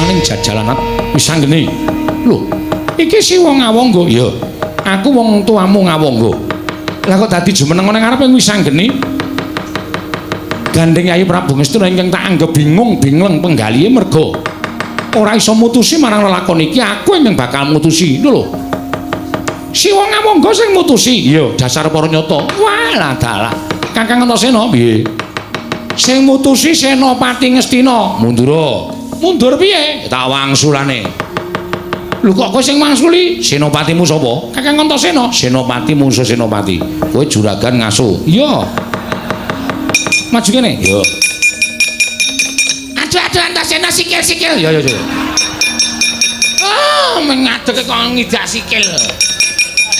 Ning jajalan Wisanggeni. Lho, iki si wong Ngawangga. Iya. Aku wong tuamu Ngawangga. Lah kok dadi jumeneng ning ngarepe Wisanggeni? Gandeng Yayi Prabu Ngastina ingkang tak anggep bingung bingleng penggalihe merga ora iso mutusi marang lelakon iki, aku ingkang bakal mutusi. Lho lho. Si wong Ngawangga sing mutusi. Iya, dasar para nyata. Walah dalah. Kakang Antasena piye? Sing mutusi Senopati Ngastina. Mundura. Mundur piye? Tak wangsulane. Lho kok kowe sing wangsuli? Senopatimu sapa? Kakang Antasena. Senopati mungsuh Senopati. Kowe juragan ngaso. Iya. Maju kene. Iya. Aduh aduh Antasena sikil-sikil. Ya ya ya. Ah, mengadeg kok ngidak sikil.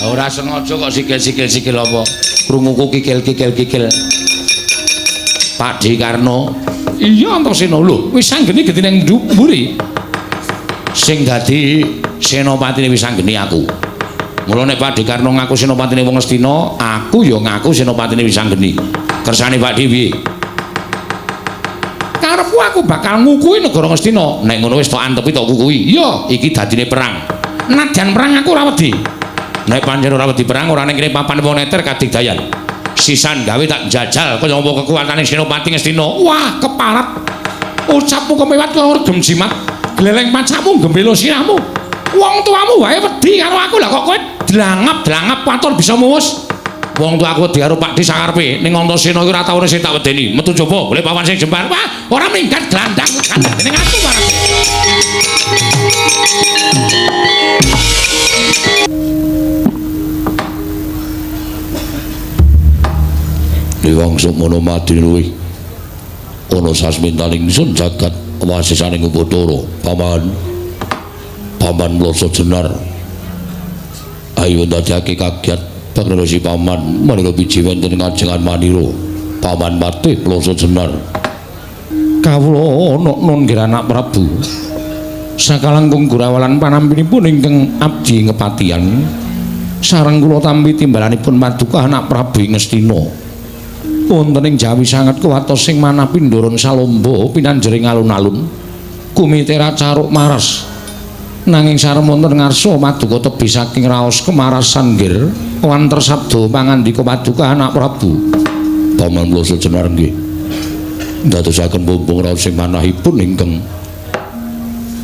Ora sengaja kok sikil-sikil sikil apa? Krunguku kikil-kikil kikil. Pak D. Karno. Iya Antasena lho, Wisanggeni gedhe ning mburi. Sing dadi senopatine Wisanggeni aku. Mula nek Pak D. Karno ngaku senopatine wong Ngastina, aku ya ngaku senopatine Wisanggeni. Kersane Pak D piye? Karepku aku bakal ngukuhi negara Ngastina. Nek ngono wis tok antepi tok kukuhi. Iya, iki dadine perang. Nadyan perang aku ora wedi. Nek pancen ora wedi perang ora ning kene papan wong neter kadigdayan. Sisan gawe tak jajal kaya apa kekuatane Senopati Ngastina. Wah, keparat. Ucapmu kemewat kaya regem jimat. Gleleng pacakmu gembelo sirahmu. Wong tuamu wae wedi karo aku lah kok kowe dlangap-dlangap watur bisa muwus. Wong tuaku wedi karo Pakdhe sakarepe. Ning Antasena iki ora tau sing tak wedeni. Metu jaba golek papan sing jembar. Wah, ora minggat glandang ning aku marang. Dewang Sukmana madya luwih ana sasmintaning ingsun jagat wasisaning Bathara. Paman, Paman Mlasa Jenar, ayo ndadekake kagiat pangresi Paman manira biji wonten ngajengan manira. Paman Patih Mlasa Jenar. Kawula ana nun nggih anak Prabu. Sakalangkung gurawalan panampinipun ingkang abdi ngepatian sareng kula tampi timbalanipun paduka anak Prabu Ngastina. Wonten ing Jawi sanget kuwatos sing manah pindharan salomba pinanjering alun-alun kumitera caruk maras. Nanging sarem wonten ngarsa paduka tebih saking raos kemarasan nggir wanter sabda pangandika paduka anak Prabu. Paman Mlasa Jenar nggih ndadosaken mumpung raos sing manahipun ingkang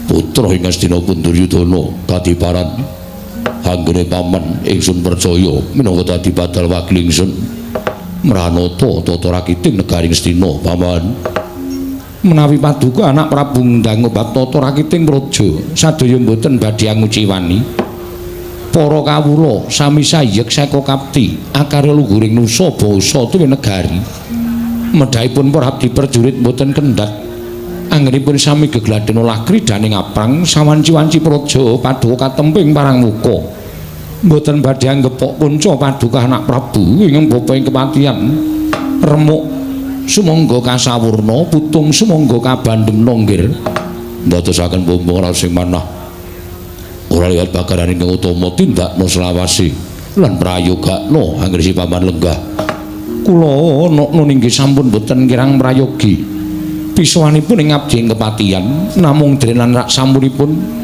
putra ing Ngastina pun Duryudana kadiparan anggene paman ingsun percaya minangka dadi badal wakil ingsun mranata tata rakiting negari Ngastina. Paman, menawi paduka anak Prabu ndang bab tata rakiting praja sadaya mboten badhe anguciwani. Para kawula sami sayek seka kapti akarya luhuring nusa basa tuwin negari. Medhahipun para abdi prajurit mboten kendhat anggenipun sami gegladhen olah kridhaning aprang sawanci-wanci praja paduka katemping parang muka. Mboten badhe anggepok punca paduka anak Prabu ing bapa ing kepatihan. Remuk sumangga kasawurna putung sumangga kabandemna nggir. Ndadosaken mumpung raos sing manah ora liwat pakaran ingkang utama tindakna selawase lan prayogakna anggere si paman lenggah. Kula ana inggih sampun boten kirang prayogi. Pisuwanipun ing abdi ing kepatihan namung dene lan rak sampunipun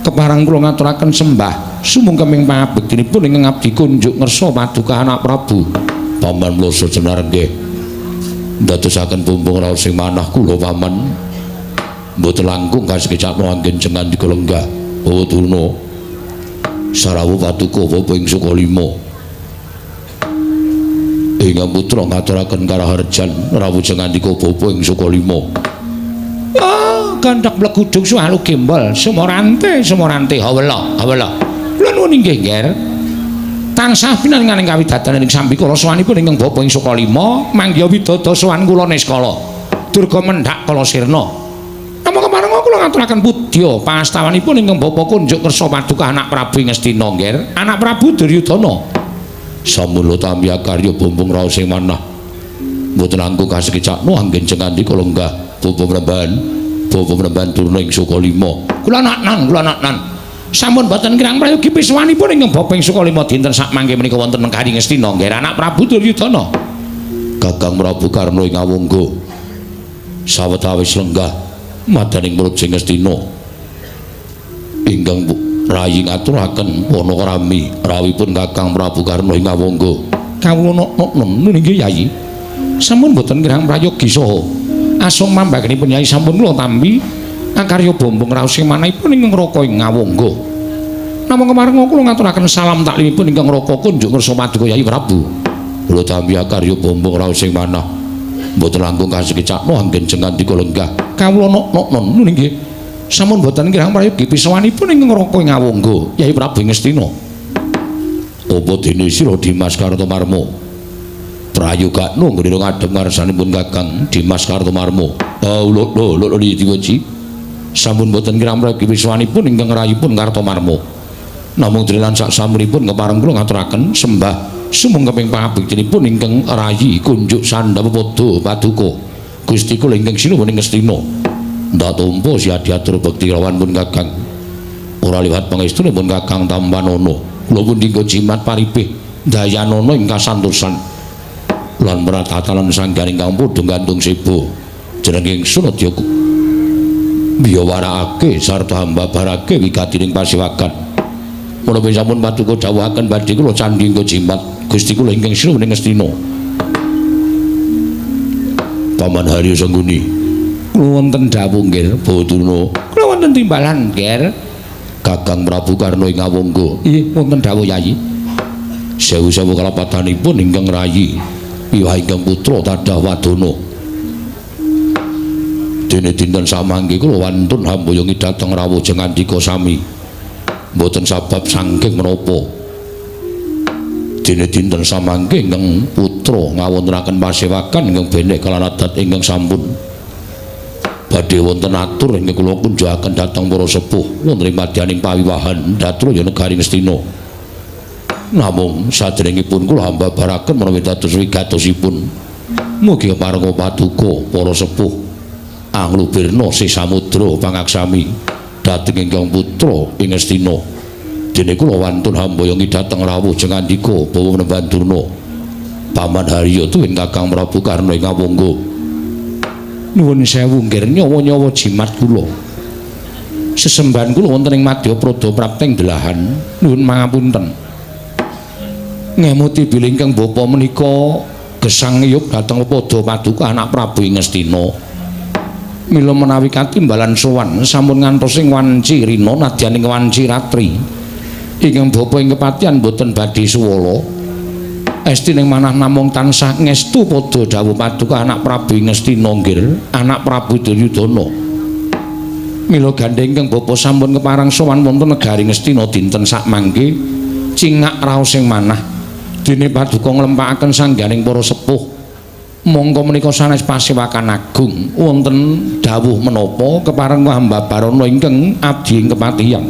kepareng kula ngaturaken sembah sumungkeming pangabektinipun ingkang abdi kunjuk ngersa paduka anak Prabu. Paman Mlasa Jenar nggih ndadosaken pumpung raos sing manah kula paman mboten langkung kasekecakno anggen jengan dika lenggah. Bawa Durna sarawu paduka bapa ing Sukalima ingkang putra ngaturaken karaharjan rawuh jengandika bapa ing Sukalima. Ah, gandhak mlegudung suwalu gembol sumorante sumorante hawela hawela. Kula nuwun inggih Nger. Tansah pinaringan kawidadanan ing sambikala sowanipun ingkang bapa ing Sukalima manggiha widada sowan kula niskala. Durga mendhak kala sirna. Namung kepareng kula ngaturaken pudya pangastawanipun ingkang bapa kunjuk kersa paduka anak Prabu Ngastina Nger, anak Prabu Duryudana. Sampun tampi akarya bumbung raos sing manah mboten langkung kasekecakno anggen jengandika lenggah bapa mremban bapa mremban Durna ing Sukalima. Kula naknan kula naknan. Sampun boten kirang prayogi pisuwanipun ingkang bapa ing Sukalima dinten sakmangke menika wonten negari Ngastina Nger, anak Prabu Duryudana. Kakang Prabu Karna ing Awangga sawetawis lenggah madaning praja Ngastina. Ingkang rayi ngaturaken panakrami rawuhipun Kakang Prabu Karna ing Awangga. Kawula nok-nok nggih Yayi. Sampun boten kirang prayogi saha asung mambagipun Yayi sampun kula tampi akarya bombong raos sing manahipun ingkang Raka ing Awangga. Namung kemareng kula ngaturaken salam taklimipun ingkang Raka kunjuk ngersa paduka Yayi Prabu. Kula tampi akarya bombong raos sing manah mboten langkung kasekecakno anggen jengandika lenggah. Kawula nok-nok nggih. Sampun boten kirang prayogi pisawanipun ingkang Raka ing Awangga Yayi Prabu Ngastina. Apa dene sira Dimas Kartomarma? Prayogakno nggone ngadhep ngarsanipun Kakang Dimas Kartomarma. Lho lho lho diwoji. Sampun boten kirang prayogi pisawanipun ingkang rayipun Kartomarma. Namung dene lan sak samunipun kepareng kula ngaturaken sembah sumangga pangabektinipun ingkang rayi kunjuk sandhap padha paduka Gusti kula ingkang sinuwun ing Ngastina. Ndak tampa siadiatur bekti lawan pun Kakang. Ora liwat pangestunipun Kakang tampanana. Kula pun dinggo jimat paripih dayanana ing kasantosan lan pratatalan sanggan ingkang padha gantung seba. Jeneng ingsun adya biyawarakake sarta hambabarake wigatining pasewakan. Menawi sampun paduka dawuhaken badhe kula candhi inggo jimat Gusti kula ingkang sinuwun ing Ngastina. Paman Haryo Sangguni, kula wonten dawuh nggih Bawadurna. Kula wonten timbalan nggih Kakang Prabu Karna ing Awangga. Nggih wonten dawuh Yayi. Sewu-sewu kalapatanipun ingkang rayi wiwah ingkang putra tadah wadana. Dene dinten samangke kula wantun hamboyongi dhateng rawuh jengandika sami. Mboten sabab saking menapa. Dene dinten samangke ingkang putra ngawontenaken pasewakan ingkang benek kalan adat ingkang sampun badhe wonten atur ingkang kula kunjukaken dhateng para sepuh wonten ing madyaning pawiwahan Datraya negari Ngastina. Namung saderengipun kula hambabaraken menawi dados wigatosipun mugi keparenga paduka para sepuh anglubirna sih samudra pangaksami dhateng ingkang putra ing Ngastina. Dene kula wantun hamboyongi dhateng rawuh jengandika bawa Menemban Durna. Paman Haryo tuwin Kakang Prabu Karna ing Awangga. Nuwun sewu nggih nyawa-nyawa jimat kula. Sesembahan kula wonten ing madya prada prapteng delahan. Nuwun mangapunten. Ngemuti bilih ingkang bapa menika gesang ngiyup dhateng padha paduka anak Prabu ing Ngastina. Mila menawi katimbalan sowan sampun ngantos ing wanci rina nadyan ing wanci ratri. Ingkang bapa ing kepatihan boten badhe suwala. Esti ning manah namung tansah ngestu padha dawuh paduka anak Prabu Ngastina nggih, anak Prabu Duryudana. Mila gandheng ingkang bapa sampun keparang sowan wonten negari Ngastina dinten sakmangke cingak raos ing manah. Dene paduka nglempakaken sangganing para sepuh. Mongko menika sanes pasewakan agung wonten dawuh menapa kepareng hambabarana ingkang abdi ing kepatihan.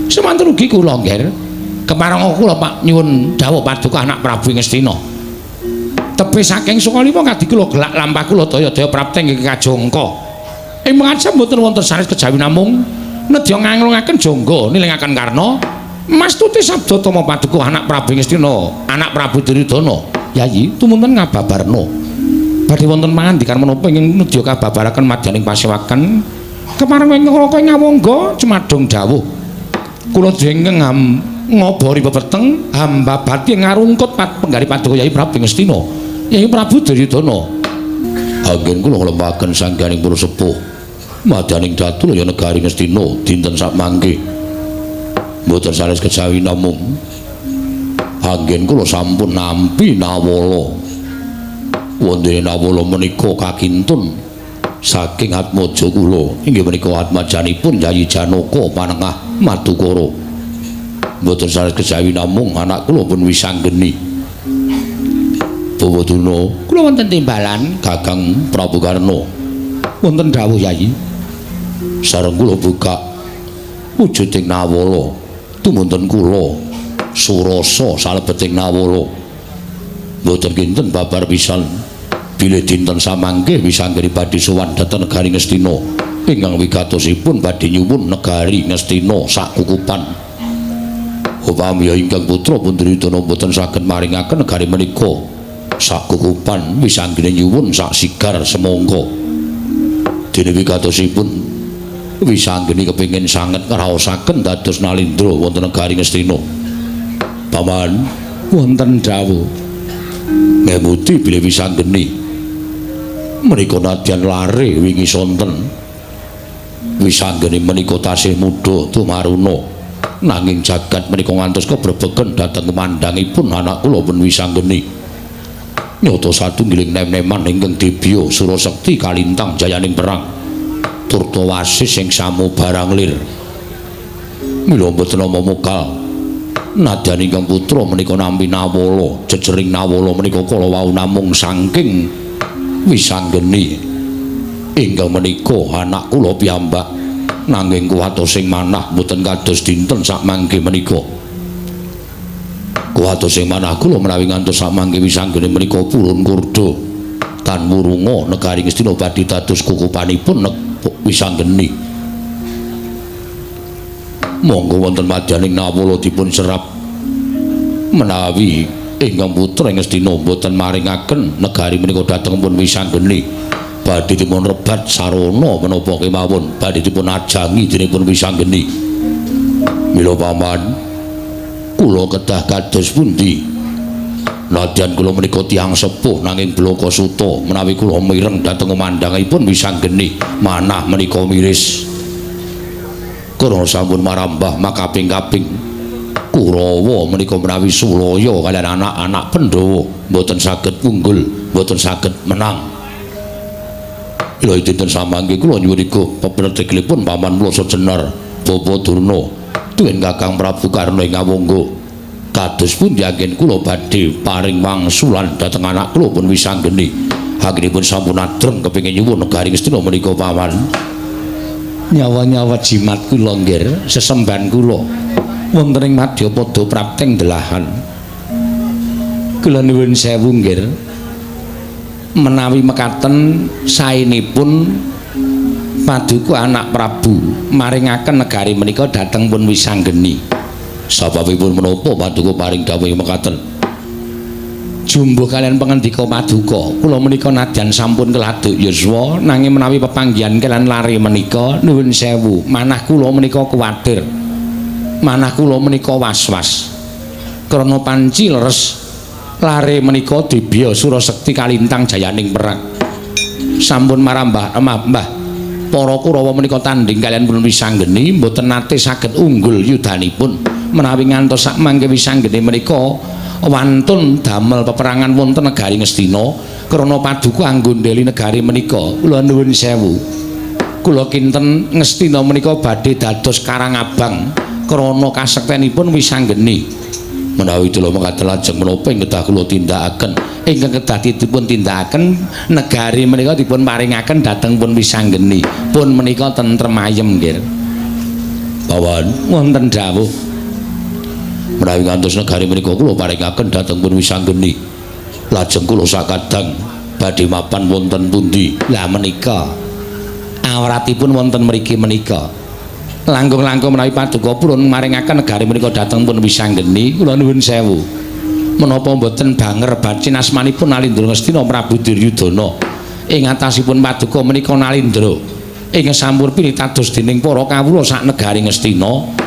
Semanten ugi kula nggih. Kepareng kula Pak nyuwun dawuh paduka anak Prabu Ngastina. Tebih saking Sukalima kadi kula gelak lampah kula daya-daya prapteng ing kajangka. Ing mangsa mboten wonten sanes kejawi namung nedya nganglungaken jangga nilingaken Karna mastuti sabda tama paduka anak Prabu Ngastina, anak Prabu Duryudana. Yayi tumunten ngababarna. Badhe wonten pangandikan menapa ingkang nedya kababaraken madyaning pasewakan kepareng ing Raka ing Awangga cemadong dawuh. Kula dengeng ngobori pepeteng hamba bati ngarungkut penggari paduka Yayi Prabu Ngastina, Yayi Prabu Duryudana. Anggen kula nglempaken sangganing para sepuh madyaning Datraya negari Ngastina dinten sakmangke. Mboten sanes kejawi namung anggen kula sampun nampi nawala. Wondene nawala menika kakintun saking atmaja kula inggih menika atmajanipun Yayi Janaka Panengah Madukara. Mboten sanes kejawi namung anak kula pun wisanggeni. Bawaduna kula wonten timbalan Kakang Prabu Karna. Wonten dawuh Yayi. Sareng kula buka wujuding nawala tumunten kula surasa salebeting nawala. Mboten kinten babar pisan bilih dinten samangke wisanggeni badhe sowan dhateng negari Ngastina ingkang wigatosipun badhe nyuwun negari Ngastina sakukupan. Upami ingkang putra Pundarayudana mboten saged maringaken negari menika sakukupan wisanggeni nyuwun sak sigar semangka. Dene wigatosipun Wisanggeni kepengin sanget ngraosaken dados Nalindra wonten negari Ngastina. Paman, wonten dawuh. Ngemuti bilih Wisanggeni menika nadyan lare wingi sonten. Wisanggeni menika tasih muda tumaruna, nanging jagat menika ngantos kebrebegen dhateng kumandhangipun anak kula pun Wisanggeni. Nyata satunggiling nem-neman ingkang dibya Surasekti kalintang jayaning perang turta wasis sing samo barang lir. Mila mboten nama mokal nadyan ingkang putra menika nampi nawala, jejering nawala menika kala wau namung saking Wisanggeni ingkang menika anak kula piyambak, nanging kuwatos sing manah mboten kados dinten sakmangke menika. Kuwatos sing manah kula menawi ngantos sakmangke Wisanggeni menika purun kurda tan wurunga negari Ngastina badhe dados kukupanipun Wisanggeni. Monggo wonten madyaning nawala dipun serap menawi ingkang putra Ngastina mboten maringaken negari menika dhateng pun Wisanggeni, badhe dipun rebat sarana menapa kemawon badhe dipun ajangi dening Wisanggeni. Mila paman, kula kedah kados pundi? Nadyan kula menika tiyang sepuh nanging blaka suta menawi kula mireng dhateng kumandhangipun Wisanggeni manah menika miris. Krana sampun marambah makaping-kaping Kurawa menika menawi sulaya kaliyan anak-anak Pandhawa mboten saged unggul, mboten saged menang. Ila dinten samangke kula nyuwun iga pepredhikipun paman Mlasa Jenar Bapa Durna tuwin Kakang Prabu Karna ing Awangga. Kados pundi anggen kula badhe paring wangsulan dhateng anak kula pun Wisanggeni. Anggenipun sampun adreng kepengin nyuwun negari Ngastina menika paman. Nyawa-nyawa jimat kula nggih, sesembahan kula wonten ing madyapada prapteng delahan. Kula nuwun sewu nggih, menawi mekaten saenipun paduka anak Prabu maringaken negari menika dhateng pun Wisanggeni. Sababipun menapa paduka paring dawuh mekaten? Jumbuh kalian pangandika paduka, kula menika nadyan sampun keladuk yuswa, nanging menawi pepanggihan kalian lare menika nuwun sewu, manah kula menika kuwatir, manah kula menika was-was. Krana panci leres lare menika dibya Surasekti kalintang jayaning perang. Sampun marambah mbah para Kurawa menika tandhing kalian pun Wisanggeni mboten nate saged unggul yudanipun. Menawi ngantos sakmangke Wisanggeni menika wantun damel peperangan wonten negari Ngastina krana paduka anggondheli negari menika. Kula nuwun sewu, kula kinten Ngastina menika badhe dados karang abang krana kasektenipun Wisanggeni. Menawi dula mekaten lajeng menapa ing kedah kula tindakaken? Ingkang kedah dipun tindakaken negari menika dipun paringaken dhateng pun Wisanggeni. Pun menika tentrem ayem nggih. Pawan, wonten dawuh. Menawi ngantos negari menika kula paringaken dhateng pun Wisanggeni, lajeng kula sakadang badhe mapan wonten pundi? Lah menika awratipun wonten mriki menika. Langkung-langkung menawi paduka purun maringaken negari menika dhateng pun Wisanggeni, kula nuwun sewu. Menapa mboten banger bacin asmanipun Nalindra Ngastina Prabu Duryudana? Ing atasipun paduka menika Nalindra ingkang sampun pinitados dening para kawula sak negari Ngastina.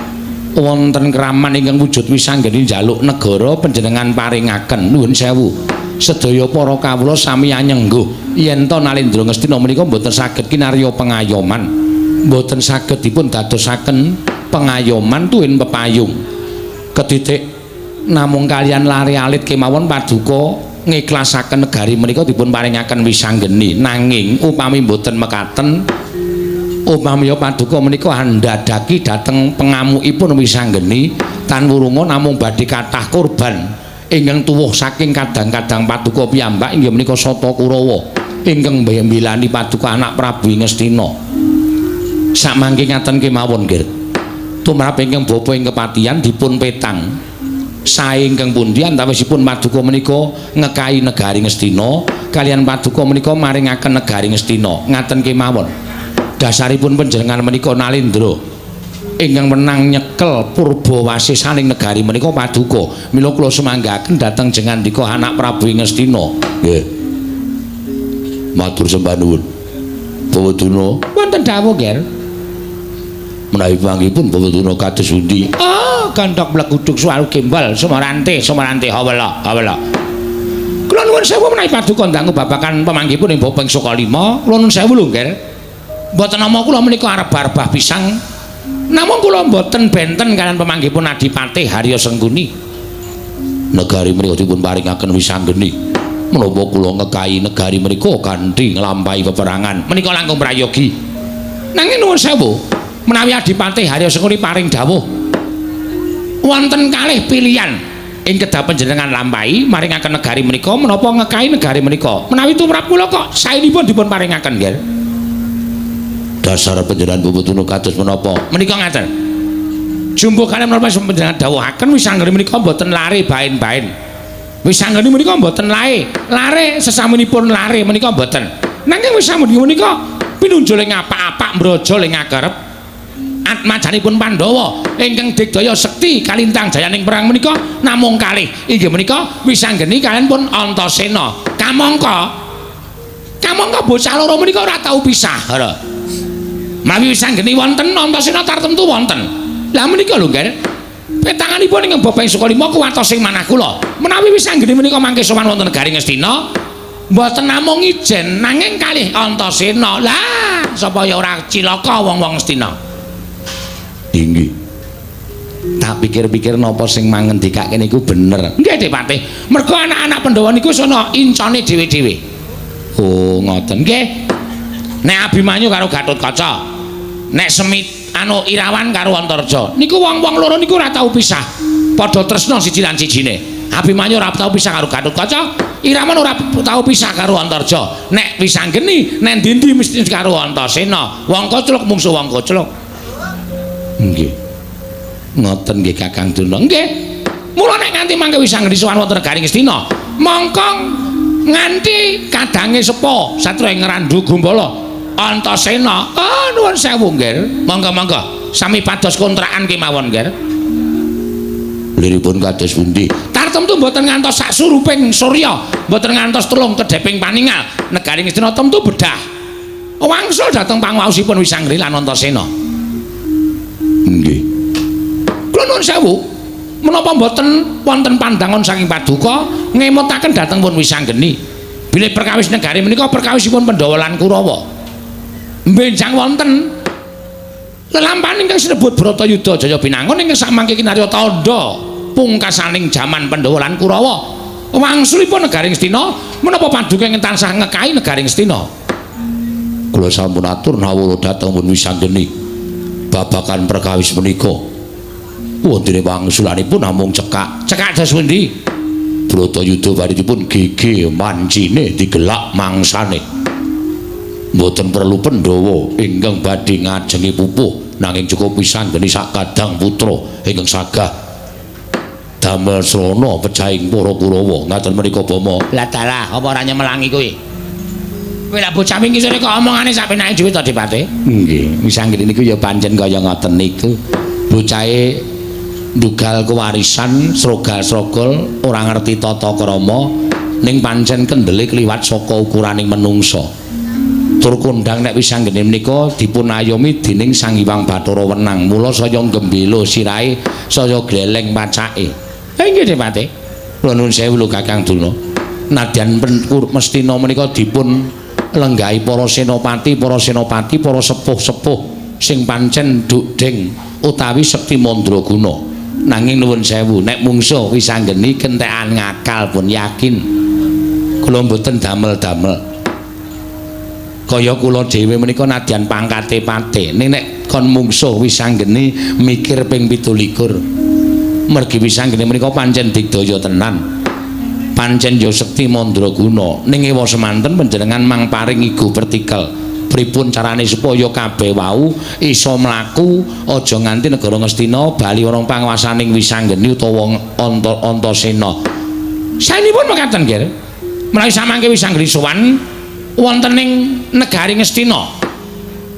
Wonten kraman ingkang wujud Wisanggeni njaluk negara panjenengan paringaken. Nuwun sewu, sedaya para kawula sami anyengguh yen to Nalindra Ngastina menika mboten saged kinarya pengayoman, mboten saged dipun dadosaken pengayoman tuwin pepayung. Ketitik namung kalian lare alit kemawon paduka ngiklasaken negari menika dipun paringaken Wisanggeni. Nanging upami mboten mekaten, upami paduka menika andhadhaki dhateng pengamukipun Wisanggeni tan wurunga namung badhe kathah korban ingkang tuwuh saking kadang-kadang paduka piyambak inggih menika Sata Kurawa ingkang mbelani paduka anak Prabu Ngastina. Samangke ngaten kemawon nggih, tumrap ingkang bapa ing kepatihan dipun petang sae ingkang pundi antawisipun paduka menika ngekahi negari Ngastina kalian paduka menika maringaken negari Ngastina. Ngaten kemawon. Dasaripun panjenengan menika Nalindra ingkang menang nyekel purba wasisaning negari menika paduka. Mila kula sumanggaken dhateng jengandika anak Prabu Ngastina. Nggih. Matur sembah nuwun. Bawa Durna. Wonten dawuh, Ger. Menawi panggihipun Bapak kados pundi? Oh, gandhok mleguduk suwaru gembal sumarante sumarante hawala hawala. Kula nuwun sewu menawi paduka ndangu babagan pemanggihipun ing Bopeng Sukalima. Kula nuwun sewu lho, Ngger. Mboten nama kula menika arep-arbah pisang. Namung kula mboten benten kaliyan pemanggihipun Adipati Harya Sengkuni. Negari menika dipun paringaken Wisanggeni. Menapa kula ngekahi negari menika kanthi nglampahi peperangan? Menika langkung prayogi. Nanging nuwun sewu, menawi Adipati Harya Sengkuni paring dawuh wonten kalih pilihan ing kedah panjenengan lampahi maringaken negari menika menapa ngekahi negari menika. Menawi tumrap kula kok saenipun dipun paringaken, Nggih. Dasar panjenengan Bapak kados menapa? Menika ngaten. Jumbuh kaliyan menapa panjenengan dawuhaken Wisanggeni menika mboten lare baen-baen. Wisanggeni menika mboten lae, lare sesamunipun lare menika mboten. Nanging Wisanggeni menika pinunjul ing apak-apak mbraja ing ngakerep. Atmajanipun Pandhawa ingkang digdaya sekti kalintang jayaning perang menika namung kalih. Inggih menika Wisanggeni kaliyan pun Antasena. Kamangka kamangka bocah loro menika ora tau pisah. Lho. Menawi Wisanggeni wonten Antasena tartemtu wonten. Lah menika lho, Ngger. Petanganipun ingkang Bopeng Sukalima kuwatos ing manah kula. Menawi Wisanggeni menika mangke sowan wonten negari Ngastina, mboten namung ijen nanging kalih Antasena. Lah, sapa ya ora cilaka wong-wong Ngastina. Inggih. Tak pikir-pikir napa sing mangendikake niku bener. Nggih, Dipati. Mergo anak-anak Pandhawa niku sono incane dhewe-dhewe. Oh, ngoten. Nggih. Nek Abimanyu karo Gatotkaca, nek Semit anu Irawan karo Antarja, niku wong-wong loro niku ora tau pisah. Padha tresna siji lan sijine. Abimanyu ora tau pisah karo Gatotkaca, Irawan ora tau pisah karo Antarja. Nek Wisanggeni nek ndi-ndi mesti karo Antasena. Wong kocluk mungsuh wong kocluk. Nggih. Ngoten nggih Kakang Durna. Nggih. Mula nek nganti mangke Wisanggeni sowan wonten negari Ngastina, mongko nganti kadange sepo satria ing Randhu Gumbala Antasena. Oh, nuwun sewu, Nggir. Monggo-monggo. Sami pados kontrakan kemawon, Nggir. Liripun kados pundi? Tartemtu mboten ngantos sak suruping surya, mboten ngantos telung kedheping paningal. Negari Ngastina temtu bedah. Wangsul dhateng pangwaosipun Wisanggeni lan Antasena. Nggih. Kula nuwun sewu. Menapa mboten wonten pandangan saking paduka ngemutaken dhateng pun Wisanggeni. Bilih perkawis negari menika perkawisipun Pandhawa lan Kurawa. Benjang wonten lelampahan ingkang sinebut Bratayuda Jaya Binangun ingkang samangke kinarya tandha pungkasaning jaman Pandhawa lan Kurawa. Wangsulipun negari Ngastina menapa paduka ingkang tansah ngekahi negari Ngastina? Kula sampun atur nawala dhateng pun Wisanggeni babagan perkawis menika. Wontene wangsulanipun namung cekak. Cekak dos pundi? Bratayuda baritipun gege mancine digelak mangsane. Mboten perlu Pandhawa ingkang badhe ngajengi pupuh nanging cukup Wisanggeni sak kadang putra ingkang sagah damel srana pecahing para Kurawa. Ngaten menika Bama. Lah dalah, apa ora nyemelangi kuwi? Kowe lak bocah wingi sore kok omongane sak penake dhewe to, Dipati? Nggih, Wisanggeni niku ya pancen kaya ngoten niku. Bocahe ndugal kewarisan srogal-srogol ora ngerti tata krama ning pancen kendele kliwat saka ukuraning menungsa. Tur kondhang nek Wisanggeni menika dipun ayomi dening Sang Hyang Bathara Wenang. Mula saya gembela sirahe, saya gleleng pacake. Nggih, Dipati. Kula nuwun sewu lho Kakang Durna. Nadyan Mestina menika dipun lenggahi para senopati, para senopati, para sepuh-sepuh sing pancen dukdeng utawi sekti mandraguna. Nanging nuwun sewu, nek mungsuh Wisanggeni kentekan ngakal pun yakin. Kula mboten damel-damel. Kaya kula dhewe menika nadyan pangkate pate. Ning nek kon mungsuh Wisanggeni mikir ping 27. Mergi Wisanggeni menika pancen digdaya tenan. Pancen ya sekti mandraguna. Ning ewa semanten panjenengan mang paring igu pertikel. Pripun carane supaya kabeh wau iso mlaku aja nganti negara Ngastina bali ana panguwasaning Wisanggeni utawa Antasena. Saenipun mekaten, Nggir. Menawi samangke Wisanggeni sowan wonten ing negari Ngastina.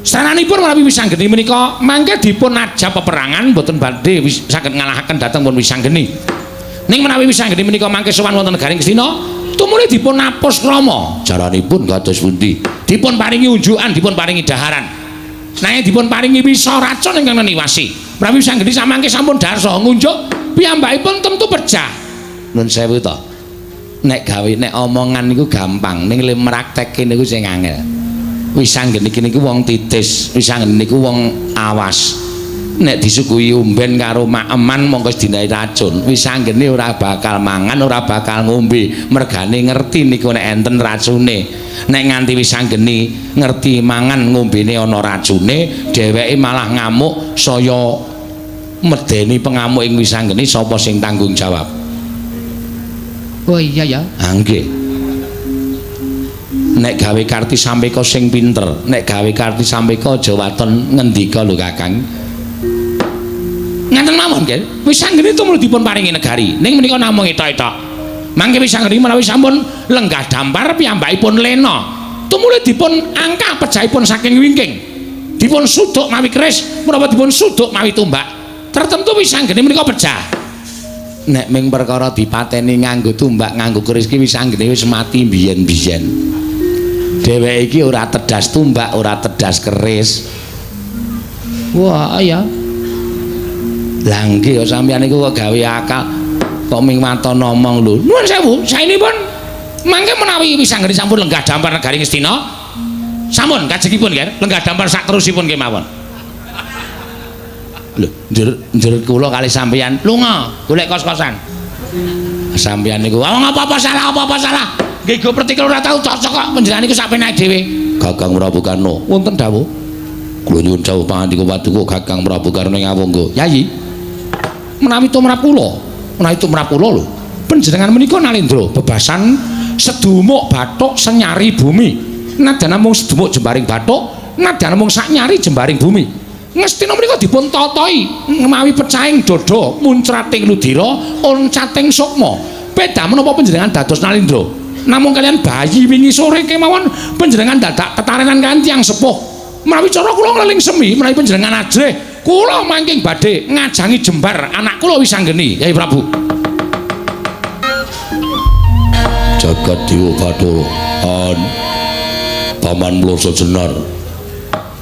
Saranipun menawi Wisanggeni menika mangke dipun ajab peperangan mboten badhe saged ngalahaken dhateng pun Wisanggeni. Ning menawi Wisanggeni menika mangke sowan wonten negari Ngastina, tumuli dipun apus krama. Caranipun kados pundi? Dipun paringi unjukan, dipun paringi daharan. Nanging dipun paringi wisa racun ingkang neniwasi. Menawi Wisanggeni samangke sampun dhahar saha ngunjuk, piyambakipun tentu pejah. Nun sewu to. Nek gawe nek omongan niku gampang, ning le mraktekke niku sing angel. Wisanggeni niku wong titis, Wisanggeni niku wong awas. Nek disuguhi umben karo maeman mongko dinahi racun, Wisanggeni ora bakal mangan, ora bakal ngombe, mergane ngerti niku nek enten racune. Nek nganti Wisanggeni ngerti mangan ngombene ana racune, dheweke malah ngamuk, saya medeni pengamuk ing Wisanggeni, sapa sing tanggung jawab? Oh iya ya. Ha nggih. Nek gawe karti sampeka sing pinter, nek gawe karti sampeka aja waton ngendika lho Kakang. Ngaten mawon nggih. Wisanggeni tumrap dipun paringi negari. Ning menika namung etok-etok. Mangke Wisanggeni menawi sampun lenggah dampar piyambakipun lena. Tumuli dipun angka pejahipun saking wingking. Dipun suduk mawi keris, menapa dipun suduk mawi tumbak. Tertentu Wisanggeni menika pejah. Nek ming perkara dipateni nganggo tumbak, nganggo keris ki Wisanggeni wis mati biyen-biyen. Dheweke iki ora tedas tumbak, ora tedas keris. Wah, ya. Lah nggih sampeyan niku kok gawe akal kok ming waton ngomong lho. Nuwun sewu, saenipun mangke menawi Wisanggeni sampun lenggah dampar negari Ngastina, sampun kajengipun nggih, lenggah dampar saterusipun kemawon. Lho, njer kula kali sampeyan lunga golek kos-kosan. Sampeyan niku wong apa-apa salah, apa-apa salah. Nggih go pertikel ora tau cocok kok panjenengan niku sak penake dhewe. Kakang Prabu Karna, wonten dawuh. Kula nyuwun dawuh pangandika paduka Kakang Prabu Karna ing awangga. Yayi, menawi tumrap kula, menawi tumrap kula lho, panjenengan menika nalendra bebasan sedumuk bathuk senyari bumi. Nadyan namung sedumuk jembaring bathuk, nadyan namung sak nyari jembaring bumi. Ngastina menika dipun tatahi mawi pecahing dada, muncrating ludira, oncating sukma. Peda menapa panjenengan dados nalendra? Namung kalian bayi wingi sore kemawon panjenengan dadak tetarenan kalian tiyang sepuh. Menawi cara kula ngleling semi, menawi panjenengan ajrih, kula mangking badhe ngajangi jembar anak kula Wisanggeni, Yai Prabu. Jagat Dewa Bathara an Paman Mlasa Jenar.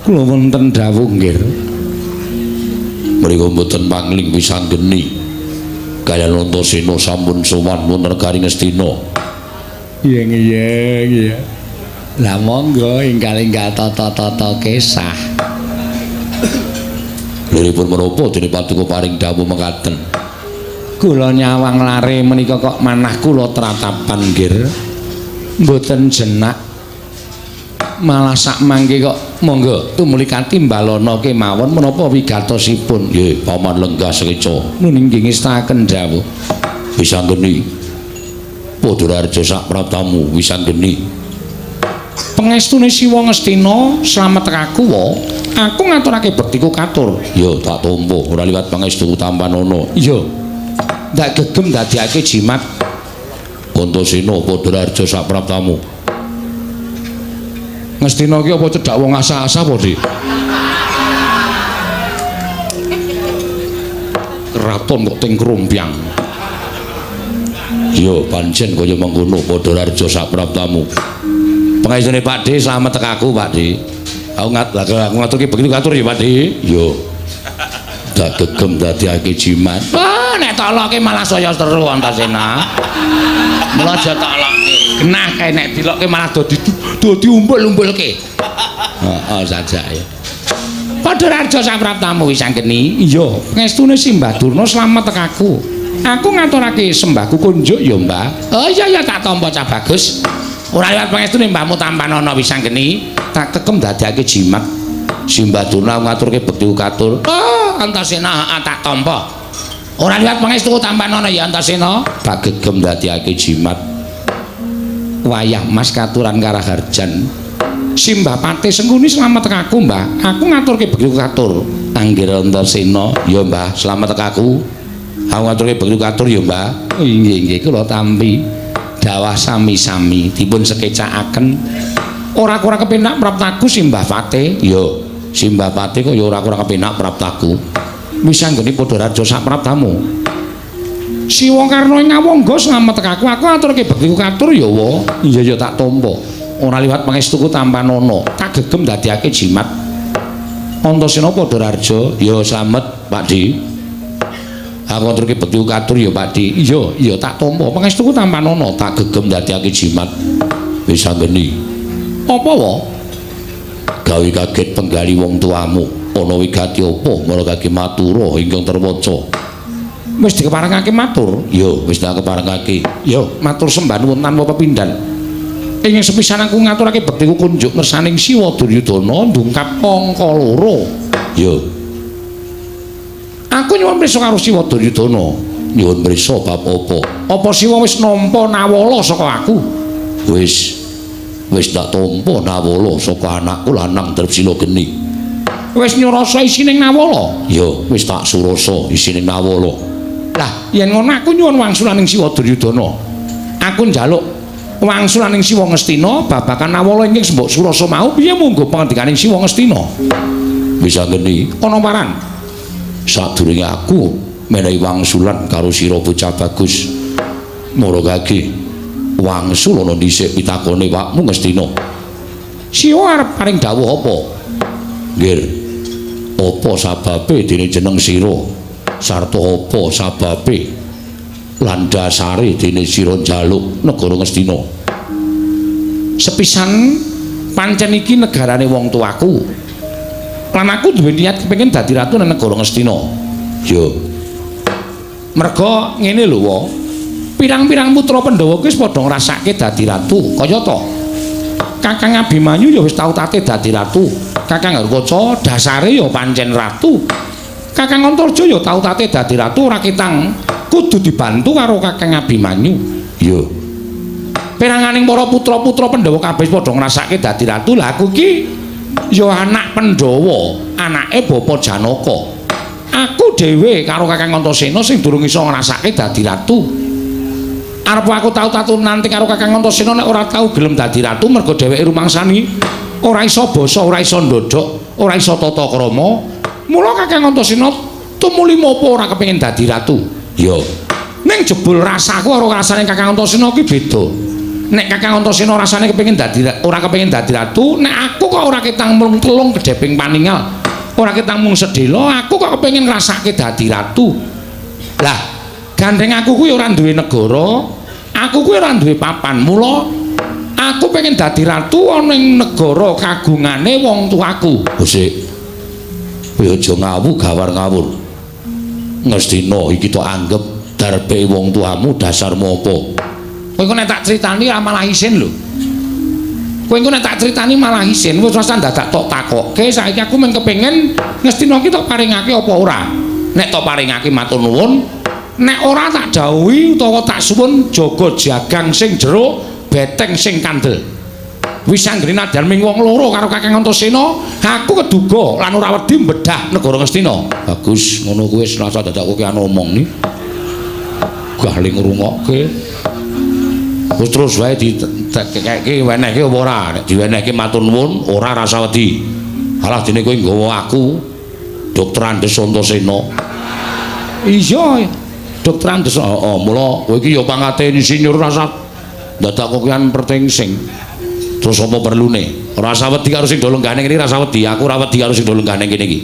Kula wonten dawuh nggih. Mriku mboten pangling Wisanggeni. Kaliyan Antasena sampun sowan wonten negari Ngastina. Iya iya iya. Lah monggo ingkang tata-tata kesah. Liripun menapa dene paduka paring dawuh mekaten? Kula nyawang lare menika kok manah kula tratapan nggih. Mboten jenak. Malah sak mangke kok monggo tumuli katimbalana kemawon menapa wigatosipun? Nggih, Paman lenggah sekeca. Nun inggih ngestaken dawuh. Wisanggeni. Padha raja sak praptamu Wisanggeni. Pengestune Siwa Ngastina slamet aku wa. Aku ngaturake bektiku katur. Ya tak tampa ora liwat pangestu tampanana. Iya. Ndak gegem dadekake jimat. Antasena padha raja sak praptamu. Ngastina iki apa cedhak wong asah-asah apa, Dik? Keraton kok ting krombyang. Ya pancen kaya mengkono padha raja sak praptamu. Pengestune Pak D slamet tekaku Pak D. Aku ngaturke begitu katur ya Pak D. Ya. Tak gegem dadekake jimat. Wah, nek tak lokke malah saya seru Antasena. Mula aja tak lokke. Genah kae nek dilokke malah dadi umpul-umpulke. Heeh, sajake. Padha raja sapraptamu Wisanggeni. Iya, ngestune Simbah Durna slamet tekaku. Aku ngaturake sembahku kunjuk ya, Mbah. Oh iya ya tak tampa cah bagus. Ora liwat pangestune mbahmu tampanana Wisanggeni, tak kekem dadekake jimat. Simbah Durna ngaturke bekti katur. Oh, Antasena tak tampa. Ora liwat pangestu tampanana ya Antasena. Tak gegem dadekake jimat. Wayah Mas katuran karaharjan. Simbah Patih Sengkuni slamet tekaku, Mbah. Aku ngaturke bekti katur. Anggir Antasena, ya Mbah, slamet tekaku. Aku ngaturke bekti katur ya, Mbah. Inggih inggih kula tampi. Dawah sami-sami dipun sekecakaken. Ora kurang kepenak praptaku Simbah Patih. Ya, Simbah Patih kok ya ora kurang kepenak praptaku. Wisanggeni padha raja sak praptamu. Siwa Karna ing awangga slamet tekaku, aku aturke bektiku katur ya wa. Iya ya tak tampa. Ora liwat pangestuku tampanana, tak gegem dadekake jimat. Antasena padha raja, ya slamet Pak Di. Aku aturke bekti katur ya Pak Di. Iya, iya tak tampa. Pangestuku tampanana tak gegem dadiake jimat. Wis anggeni. Apa wa? Gawe kaget penggali wong tuamu. Ana wigati apa maragake matura ingkang terwaca? Wis dikeparengake matur? Ya, wis tak keparengake. Ya, matur sembah nuwun tanpa pepindhan. Ing sepisan aku ngaturake bektiku kunjuk ngersaning Siwa Duryudana ndungkap angka loro. Ya. Aku nyuwun prisa karo Siwa Duryudana. Nyuwun prisa bab apa? Apa Siwa wis nampa nawala saka aku? Wis. Wis tak tampa nawala saka anakku lanang Trepsila geni. Wis nyurasa isining nawala? Ya, wis tak surasa isining nawala. Lah, yen ngono aku nyuwun wangsulaning Siwa Duryudana. Aku njaluk wangsulaning Siwa Ngastina babagan nawala ingkang sembok surasa mau piye munggo pangandikaning Siwa Ngastina? Wis anggeni ana paran. Sadurunge aku menehi wangsulan karo sira bocah bagus. Maragake wangsul ana dhisik pitakone wakmu Ngastina. Siwa arep paring dawuh apa? Nggih. Apa sababe dene jeneng sira? Sarta apa sababe lan dasare dene sira njaluk negara Ngastina? Sepisan pancen iki negarane wong tuaku. Lan aku duwe niat kepengin dadi ratu nang negara Ngastina. Ya. Merga ngene lho, wa. Pirang-pirang putra Pandhawa kuwi wis padha ngrasake dadi ratu, kaya to. Kakang Abimanyu ya wis tau tate dadi ratu. Kakang Harkaca dasare ya pancen ratu. Kakang Antarja ya tau tate dadi ratu ora ketang kudu dibantu karo Kakang Abimanyu. Ya. Peranganing para putra-putra Pandhawa kabeh padha ngrasake dadi ratu. Lah aku iki ya anak Pandhawa, anake Bapa Janaka. Aku dhewe karo Kakang Antasena sing durung iso ngrasake dadi ratu. Arep aku tau tatu nanti karo Kakang Antasena nek ora tau gelem dadi ratu mergo dheweke rumangsani ora iso basa, ora iso ndodhok, ora iso tata krama. Mula Kakang Antasena tumuli mopo ora kepengin dadi ratu. Ya. Ning jebul rasaku karo rasane Kakang Antasena ki beda. Nek Kakang Antasena rasane kepengin dadi ora kepengin dadi ratu, nek aku kok ora ketang mung telung kedheping paningal, ora ketang mung sedhela, aku kok kepengin ngrasake dadi ratu. Lah, gandeng aku kuwi ora duwe negara, aku kuwi ora duwe papan. Mula aku pengen dadi ratu ana ing negara kagungane wong tuaku. Sik. Kowe aja ngawu gawar ngawur. Ngastina iki tok anggep darbe wong tuamu dasarmu apa? Kowe engko nek tak critani malah isin lho. Kowe engko nek tak critani malah isin, wis rasa dadak tok takokke, saiki aku mung kepengin Ngastina iki tok paringake apa ora? Nek tok paringake matur nuwun, nek ora tak dawuhi utawa tak suwun jaga jagang sing jero, beteng sing kandel. Wis anggere nadyan ming wong loro karo Kakang Antasena, aku keduga lan ora wedi mbedah negara Ngastina. Bagus, ngono kuwi wis rasa dadak kowe omong ni. Gah le ngrungokke. Wis terus wae dikekake wenehke apa ora? Nek diwenehke matur nuwun, ora rasa wedi. Alah dene kowe nggawa aku Dokter Andes Antasena. Iya, Dokter Andes. Heeh, mula kowe iki ya pangkate insinyur rasa dadak kokean pertengsing. Terus apa perlune? Rasa wedi karo sing do lenggane kene rasa wedi, aku ora wedi karo sing do lenggane kene iki.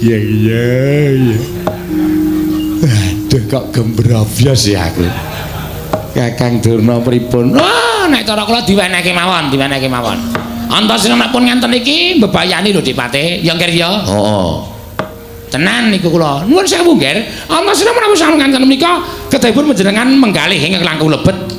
Iya iya iya. Aduh kok gembrobyos ya aku. Kakang Durna pripun? Wah, nek cara kula diwenehke mawon, diwenehke mawon. Antasena nek pun ngenten iki mbebayani lho Dipate. Ya Ngger ya. Heeh. Tenan niku kula. Nuwun sewu Ngger. Antasena menawi sampun ngenten menika kedahipun panjenengan menggalih ingkang langkung lebet.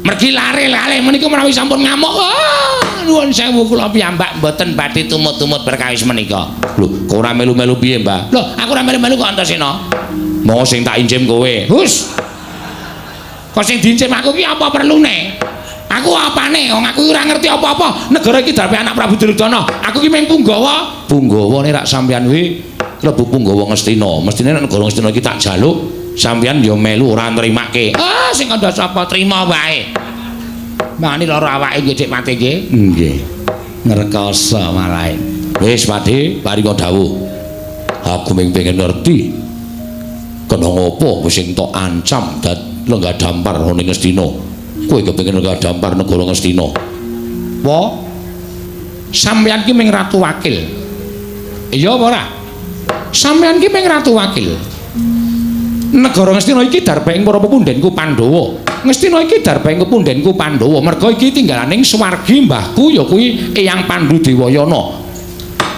Mergi lare-lare menika menawi sampun ngamuk. Wah, nuwun sewu kula piyambak mboten badhe tumut-tumut perkawis menika. Lho, kok ora melu-melu piye, Mbah? Lho, aku ora melu-melu kok Antasena. Mau sing tak incim kowe. Hus. Kok sing diincim aku ki apa perlune? Aku apane? Wong aku ora ngerti apa-apa. Negara iki darpe anak Prabu Duryudana. Aku ki mung punggawa. Punggawa nek rak sampeyan kuwi klebu punggawa Ngastina. Mestine nek negara Ngastina iki tak jaluk, sampeyan ya melu ora nrimake. Ah, sing kandha sapa trima wae. Mangane lara awake nggih Dik Mate nggih. Nggih. Ngrekoso malah. Wis Pakde, paringa dawuh. Aku mung pengen ngerti. Kena ngopo sing tok ancam dad lenggah dampar ana ing Ngastina. Kowe kepengin lenggah dampar negara Ngastina. Wa. Sampeyan ki ming ratu wakil. Iya apa ora? Sampeyan ki ming ratu wakil. Negara Ngastina iki darba ing para pepundhenku Pandhawa. Ngastina iki darba ing pepundhenku Pandhawa. Merga iki tinggalaning swargi mbahku ya kuwi Eyang Pandu Dewayana.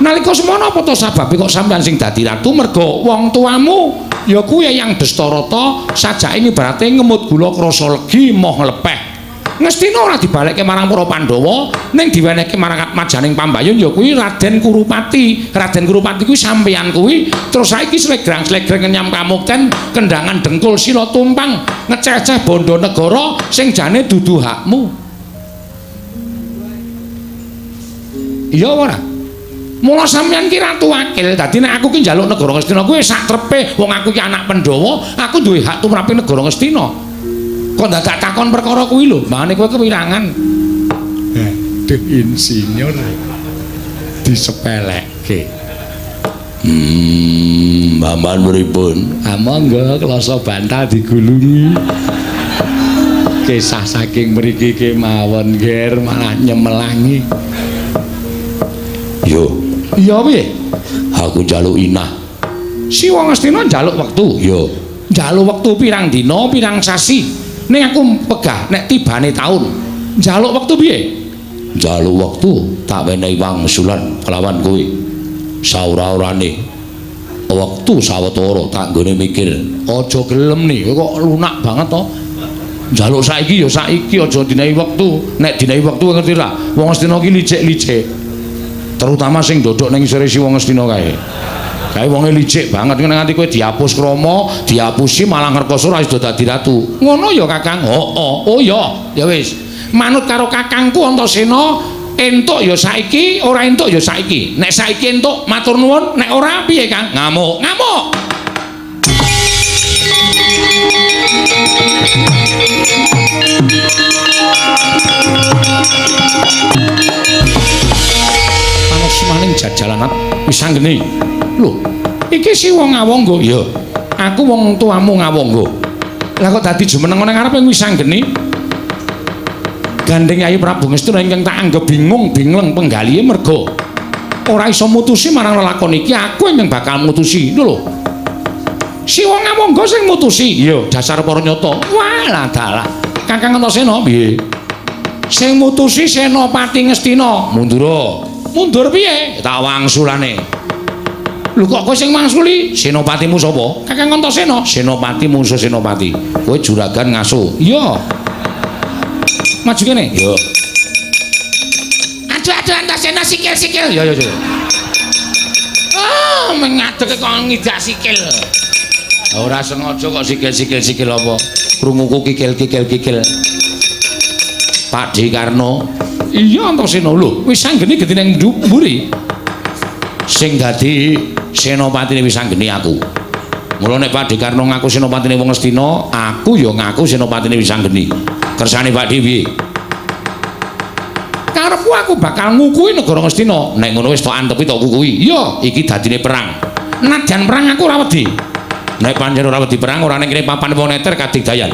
Nalika semono apa to sababe kok sampeyan sing dadi ratu? Merga wong tuamu ya kuwi Eyang Destarata sajake ibarate ngemut gula krasa legi moh nglepeh. Ngastina ora dibalekke marang para Pandhawa, ning diwenehke marang atmajaning pambayun ya kuwi Raden Kurupati. Raden Kurupati kuwi sampeyan kuwi terus saiki slegrang-slegreng ngenyam kamukten, kendangan dengkul sila tumpang, ngeceh-ceh bondo negara sing jane dudu hakmu. Iya ora? Mula sampeyan ki ratu wakil. Dadi nek aku ki njaluk negara Ngastina kuwi sak trepe wong aku ki anak Pandhawa, aku duwe hak tumrape negara Ngastina. Kok dadak takon perkara kuwi lho, mbane kowe kewirangan. Aduh insinyur disepelekke. Paman pripun? Monggo klasa bantal digulungi. Kisah saking mriki kemawon ger malah nyemelangi. Yo. Iya piye? Aku njaluk inah. Si wong Ngastina njaluk wektu. Yo. Njaluk wektu pirang dina, pirang sasi. Ning aku pegah nek tibane taun. Njaluk wektu piye? Njaluk wektu tak wenehi wangsulan kelawan kowe. Saura-urane wektu sawetara tak nggone mikir. Aja gelem nih, kok lunak banget to. Njaluk saiki ya saiki, aja dinehi wektu. Nek dinehi wektu ngerti ra? Wong Ngastina ki licik-licik. Terutama sing dodok ning isore si wong Ngastina kae. Kae wonge licik banget nek nganti kowe dihapus krama, dihapusi malah ngrekoso ora sida dadi ratu. Ngono ya Kakang? Heeh. Oh ya, ya wis. Manut karo kakangku Antasena, entuk ya saiki, ora entuk ya saiki. Nek saiki entuk matur nuwun, nek ora piye Kang? Ngamuk. Ngamuk. Panos maning jajalan wis anggene. Lho, iki si wong Ngawangga. Iya. Aku wong tuamu Ngawangga. Lah kok dadi jumeneng nang ngarepe wis anggene? Gandeng Yayi Prabu Ngastina ingkang tak anggep bingung bingleng penggalihe merga ora iso mutusi marang lelakon iki, aku ingkang bakal mutusi. Lho lho. Si wong Ngawangga sing mutusi. Iya, dasar para nyata. Walah dalah. Kakang Antasena piye? Sing mutusi Senopati Ngastina. Mundura. Mundur piye? Tak wangsulane. Lho kok kowe sing mangsuli? Senopatimu sapa? Kakang Antasena. Senopati mungsuh Senopati. Kowe juragan ngaso. Iya. Maju kene. Iya. Aduh aduh Antasena sikil-sikil. Ya ya ya. Ah, mengadeg kok ngidak sikil. Ora sengaja kok sikil-sikil sikil apa? Krunguku kikil-kikil kikil. Pak Dekarno. Iya Antasena lho, wis anggene gedhe nang mburi. Sing dadi senopatine wis anggene aku. Mula nek Pak Dekarno ngaku senopatine wong Ngastina, aku ya ngaku senopatine wis anggene. Kersane Pak Dewi. Karepku aku bakal ngukuhi negara Ngastina. Nek ngono wis tok antepi tok kukuhi. Iya, iki dadine perang. Nadyan perang aku ora wedi. Nek pancen ora wedi perang ora ning kene papan wong neter kadigdayan.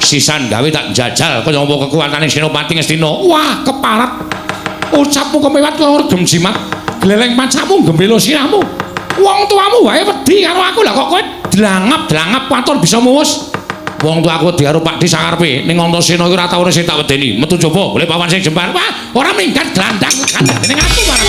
Sisan gawe tak jajal kaya apa kekuatane Senopati Ngastina. Wah, keparat. Ucapmu kemewat kaya regem jimat. Gleleng pacakmu gembelo sirahmu. Wong tuamu wae wedi karo aku, lah kok kowe dlangap-dlangap waton bisa muwus. Wong tuaku wedi karo Pakdhe sakarepe. Ning Antasena iku ora tau sing tak wedeni. Metu jaba golek pawan sing jembar. Wah, ora minggat glandang gandeng ning aku marang.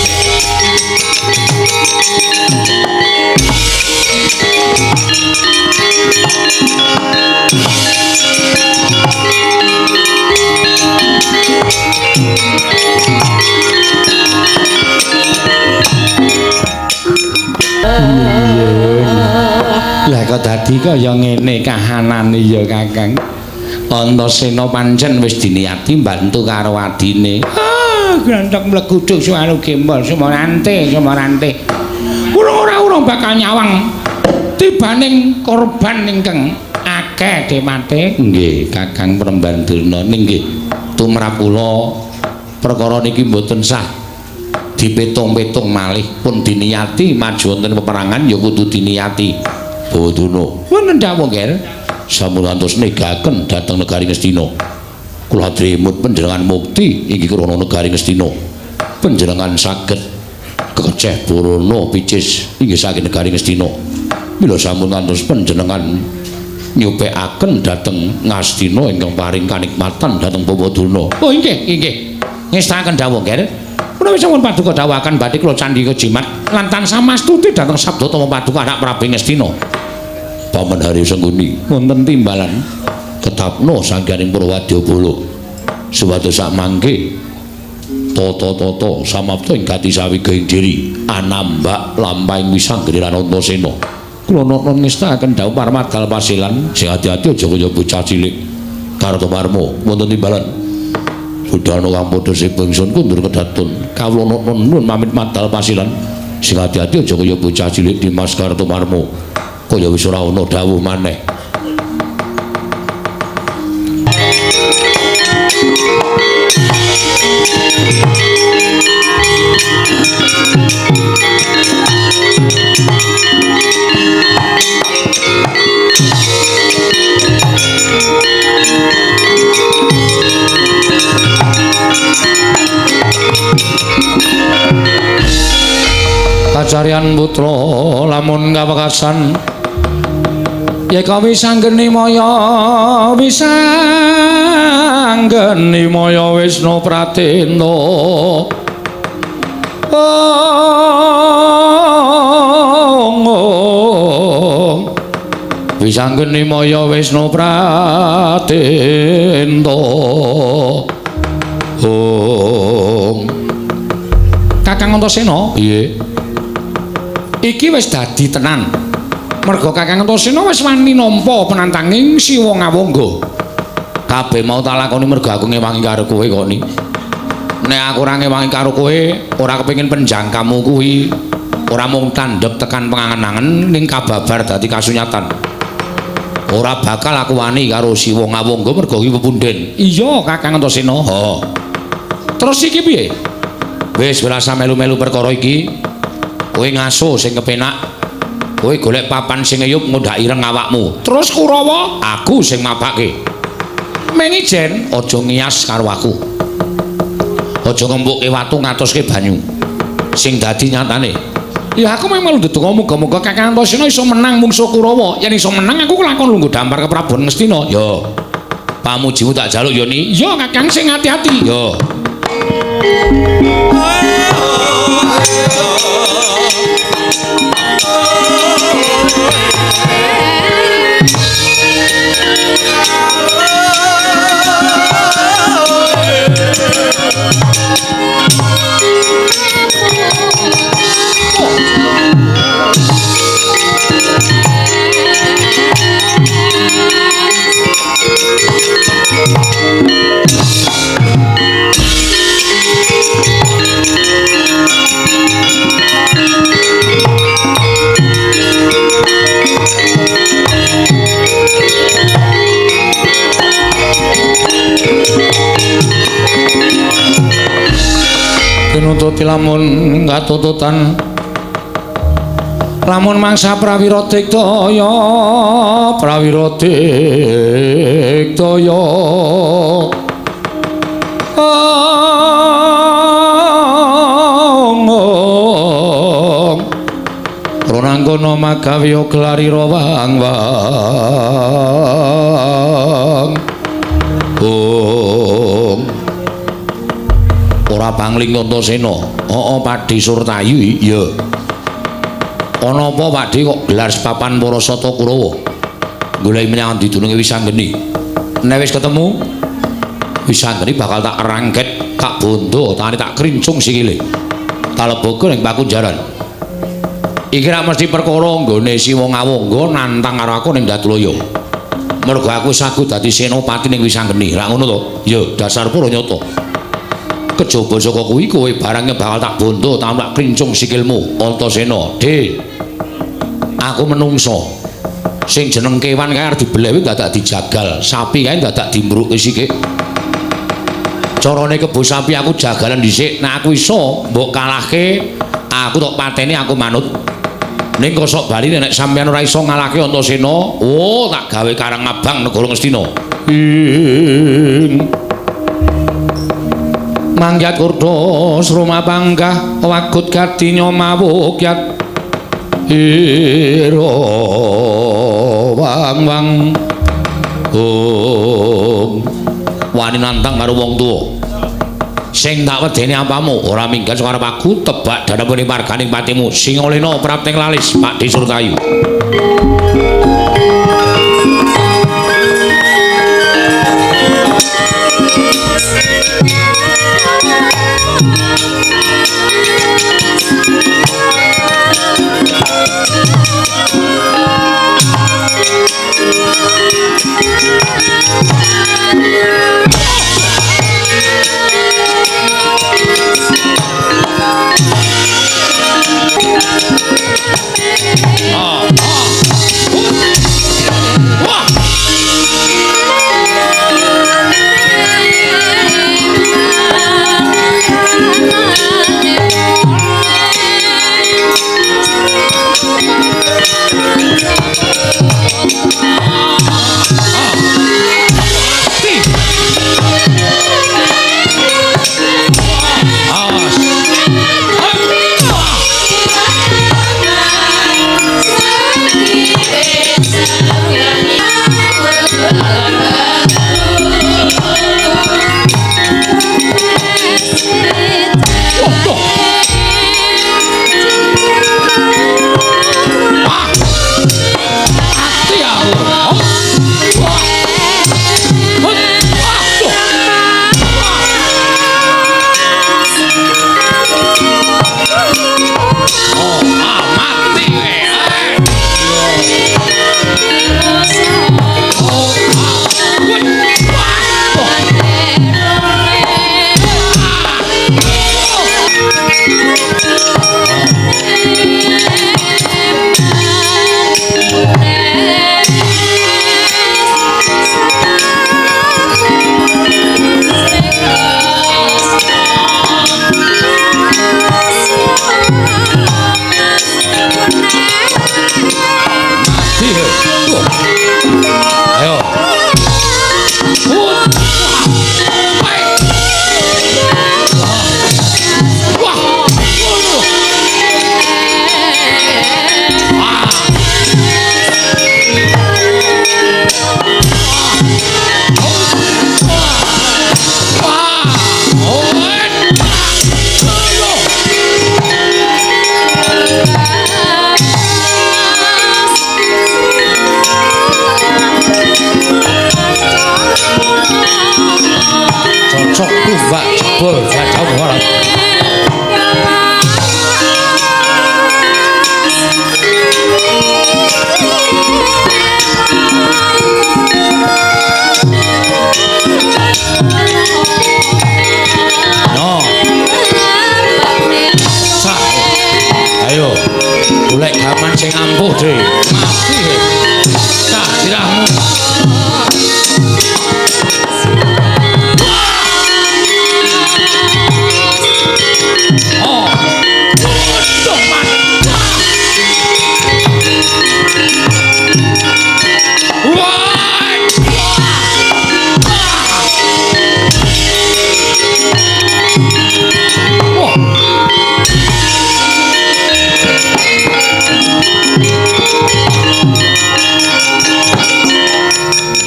Lah kok dadi kaya ngene kahanane ya Kakang. Antasena pancen wis diniati mbantu karo adine. Ah, grantek mleguduk suwaru gembol sumarante sumarante. Urung ora urung bakal nyawang tibaning korban ingkang akeh demate. Nggih, Kakang Premban Durna ning nggih tumrap kula perkara niki mboten sah dipetung-petung malih, pun diniati maju wonten peperangan ya kudu diniati. Bawaduna wonten dawuh nggih. Sampun ngantos negaken dhateng negari Ngastina. Kula adremut panjenengan mukti inggih krana negari Ngastina. Panjenengan saged kekeceh Borana picis inggih saking negari Ngastina. Mila sampun ngantos panjenengan nyupekaken dhateng Ngastina ingkang paring kanikmatan dhateng Bapak Durna. Oh inggih, inggih. Ngestakaken dawuh, Ger. Menawi sampun paduka dawuhaken badhe kula candhi kejimat lan tansah mastuti dhateng sabda tama paduka anak Prabu Ngastina. Paman Haryo Sengkuni wonten timbalan ketapno sangganing Purwadyabala supados sak mangke tata-tata samapta ing gati sawigaing diri anambak lampahing wisanggeni lan Antasena. Kula nokno ngestakaken dawuh parmadal pasilan sing ati-ati aja kaya bocah cilik. Kartomarma wonten timbalan budalna kang padha seba ingsun kundur kedatun. Kawula nokno nuwun pamit madal pasilan sing ati-ati aja kaya bocah cilik Dimas Kartomarma kaya wis ora ana dawuh maneh. Kacarian putra lamun kawekasan yeka wisanggeni maya wisanggeni maya Wisnu Pratena. Wisanggeni maya Wisnu Pratena. Om. Kakang Antasena, piye? Iki wis dadi tenan. Merga Kakang Antasena wis wani nampa penantanging Siwa Ngawangga. Kabeh mau tak lakoni merga aku ngewangi karo kowe kok ni. Nek aku ora ngewangi karo kowe, ora kepengin penjangkamu kuwi ora mung tandhep tekan pengangen-angen ning kababar dadi kasunyatan. Ora bakal aku wani karo Siwa Ngawangga merga kuwi pepunden. Iya, Kakang Antasena. Oh. Terus iki piye? Wis ora usah melu-melu perkara iki. Kowe ngaso sing kepenak. Kowe golek papan sing ngeyup ngundhak ireng awakmu. Terus Kurawa aku sing mapake. Mengijen aja ngiyas karo aku. Aja ngempukke watu ngatoske banyu. Sing dadi nyatane. Ya aku memang ndedonga muga-muga Kakang Antasena iso menang mungsuh Kurawa. Yen iso menang aku lakon lungguh dampar ke Prabu Ngastina. Yo. Pamujimu tak jaluk yo ni. Yo Kakang sing ati-ati. Yo. Tinututi lamun katututan lamun mangsa prawira diktaya prawira diktaya Ronangkono magawe gelarira wang wang Ong ora pangling Antasena. Heeh Padhe Surtayu iya. Ana apa Padhe kok gelar sepapan para sata Kurawa? Goleki menyang endi dununge Wisanggeni. Nek wis ketemu Wisanggeni bakal tak rangket, tak bondo, tangane tak krincung sikile. Tak leboke ning pakunjaran. Iki ra mesti perkara nggone Siwa Ngawangga nantang karo aku ning Datulaya. Mergo aku sagu dadi senopati ning Wisanggeni. Ra ngono to? Ya, dasar pura nyata. Kejaba saka kuwi kowe barangnya bakal tak bondo, tak krincung sikilmu, Antasena. De. Aku menungso. Sing jeneng kewan kae arep dibeleh dadak dijagal, sapi kae dadak dimbrukke sikik. Carane kebo sapi aku jagalan dhisik, nek aku iso mbok kalahke, aku tok pateni aku manut. Ning kosok bali nek sampeyan ora iso ngalahke Antasena, oh tak gawe karang abang negara Ngastina. Ing Manggyat kurda sroma panggah wagut gadinya mawukyat ira wang wang. Om wani nantang karo wong tuwa. Sing tak wedeni apamu ora minggat saka arep aku tebak danapune marganing patimu Singalena prapting lalis Pakdhe Surtayu.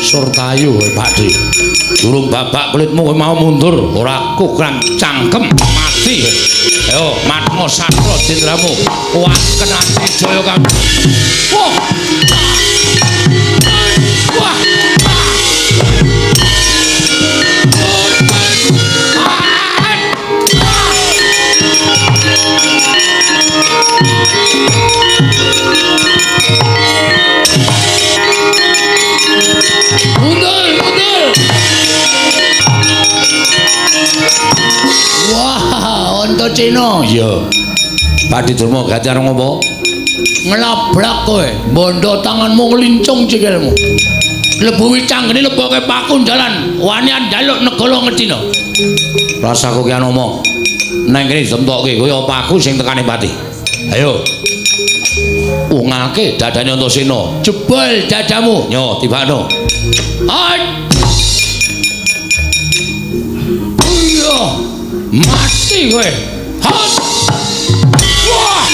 Surtayu Pakdhe. Durung babak kulitmu kowe mau mundur, ora kukrang cangkem mati. Ayo matmo sastra jendramu. Wah kenati jaya kang. Wah. Wah. Mundur, mundur. Wah, Antasena. Iya. Pakdhe Durma gati arep ngopo? Nglabrak kowe, bondo tanganmu ngelincung sikilmu. Lebu wicanggene leboke paku dalan, wani njaluk negara Ngastina. Rasaku ki omong. Neng kene ditemtokke kowe apa aku sing tekane pati. Ayo. Ungake dadane Antasena. Jebol dadamu. Nyo, tibakno. Iya. Mati kowe. Hot. Wah.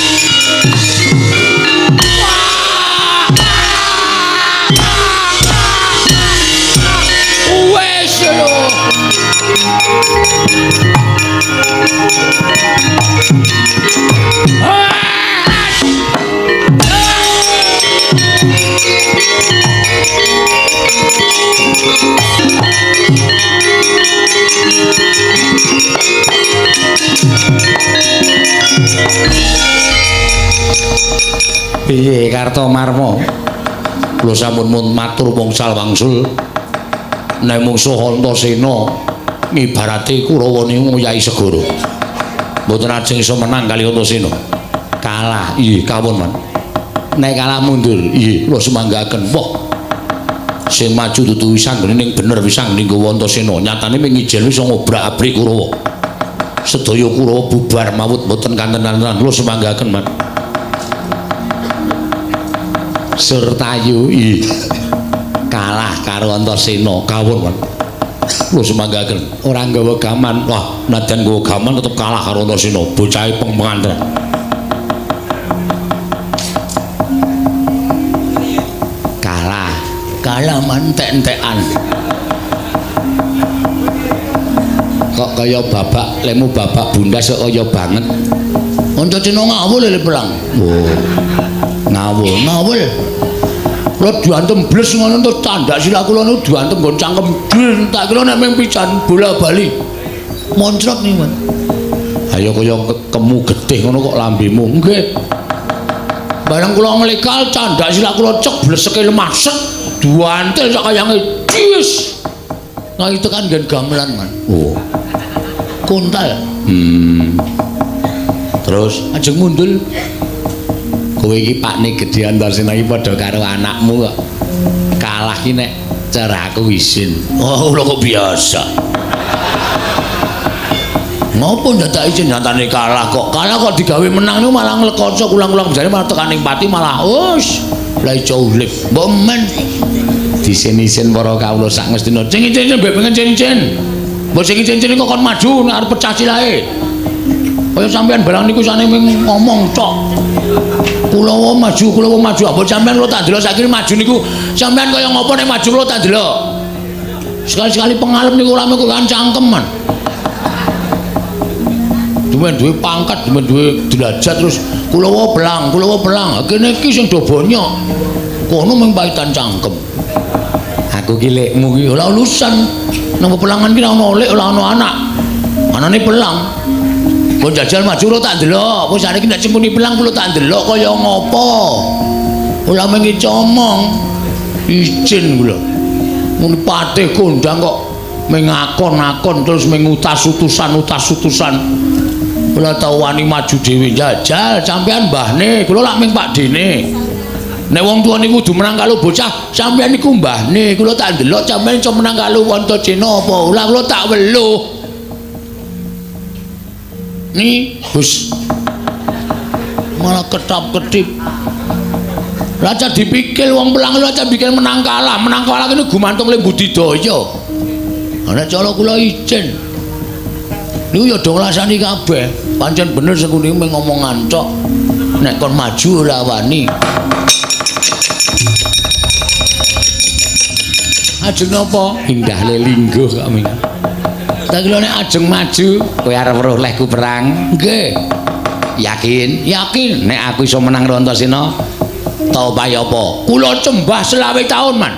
Wes lho. Piye Kartomarma? Kula sampun mun matur wangsul wangsul. Nek mungsuh Antasena ngibarate Kurawa niku nguyahi segara. Mboten ajeng iso menang kali Antasena. Kalah. Nggih, kawon, Man. Nek kalah mundur. Nggih, kula semanggaken. Wah. Sing maju dudu wisanggeni ning bener wisanggeni nggawa Antasena. Nyatane ming ijen iso ngobrak-abrik Kurawa. Sedaya Kurawa bubar mawut mboten kantenan-tenan. Kula semanggaken, Man. Surtayu Nggih, kalah karo Antasena. Kawon, Man. Kula semanggaken. Ora nggawa gaman. Wah, nadyan nggawa gaman tetep kalah karo Antasena. Bocahe peng-pengan tenan. Kalah. Kalah man entek-entekan. Kok kaya babak lemu babak bundas kok kaya banget. Antasena ngawul lho pelang. Oh. Ngawul, ngawul. Kula diantem bles ngono terus candak silah kula niku diantem nggon cangkem. Tak kira nek mung pisan bola-bali. Moncrot niku, Man. Ayo kaya kemu getih ngono kok lambemu. Nggih. Bareng kula nglekal candak silah kula cek bleseke lemah set. Duantel sak kayange. Jis. Nganti tekan nggen gamelan, Man. Oh. Kuntal. Terus ajeng mundul. Kowe iki pakne gedhe Antasena iki padha karo anakmu kok. Kalah ki nek cara aku isin. Oh, kula kok biasa. Ngopo ndadak izin nyatane kalah kok. Kalah kok digawe menang niku malah nglekoco ulang-ulang jare malah tekan ing pati malah us. Lah iso urip. Mbok men disin-isin para kawula sak ngestina. Sing icin-icin mbek pengen cin-cin. Mbok sing icin-icin kok kon maju nek arep pecah silahe. Kaya sampean barang niku sane mung ngomong tok. Kula wae maju, kula wae maju. Apa sampean kula tak delok saiki maju niku sampean kaya ngopo nek maju kula tak delok. Sekali-sekali pengalem niku ora mung kan cangkeman. Duwe duwe pangkat, duwe duwe derajat terus kula wae belang, kula wae belang. Kene iki sing do bonyok. Kono mung paitan cangkem. Aku ki lekmu ki ora urusan. Nang pepelangan ki ora ono lek, ora ono anak. Anane pelang. Mbok jajal maju kula tak delok. Wis saiki nek sempuni pelang kula tak delok kaya ngopo. Ora mung comong. Izin kula. Mun patih kondang kok mengakon-akon terus mengutas-utusan-utas-utusan. Kula tau wani maju dhewe jajal sampean mbahne, kula lak ming pakdene. Nek wong tuwa niku kudu menang karo bocah, sampean niku mbahne, kula tak delok sampean iso menang karo Antasena apa ora kula tak weluh. Ni Gus malah ketap-ketip. Raja dipikir wong pelang raja pikir menang kalah kene gumantung le budidaya. Ana cara kula izin. Niku ya do ngrasani kabeh. Pancen bener sekuni mung ngomongan tok. Nek kon maju ora wani. Ajeng napa? Indah le lingguh kok ming. Tak kira nek ajeng maju kowe arep weruh lehku perang. Nggih. Yakin? Yakin. Nek aku iso menang karo Antasena, tau pae apa? Kula cembah 25 taun, Man.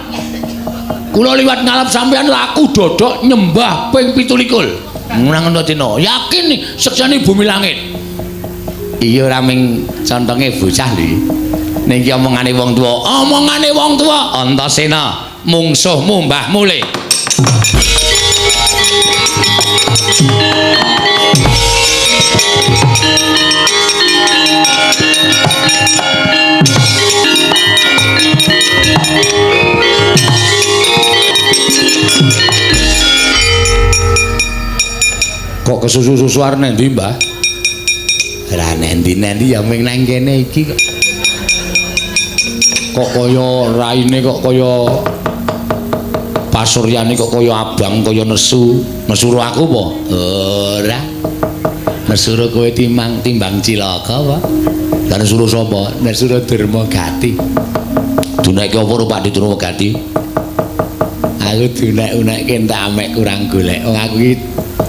Kula liwat ngalap sampean laku dodok nyembah ping 27. Menang Antasena. Yakin nih sekseni bumi langit. Iya ora ming contonge bocah lho. Ning iki omongane wong tuwa. Omongane wong tuwa. Antasena, mungsuhmu mbahmu le. Kok kesusu-susu arep nendi, Mbah? Ora nendi-nendi ya ming nang kene iki kok. Kok kaya raine kok kaya pasuryane kok kaya abang kaya nesu. Mesuro aku apa? Ora. Mesuro kowe timbang cilaka apa? Lah nesuro sapa? Nesuro Durmagati. Dunekke apa ro Pakdhe Durmagati? Aku dunek-unekke entek amek kurang golek. Wong aku iki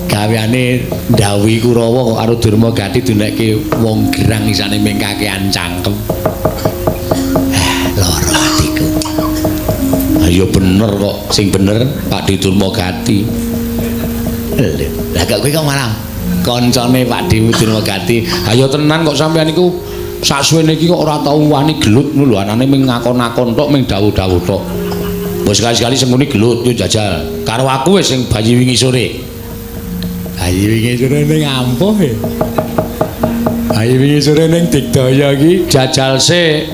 gaweane ndhawuhi Kurawa kok karo Durmagati dunekke wong gerang isane ming kakean cangkem. Lara atiku. Ayo bener kok, sing bener Pakdhe Durmagati. Lah kok kowe kok malah kancane Pakdhe Durmagati. Ayo tenan kok sampean iku saksuwene iki kok ora tau wani gelut ngono lho, anane ming ngakon-akon tok, ming dawuh-dawuh tok. Mbok sekali-sekali sengkuni gelut yo jajal. Karo aku wis sing bayi wingi sore. Bayi wingi sore ning ampuh e. Bayi wingi sore ning Digdaya iki jajal sik.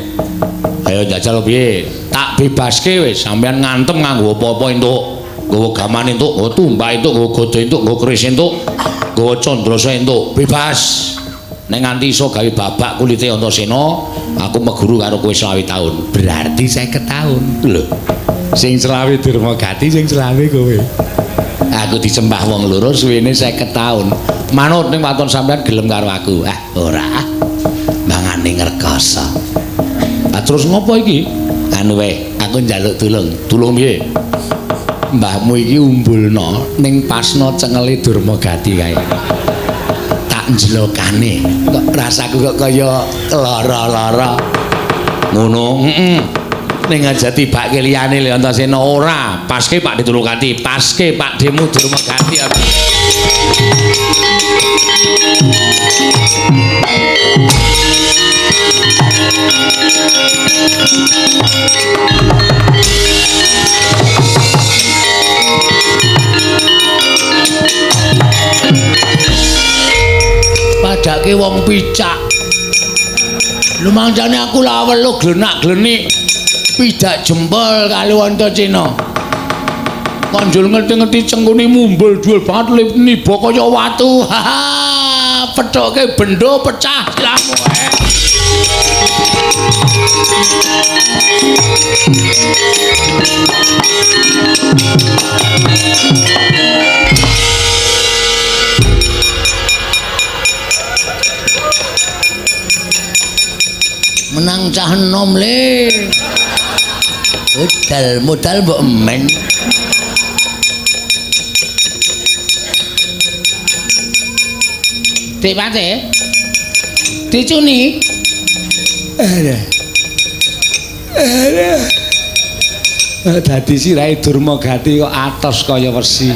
Ayo jajal piye? Tak bebaske wis, sampean ngantem nganggo apa-apa entuk. Nggawa gaman entuk, nggawa tumbak entuk, nggawa gada entuk, nggawa keris entuk, nggawa candrasa entuk. Bebas. Nek nganti iso gawe babak kulite Antasena, aku meguru karo kowe 25 taun. Berarti 50 taun. Lho. Sing selawe Durmagati, sing selawe kowe. Aku disembah wong loro suwene 50 taun. Manut ning waton sampean gelem karo aku. Ah, ora. Mangane ngrekoso. Ah terus ngopo iki? Anu wae, aku njaluk tulung. Tulung piye? Mbahmu iki umbulno ning pasno cengele Durmagati kae. Tak njelokane. Kok rasaku kok kaya lara-lara. Ngono, heeh. Ning aja tibake liyane lho Antasena ora. Paske Pakdhe Durmagati, paske Pakdhemu Durmagati. Padake wong picak. Lumangsane aku lawelu glenak-glenik pidak jempol kali Antasena. Kanjul ngerti-ngerti cengkune mumbul dhuwur banget niba kaya watu. Haha, pethoke bendo pecah silahmu. Menang cah enom le. Modal modal mbok emen. Dik Pate. Dicuni. Aduh. Aduh. Dadi sirahe Durmagati kok atos kaya wesi.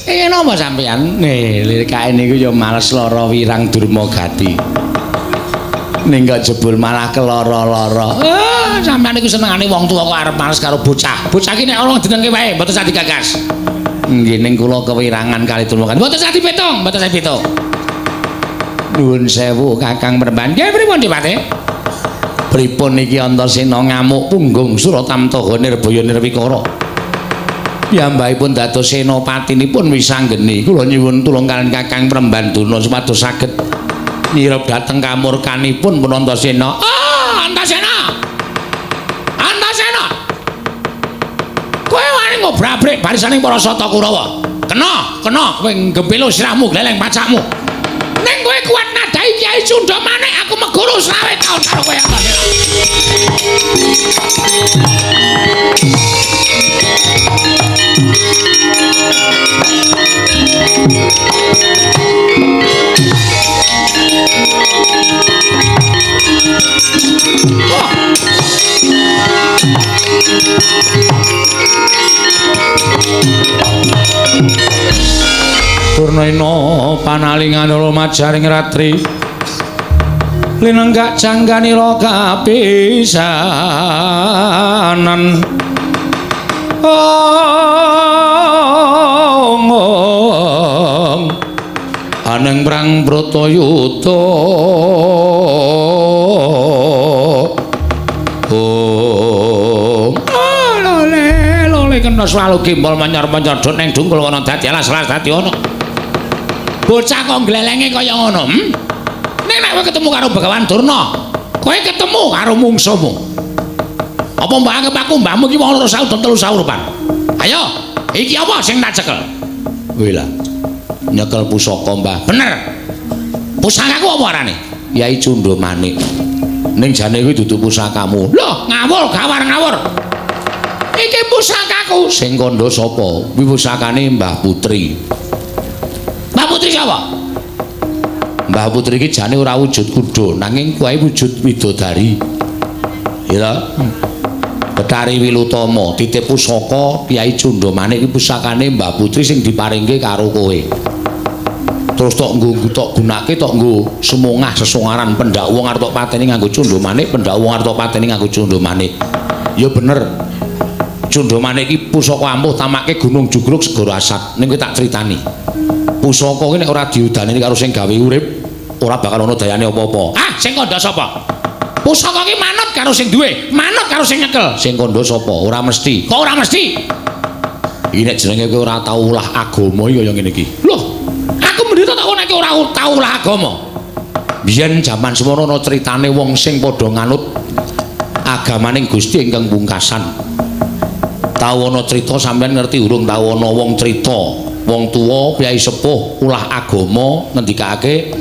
Iki napa sampean? Lirikake niku ya males lara wirang Durmagati. Ning kok jebul malah keloro-loro. Ah, sampean niku senengane wong tuwa kok arep males karo bocah. Bocah iki nek ana jenenge wae mboten sah digagas. Nggih ning kula kewirangan kali Durmagati. Mboten sah dipitung, mboten sah dipitung. Nuwun sewu Kakang Premban. Nggih pripun Dik Pate? Pripun iki Antasena ngamuk punggung Suratamtaha Nirbaya Nirwikara. Piyambakipun dados senapatinipun wisanggeni. Kula nyuwun tulung kaliyan Kakang Premban Durna supados saged nyirep dhateng kamurkanipun pun Antasena. Ah, Antasena. Antasena. Kowe wani ngobrak-abrik barisaning para Sata Kurawa. Kena, kena kowe nggembelo sirahmu gleleng pacakmu. Ning kowe kuat nadai Kyai Cundha Manik aku meguru 25 taun karo kowe Antasena. Purnaina panalingan lumajaring ratri linenggak jangganira kapisanan. Ong aneng prang Bratayuda. Om lole lole kena swalu gimbal menyor-menyor dot ning dungkul ana dadi alas alas dadi ana. Bocah kok glelenge kaya ngono, Ning nek kowe ketemu karo Begawan Durna, kowe ketemu karo mungsuhmu. Apa mbok anggap aku mbahmu iki wong loro saudon telu saurupan? Ayo, Iki apa sing tak cekel? Kuwi lah. Nyekel pusaka, Mbah. Bener. Pusakaku apa arane? Yai Cundha Manik. Ning jane kuwi dudu pusakamu. Loh, ngawur, gawar ngawur. Iki pusakaku. Sing kandha sapa? Kuwi pusakane Mbah Putri. Mbah Putri sapa? Mbah Putri iki jane ora wujud kuda, nanging kuwi wujud widodari. Ya. Betari Wilutama titip pusaka Kyai Cundha Manik iki pusakane Mbah Putri sing diparingke karo kowe. Terus tok nggo tok gunake tok nggo sumungah sesongaran pendak wong arep tok pateni nganggo Cundha Manik, pendak wong arep tok pateni nganggo Cundha Manik. Ya bener. Cundha Manik iki pusaka ampuh tamake Gunung Jugruk Segara Asat. Ning kowe tak critani. Pusaka ki nek ora diudani karo sing gawe urip, ora bakal ana dayane apa-apa. Ah, sing kandha sapa? Pusaka ki manut karo sing duwe, manut karo sing nyekel. Sing kandha sapa? Ora mesti. Kok ora mesti? Iki nek jenenge kowe ora tau ulah agama iki kaya ngene iki. Loh, aku mendita tak nek ora tau ulah agama. Biyen jaman semono ana critane wong sing padha nganut agamaning Gusti ingkang pungkasan. Tau ana crita sampeyan ngerti urung tau ana wong crita, wong tuwa piyai sepuh ulah agama ngendikake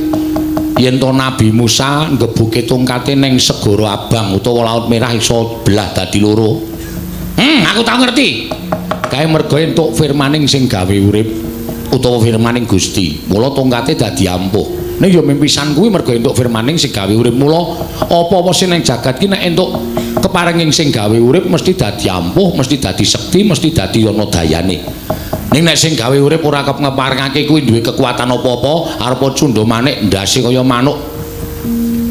yen to Nabi Musa nggebuke tongkate ning Segara Abang utawa Laut Merah iso belah dadi loro. Aku tau ngerti. Kae mergo entuk firmaning sing gawe urip utawa firmaning Gusti. Mula tongkate dadi ampuh. Ning ya mimpisan kuwi mergo entuk firmaning sing gawe urip. Mula apa-apa sing ning jagat ki nek entuk keparenging sing gawe urip mesti dadi ampuh, mesti dadi sekti, mesti dadi ana dayane. Ning nek sing gawe urip ora ngeparengake kuwi duwe kekuatan apa-apa, arep Cundha Manik ndase kaya manuk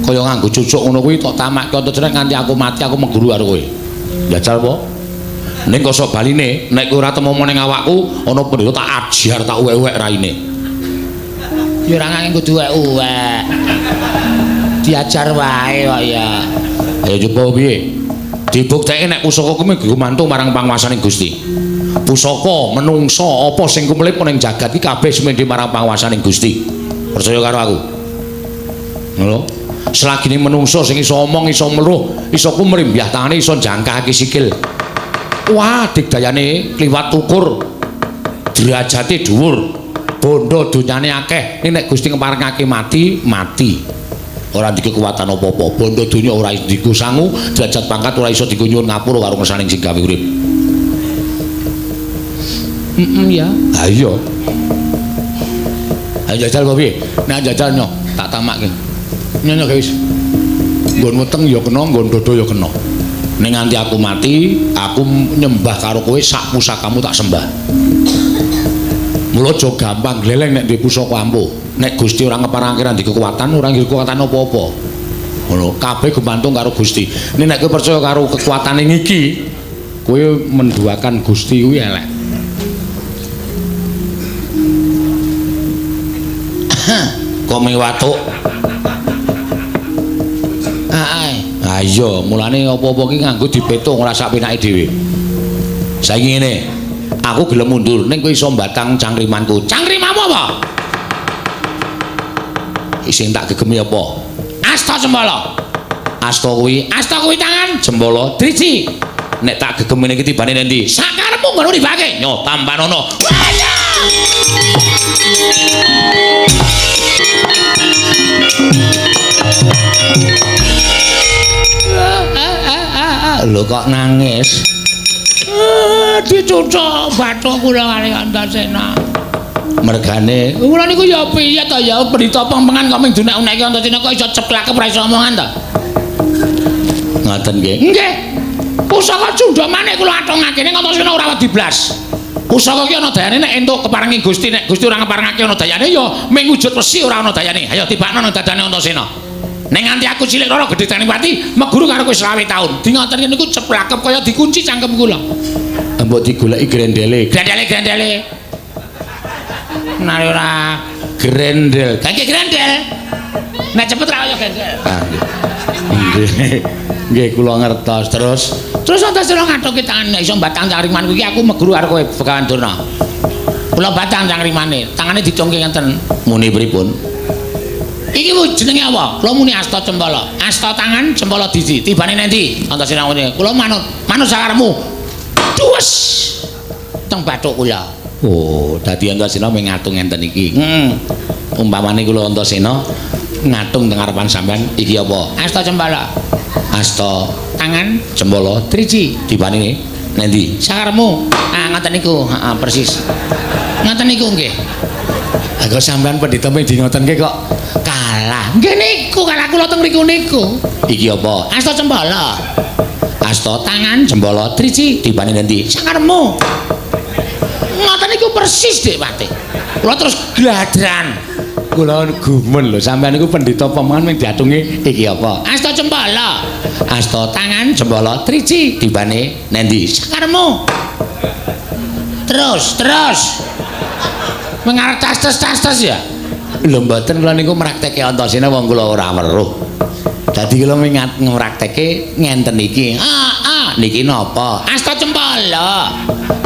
kaya nganggo cucuk ngono kuwi tok tamakke Antasena nganti aku mati aku mengguru karo kowe. Njajal apa? Ning kosok baline nek kowe ora temu ning awakku ana pendeta tak ajar tak uwek-uwek raine. Ya ora nganggo kudu uwek-uwek. Diajar wae kok ya. Ayo coba piye? Dibuktekke nek pusaka kuwi gumantung marang panguwasaning Gusti. Pusaka menungsa apa sing kumlip ning jagat iki kabeh sumendhe marang panguwasaning Gusti. Percaya karo aku. Ngono. Selagine menungsa sing iso omong, iso meruh, iso kumrimbyah tangane, iso jangkahake sikil. Wah, digdayane kliwat ukur. Derajate dhuwur. Bondo donyane akeh. Ning nek Gusti ngeparengake mati, mati. Ora ndek kekuatan apa-apa. Bondo donya ora iso digo sangu, derajat pangkat ora iso digo nyuwun ngapura karo ngersaning sing gawe urip. Ya. Ha iya. Ha jajal apa piye? Nek jajal nyo, tak tamakke. Nyo nyo guys. Nggon weteng ya kena, nggon dodo ya kena. Ning nganti aku mati, aku nyembah karo kowe sak pusakamu tak sembah. Mula aja gampang gleleng nek duwe pusaka ampuh. Nek Gusti ora ngeparengake ra ndek kekuatan, ora ndek kekuatan apa-apa. Ngono, kabeh gumantung karo Gusti. Ning nek kowe percaya karo kekuatane ngiki, kowe menduakan Gusti kuwi elek. Kok miwatuk? Ha iya, mulane apa-apa ki nganggo dipetung ora sak penake dhewe. Saiki ngene, aku gelem mundur ning kowe iso mbatang cangkrimanku. Cangkrimanmu apa? Sing tak gegemi apa? Asta Jembala. Asta kuwi, asta kuwi tangan, Jembala driji. Nek tak gegemi niki tibane endi? Sakarepmu ngono dibake. Nyo tampanono. Lho kok nangis? Dicucuk bathuk kula kali Antasena. Mergane kula niku ya piye to ya berita pempengan kok ming dunek-uneke Antasena kok iso ceplake ora iso omongan to. Ngoten nggih. Nggih. Pusaka Cundha Manik kula atungake ning Antasena ora wedi blas. Pusaka ki ana dayane nek entuk keparenging Gusti, nek Gusti ora ngeparengake ana dayane ya ming wujud wesi ora ana dayane. Ayo tibakno nang dadane Antasena. Ning nganti aku cilik ora gedhe Tanipati, meguru karo kowe 25 taun. Di ngoten niku ceplakep kaya dikunci cangkem kula. Mbok digoleki grendele. Grendele grendele. Nah ora grendel. Lah iki grendel. Nek cepet ra kaya grendel. Ah nggih. Nggih kula ngertos. Terus terus Antasena ngathuki tangan nek iso batang cangkrimanku iki aku meguru karo kowe Begawan Durna. Kula batang cangkrimane, tangane dicungke ngenten. Muni pripun? Iki jenenge apa? Kula muni asta cempala. Asta tangan cempala diji. Tibane nendi? Antasena ngene. Kula manut, manut sakarepmu. Duwes. Teng bathuk kula. Oh, dadi Antasena mung ngatung ngenten iki. Heeh. Umpamane kula Antasena ngatung teng ngarepan sampean iki apa? Asta cempala. Asta tangan cempala driji dibane nendi? Sakarepmu. Ah ngoten niku, heeh persis. Ngoten niku nggih. Lah kok sampean pendhita mung di ngotenke kok kalah. Nggih niku kalah kula teng mriku niku. Iki apa? Asta cempala. Asta tangan cempala driji dibane nendi? Sakarepmu. Ngoten niku persis Dik Pati. Kula terus gladran. Kula gumun lho, sampean niku pendhita pemangan mung diatungi iki apa? Asta cempala. Asta tangan cempala driji dibane nendi? Sakarepmu. Terus, terus. Mengarep tas-tas ya. Lho mboten kula niku mraktekke Antasena wong kula ora weruh. Dadi kula ngraktekke ngenten iki. Ah, niki napa? Asta cempala.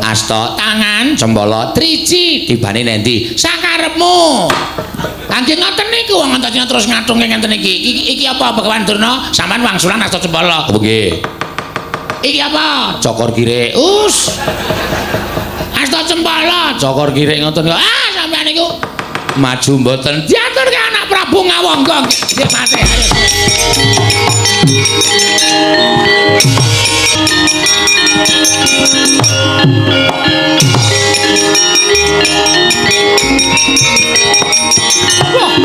Asta tangan cempala driji dibane nendi? Sakarepmu. Lah nggih ngoten niku wong Antasena terus ngatungke ngenten iki. Iki apa Begawan Durna? Sampeyan wangsulan asta cempala. Apa nggih? Iki apa? Cokor kirik. Us. Asta cempala, cokor kirik ngoten kok. Ah, sampeyan niku maju mboten diaturke anak Prabu Ngawangga. Nggih, mate. Ayo. Wah.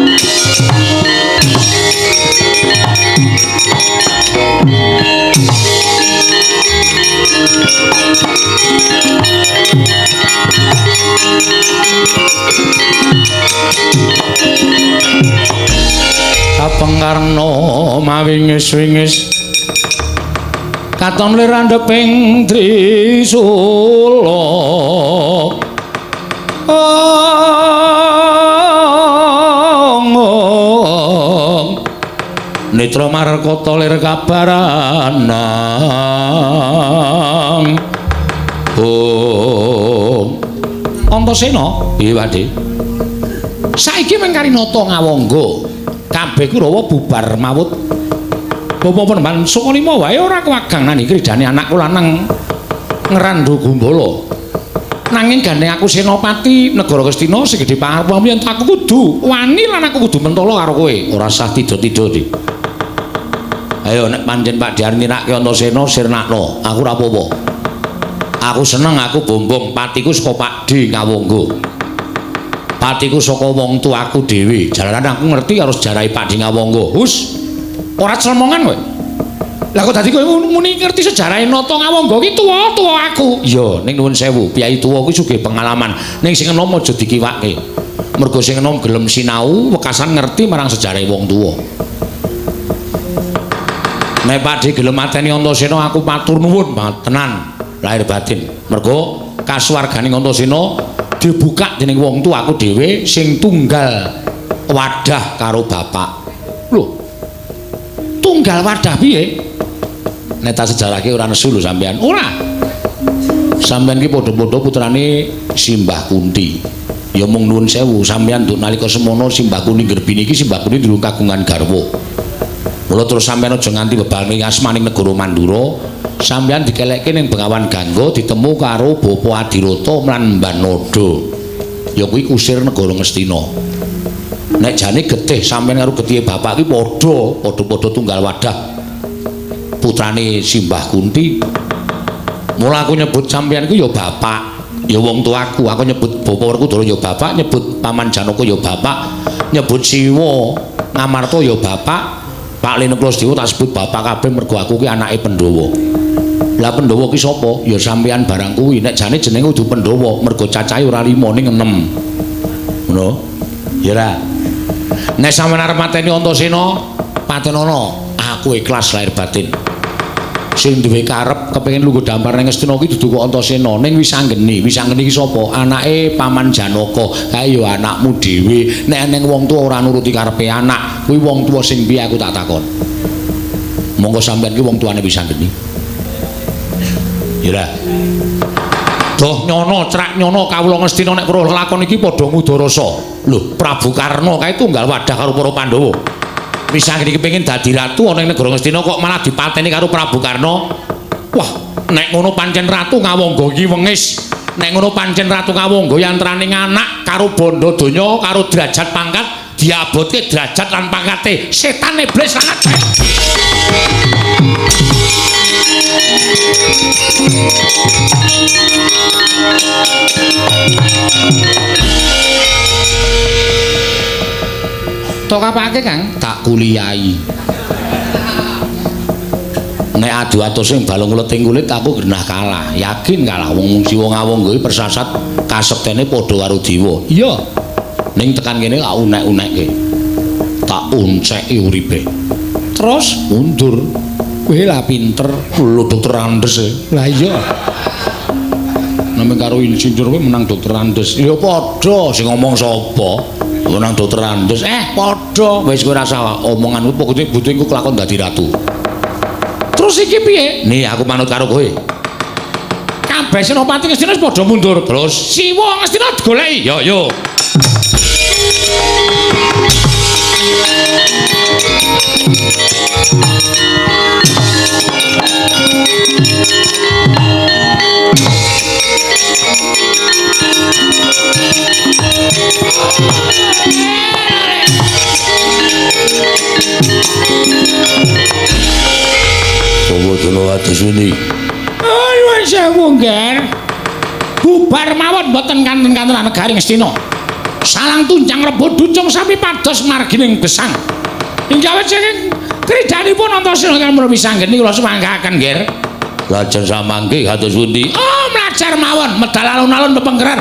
Sapengkarna mawingis-wingis katon lir andheping trisula. Netra markata lir kabaranang. Oh. Antasena, piye Pakde? Saiki mung Karinata Ngawangga. Kabeh Kurawa bubar mawut. Bapa Panembahan Sukalima wae ora kewagang nani kridane anakku lanang Ngrandha Gumbala. Nanging gandeng aku senopati negara Ngastina sing gedhe pangarep yen aku kudu wani lan aku kudu mentala karo kowe. Ora sah tido-tido, Dik. Ayo nek pancen Pak Diar nirake Antasena sirnakno, aku ora apa-apa. Aku seneng aku bombong patiku saka Pakde Ngawangga. Patiku saka wong tuaku dhewe. Jalaran aku ngerti karo sejarahe Pakde Ngawangga. Hus. Ora clemongan kowe. Lah kok dadi kowe muni ngerti sejarahe Nata Ngawangga ki tuwa-tuwa aku. Iya, ning nuwun sewu, piyai tuwa kuwi sugih pengalaman. Ning sing enom aja dikiwake. Mergo sing enom gelem sinau, wekasan ngerti marang sejarahe wong tuwa. Nek Pakde gelem mateni Antasena aku matur nuwun banget tenan lahir batin. Mergo kasuwargane Antasena dibuka dening wong tuaku dhewe sing tunggal wadah karo bapak. Lho. Tunggal wadah piye? Nek tak sejarahke ora nesu lho sampean. Ora. Sampean ki padha-padha putrane Simbah Kunti. Ya mung nuwun sewu, sampean nduk nalika semono Simbah Kunti nggerbini iki Simbah Kunti durung kagungan garwa. Mula terus sampean aja nganti bebaning asmaning negara Mandura, sampean dikelekke ning Bengawan Gangga ditemu karo Bapa Adirata lan Mbanada. Ya kuwi kusir negara Ngastina. Nek jane getih sampean karo getihe bapak ki padha, padha-padha tunggal wadah. Putrane Simbah Kunti. Mula aku nyebut sampean ku ya bapak, ya wong tuaku. Aku nyebut Bapa Werkudara ya bapak, nyebut Paman Janaka ya bapak, nyebut Siwa Ngamarta ya bapak. Pak Lene Kula tak sebut bapak kabeh mergo aku ki anake Pandhawa. Lah Pandhawa ki sapa? Ya sampean barang kuwi. Nek jane jenenge kudu Pandhawa, mergo cacahe ora 5 ning 6. Ngono? Ya ora. Nek sampean arep mateni Antasena, patenono. Aku ikhlas lahir batin. Sing duwe karep kepengin lungguh dampar ning Ngastina ki dudu kok Antasena, ning Wisanggeni. Wisanggeni ki sapa? Anake Paman Janaka. Kae ya anakmu dhewe. Nek eneng wong tuwa ora nuruti karepe anak, kuwi wong tuwa sing piye aku tak takon. Monggo sampean ki wong tuane Wisanggeni. Ya ora. Doh nyono crak nyono kawula Ngastina nek weruh lakon iki padha ngudarasa. Lho, Prabu Karna kae tunggal wadah karo para Pandhawa. Wisanggeni kepengin dadi ratu ana ing negara Ngastina kok malah dipateni karo Prabu Karna. Wah, nek ngono pancen ratu Ngawangga iki wengis. Nek ngono pancen Ratu Kawangga yantraning anak karo bondo donya karo derajat pangkat diabotke derajat lan pangkate setan iblis langat. Tok apake Kang? Tak kuliahi. Nek adu atus sing balung leting kulit aku genah kalah, yakin kalah wong Siwa Ngawangga iki persasat kasektene padha karo dewa. Iya. Ning tekan kene tak unek-unekke. Tak unceki uripe. Terus mundur. Kowe lah pinter, lho Dokter Andes e. Lah iya. Namung karo insinyur kowe menang Dokter Andes. Ya padha sing ngomong sapa? Menang Dokter Andes. Padha. Wis kowe rasa omonganku pokoke butuh engko kelakon dadi ratu. Terus iki piye? Nih aku manut karo kowe. Kabeh senopati Ngastina wis padha mundur. Terus Siwa Ngastina digoleki. Yo yo. Bawa adusuni. Ayo sewu ngger. Bubar mawon mboten kanten-kantenan negari Ngastina. Salang tunjang rebut ducung sapi pados margining gesang. Ing awit saking kridanipun Antasena kang mremisanggeni kula sumanggaken ngger. Lajeng samangke kados pundi? Oh, mlajar mawon medal alun-alun pepengkeran.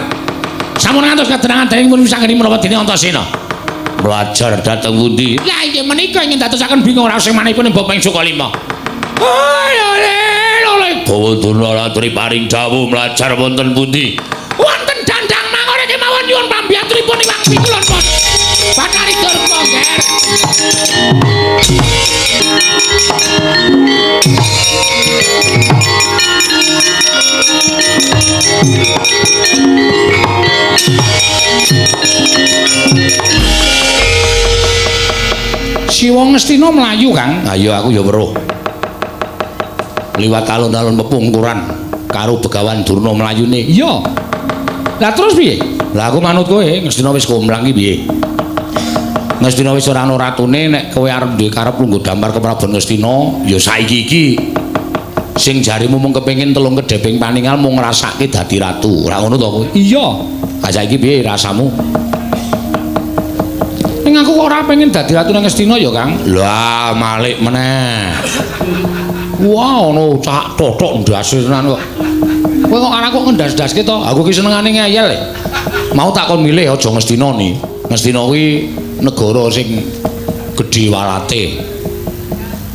Sampun ngantos kadenangan dening mremisanggeni menapa dene Antasena. Mlajar dhateng pundi? Lah inggih menika ingin dadosaken bingung raos manipun Bapak ing Sukalima. Bawa Durna aturi paring dawuh mlajar wonten pundi? Wonten dandang mangore kemawon nyuwun pambiyantunipun Iwang Pikulon pun. Bathari Durga ngger. Siwa Ngastina mlayu, Kang. Ayo aku ya weruh. Liwat alun-alun pepungkuran karo Begawan Durna mlayune. Iya. Lah terus piye? Lah aku manut kowe, Ngastina wis komplang iki piye? Ngastina wis ora ana ratune, nek kowe arep duwe karep lungguh dampar ke Prabu Ngastina, ya saiki iki. Sing jarimu mung kepengin telung kedheping paningal mung ngrasake dadi ratu. Ora ngono to kowe? Iya. Ha saiki piye rasamu? Ning aku kok ora pengen dadi ratu nang Ngastina ya, Kang. Lah malik meneh. Wah, ono cak totok ndase tenan kok. Kowe kok arah kok ngendas-ndaske to? Aku ki senengane ngeyel e. Mau tak kon milih aja Ngastina ni. Ngastina kuwi negara sing gedhe walate.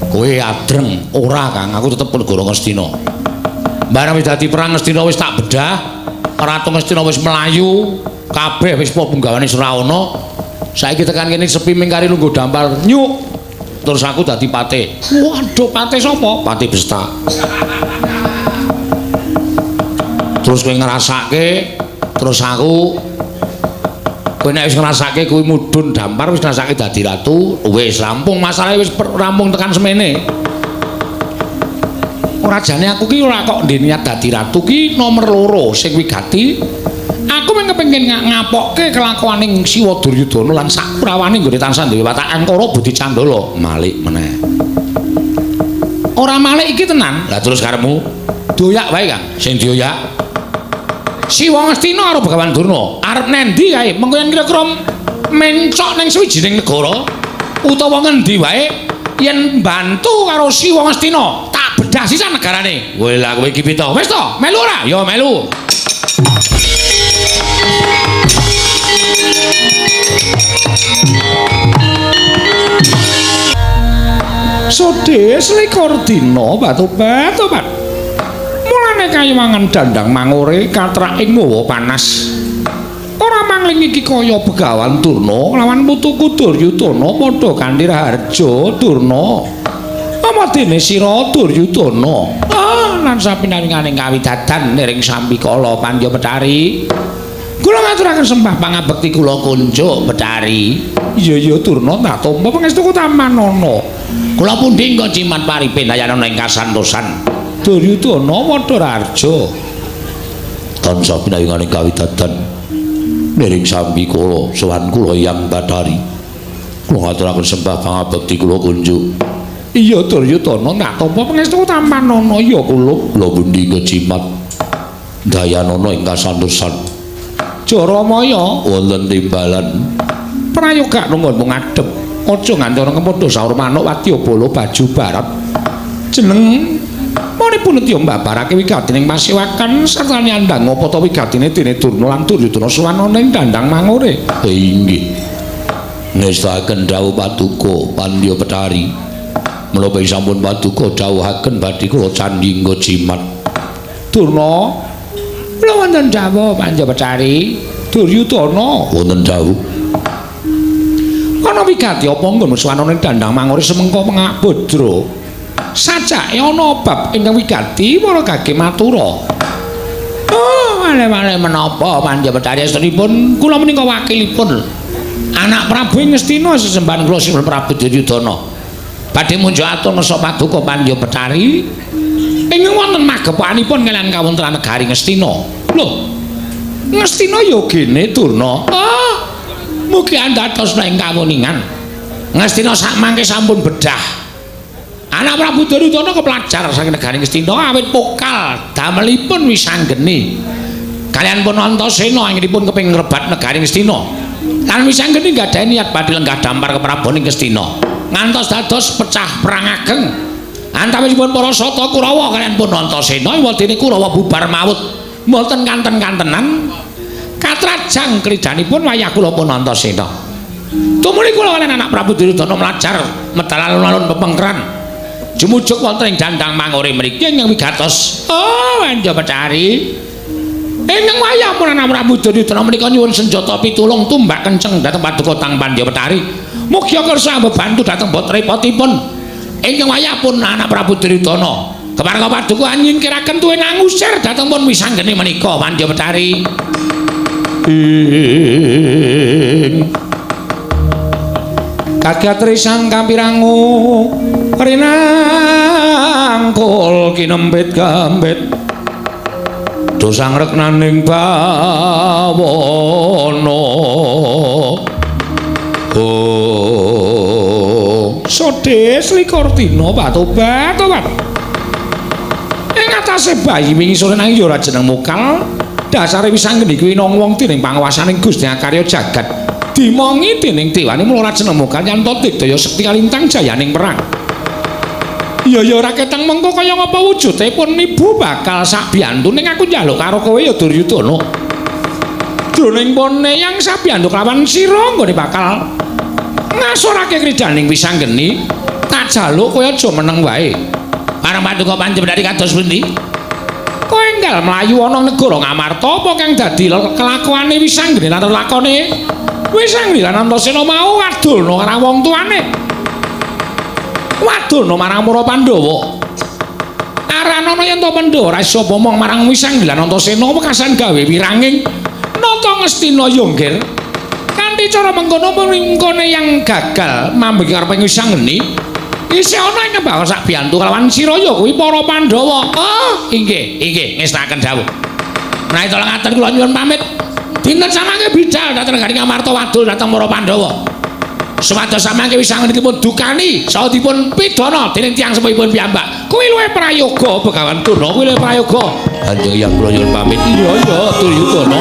Kowe adreng ora, Kang. Aku tetep negara Ngastina. Barang wis dadi perang Ngastina wis tak bedah, Ratu Ngastina wis mlayu, kabeh wis punggawane ora ana. Saiki tekan kene sepi mingkari lungguh dampar nyuk. Terus aku dadi patih. Waduh, patih sapa? Patih Besta. Terus kowe ngrasake, terus aku kowe nek wis ngrasake kuwi mudhun dampar wis ngrasake dadi ratu, wis rampung masalahe wis rampung tekan semene. Ora jane aku ki ora kok ndek niat dadi ratu ki nomor loro sing wigati. Aku mung kepengin ngapokke kelakuaning Siwa Duryudana lan sakrawane nggone tansah duwe watak angkara budi candala. Malik meneh. Ora malik iki tenan. Lah terus karepmu doyak wae, Kang. Sing dioyak Siwa Ngastina karo Begawan Durna. Arep nendi kae? Mengko yen kira-kira mencok ning sawijining negara utawa ngendi wae yen mbantu karo Siwa Ngastina tak bedah sisan negarane. Kowe lah kowe iki pito. Wis to, melu ora? Ya melu. Sodhe selikur dina batu-batu-bat. Mulane kayuwangan dandang mangore katraking mawa panas. Ora mangling iki kaya Begawan Durna lawan putuku Duryudana padha kanthi raharja Durna. Apa dene sira Duryudana? Ah, lan sapinaringaning kawidadan niring sampikala Pandya Betari. Kula ngaturaken sembah pangabekti kula kunjuk Betari. Iya iya Durna tak tampa pangestuku tamanana. Kula pundi engko cimat paripin ayanana ing kasantosan. Duryudana padha raharja. Tansah pinayunganing kawidadan niring sami kula sowan kula Hyang Bathari. Kula ngaturaken sembah pangabekti kula kunjuk. Iya Duryudana tak tampa pangestu tampanana ya kula. Kula pundi kecimat dayanana ing kasantosan. Jaramaya wonten timbalan prayoga nunggon ngadhep aja nganti ana kemodho saur manuk wadyabala baju barat. Jeneng manipun ya mbabarake wigatining pasewakan sarta nyandang apa ta wigatine dene Durna lan Duryudana sowan ana ing dandang mangure. Inggih. Ngestakaken dawuh paduka Pandya Betari. Menapa sampun paduka dawuhaken badhe kula candhi nggo jimat. Durna, kula wonten dawuh Pandya Betari. Duryudana wonten dawuh. Ana wigati apa nggon sowan ana ing dandang mangure semengko pengabodra. Sajake ana bab ingkang wigati para gage matura. Oh, male-male menapa Pandya Betari estunipun kula menika wakilipun anak Prabu ing Ngastina sesembahan kula Sri Prabu Duryudana. Badhe munjuk atur ngersa paduka Pandya Betari ingkang wonten magepokanipun kaliyan kawontenan negari Ngastina. Lho, Ngastina ya gene Durna. Oh, mugi andhatosna ing kawuningan. Ngastina sakmangke sampun bedah. Anak Prabu Duryudana kepelajar saking negari Ngastina awit pokal damelipun wisanggeni. Kaliyan pun Antasena anggenipun kepengin ngrebat negari Ngastina. Lan wisanggeni nggadahi niat badhe lenggah dampar keprabon ing Ngastina. Ngantos dados pecah perang ageng. Antawisipun para sata Kurawa kaliyan pun Antasena iwadene Kurawa bubar mawut. Mboten kanten-kantenan katrajang kridanipun wayah kula pun Antasena. Tumuli kula kaliyan anak Prabu Duryudana mlajar medal alun-alun pepengkeran. Jumujuk wonten ing dandang mangure mriki ingkang wigatos. Oh, Pandya Betari. Ingkang wayah pun anak Prabu Duryudana menika nyuwun senjata pitulung tumbak kenceng dhateng paduka Tang Pandya Betari. Mugi kersa bebantu dhateng bot repotipun. Ingkang wayah pun anak Prabu Duryudana kepareng paduka nyingkiraken tuwin angusir dhateng pun wisanggeni menika Pandya Betari. Ing kagatri sang kampirangu rinangkul kinempit gambit dosang reknaning bawana. Oh, sodes likur dina patobat tobat. Ing atase bayi wingi sore nanging ya ora jeneng mokal. Dasare wisanggeni kuwi nang wong dening panguwasaning Gusti Akarya jagat. Dimongi dening dewane mula ora jeneng mokal yen to digdaya sekti kalintang jayaning perang. Ya ya ora ketang mengko kaya ngapa wujude pun ibu bakal sabiyantu ning aku njaluk karo kowe ya Duryudana. Jroning pone yang sabiyantu kelawan sira nggone bakal ngasorake kridaning wisanggeni, tak jaluk kowe aja meneng wae. Marang paduka panjenengan kados pundi? Kowe enggal mlayu ana negara Ngamarta apa kang dadi kelakuane wisanggeni lan lakone wisanggeni lan Antasena mau wadulna marang wong tuane. Wadulna marang para Pandhawa. Aranana yen to Pandhawa ora iso omong marang wisanggeni lan Antasena wekasan gawe wiranging nata Ngastina ya nggir. Kanthi cara mengkono mengkone yang gagal mambeki kareping wisanggeni isih ana ing bakal sak biyantu kelawan sira ya kuwi para Pandhawa. Oh, inggih, inggih ngestakaken dawuh. Menawi tolong ngaten kula nyuwun pamit. Dinten samangke bidal dhateng negari Ngamarta wadul dhateng para Pandhawa. Supados samangke wisanggenipun dukani saha dipun pidana dening tiyang sepuhipun piyambak. Kuwi luwih prayoga Begawan Durna, kuwi luwih prayoga. Kanjeng Hyang kula nyuwun pamit. Iya iya Duryudana.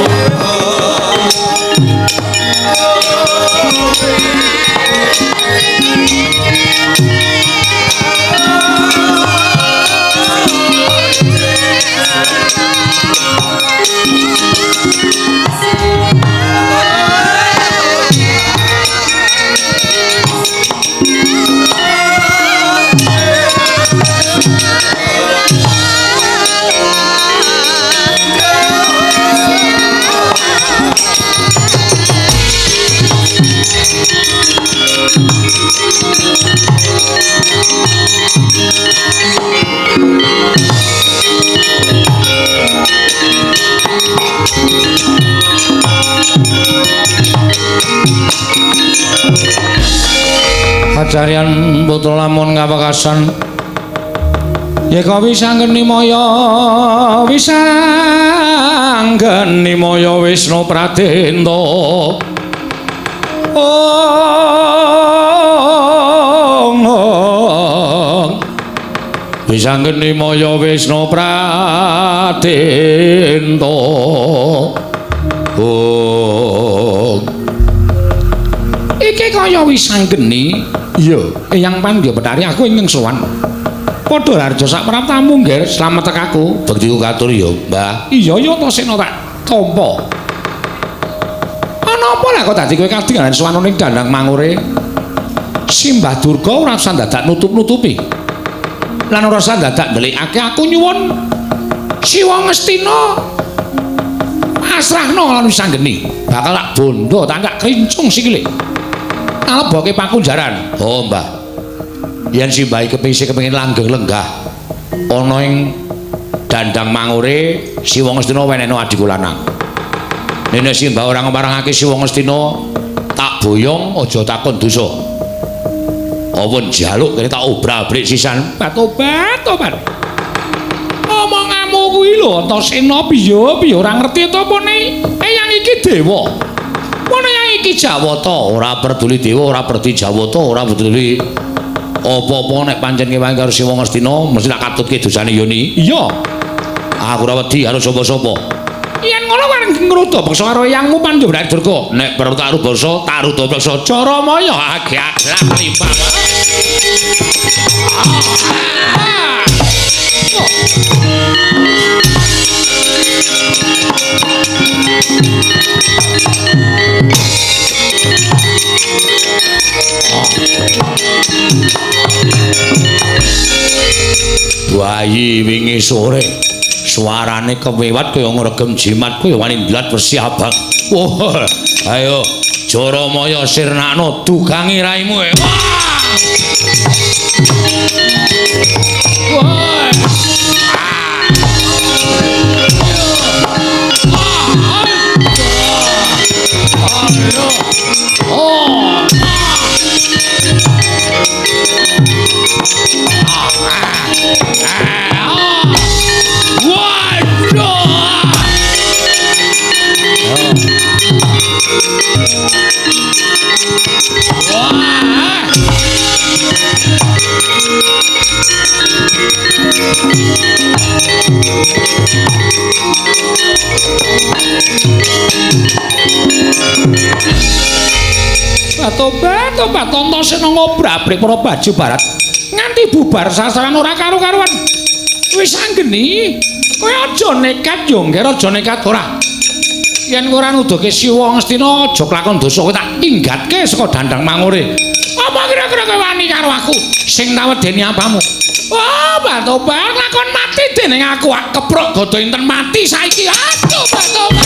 Acaryan putra lamun ngawekasan Yeka wisanggeni maya wisanggeni maya Wisnu Pradenta. Ong wisanggeni maya Wisnu Pradenta. Ong iki kaya wisanggeni. Iya, Eyang Pandya Betari aku ingkang sowan. Padha harja sak praptamu nggih, slamet tekaku. Bektiku katur ya, Mbah. Iya ya Antasena tak tampa. Ana apa lah kok dadi kowe kadingalan sowan ning dandang mangure? Simbah Durga ora usah dadak nutup-nutupi. Lan ora usah dadak ndelikake aku nyuwun Siwa Ngastina pasrahno lan wisanggeni. Bakal tak bondo tangkak krincung sikile. Aleboke pakunjaran. Oh, Mbah. Yen simbahe kepingin kepengin langgeng lenggah ana ing dandang mangure Siwa Ngastina wenehno adhiku lanang. Nek simbah ora ngmarangake Siwa Ngastina tak boyong aja takon dosa. Apa njaluk kene tak obrak-abrik sisan. Tobat, tobat. Omonganmu kuwi lho Antasena piye piye ora ngerti ta apa ne? Eyang iki dewa. Apa yang iki Jawata? Ora peduli dewa, ora peduli Jawata, ora peduli apa-apa nek pancen kewangi karo Siwa Ngastina mesti tak katutke dosane Yoni. Iya. Aku ora wedi karo sapa-sapa. Yen ngono areng ngruda beksa karo eyangmu Pandya Betari Durga. Nek perlu tak rubasa, tak ruda beksa Jaramaya agak-agak limpah. Bayi wingi sore suarane kewewat kaya ngregem jimat kaya wani ndlat wesi abang. Wah, ayo Jaramaya sirnakno dugangi raimu. Wah. Wah. Oh. Tobat, tobat, Antasena ngobrak-abrik para baju barat nganti bubar sasaran ora karu-karuan. Wis anggeni, kowe aja nekat yo, Ngger, aja nekat ora. Yen kowe ora nuduhke Siwa Ngastina aja kelakon dosa, kowe tak inggatke saka dandang mangure. Apa kira-kira kowe wani karo aku sing tak wedeni apamu? Wah, tobat, lakon mati dening aku, keprok godho inten mati saiki. Aduh, tobat.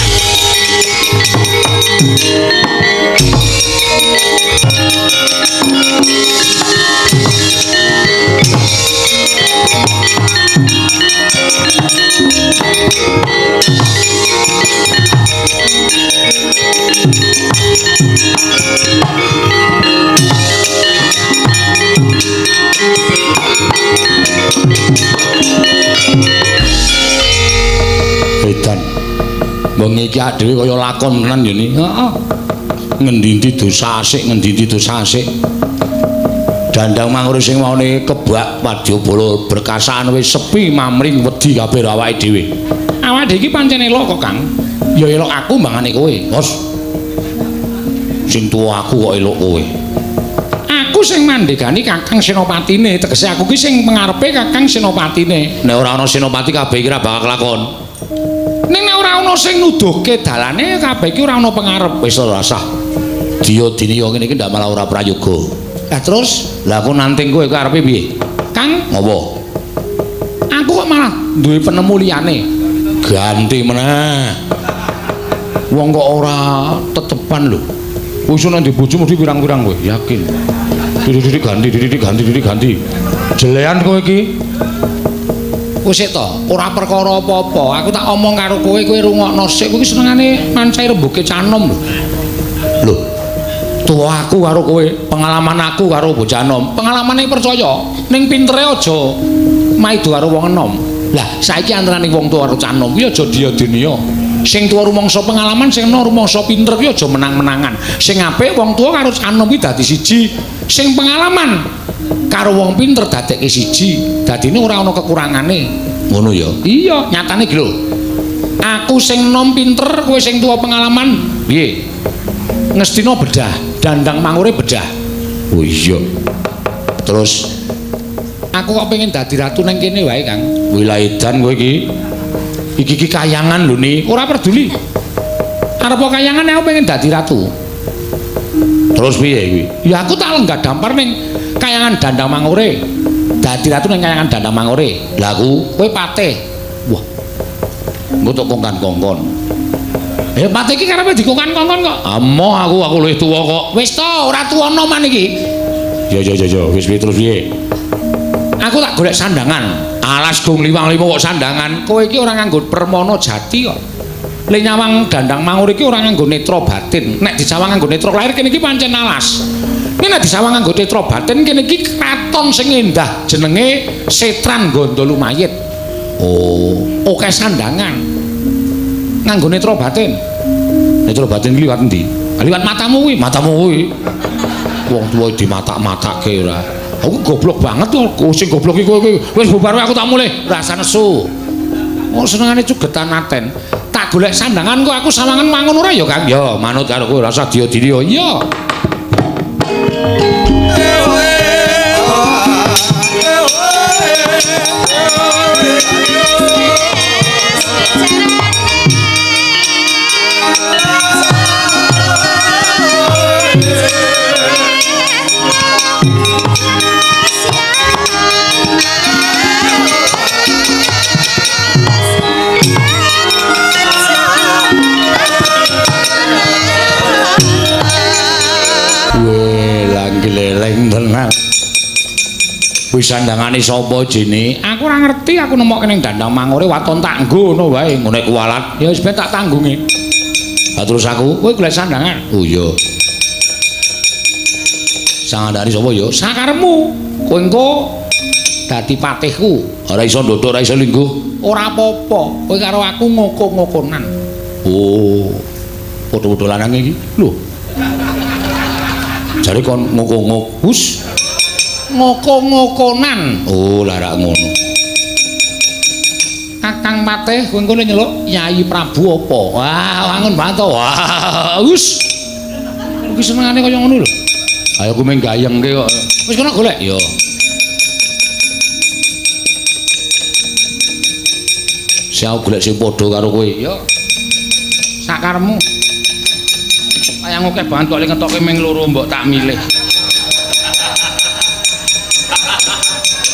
Edan. Wengi iki dhewe kaya lakon tenan ya ni. Heeh. Ngendi-endi dosa asik, ngendi-endi dosa asik. Dandang mangure sing maune kebak wadyabala berkasan wis sepi mamring wedi kabeh awake dhewe. Awake dhewe iki pancen elok kok, Kang. Ya elok aku mbangane kowe, Bos. Sing tuwa aku kok elok kowe. Aku sing mandhegani Kakang Senopatine, tegese aku ki sing pengarepe Kakang Senopatine. Nek ora ana Senopati kabeh iki ora bakal kelakon. Ning nek ora ana sing nuduhke dalane kabeh iki ora ana pengarep. Wis ora sah. Diya diniya ngene iki ndak malah ora prayoga. Lah terus, lah aku nanting kowe kowe arepe piye? Kang, ngopo? Aku kok malah duwe penemu liyane. Ganti meneh. Wong kok ora tetepan lho. Wis nang bojo mesti pirang-pirang kowe, yakin. Didik ganti, didik ganti, didik ganti. Jelean kowe iki. Wis sik to, ora perkara apa-apa. Aku tak omong karo kowe, kowe rungokno sik. Kowe iki senengane mancai rembuke canom lho. Lho. Tuwa aku karo kowe, pengalaman aku karo bocah nom. Pengalamane percaya, ning pintere aja Maido karo wong enom. Lah, saiki antarane wong tuwa karo cah enom kuwi aja dia-dinia. Sing tuwa rumangsa pengalaman, sing enom rumangsa pinter kuwi aja menang-menangan. Sing apik wong tuwa karo cah enom kuwi dadi siji. Sing pengalaman karo wong pinter dadekke siji. Dadine ora ana kekurangane. Ngono ya. Iya, nyatane iki lho. Aku sing enom pinter, kowe sing tuwa pengalaman, piye? Ngestina bedah, Dandang Mangure bedah. Oh iya. Terus aku kok pengen dadi ratu nang kene wae, Kang. Wilaedan kowe iki. Iki iki kayangan lho ni, ora peduli. Arep kayangan aku pengen dadi ratu. Terus piye kuwi? Ya aku tak lenggah dampar ning kayangan Dandang Mangure. Dadi ratu ning kayangan Dandang Mangure. Lah aku kowe patih. Wah. Engko tok kongkan-kongkon. Ya patih iki karepe dikongkan-kongkon kok. Amoh aku luwih tuwa kok. Wis to, ora tuwa noman iki. Ya ya ya ya, wis piye terus piye? Aku tak golek sandangan. Alas gong liwang limo kok sandangan. Kowe iki ora nganggo permana jati kok. Le nyawang Dandang Mangure iki ora nganggo netra batin. Nek disawang nganggo netra lahir kene iki pancen alas. Nek disawang nganggo netra batin kene iki kraton sing endah jenenge Setran Gondo Lumayit. Oh, akeh sandangan. Nganggo netra batin. Netra batin iki liwat endi? Liwat matamu kuwi, matamu kuwi. Wong tuwa dimatak-matake ora. Aku goblok banget kok, sing goblok iki kowe. Wis bubar aku tak mulih, rasa nesu. Oh senengane cugetan aten. Tak golek sandangan kok aku sawangan mangun ora ya, Kang? Ya, manut karo kowe rasa dia-dia. Iya. Gleleng tenan. Kuwi sandangane sapa jene? Aku ora ngerti, aku nemokke ning Dandang Mangure waton tak nggo ngono wae. Ngene kuwalat. Ya wis ben tak tanggunge. Lah terus aku kowe golek sandangan. Oh iya. Sandangane sapa ya? Sakarepmu. Kowe engko dadi patihku. Ora iso ndodok, ora iso lingguh. Ora apa-apa. Kowe karo aku ngoko-ngokonan. Oh. Padha-padha lanang iki. Lho. Jare kon ngoko-ngok. Hus. Ngoko-ngokonan. Oh, lah rak ngono. Kakang Patih kowe engko nyeluk Yayi Prabu apa? Wah, wangun banget to. Wah, hus. Iki senengane kaya ngono lho. Ayo aku mung gayengke kok. Wis kono golek. Yo. Sing aku golek sing padha karo kowe. Yo. Sakaremu. Wayang akeh banget kok ngetoke ming loro mbok tak milih.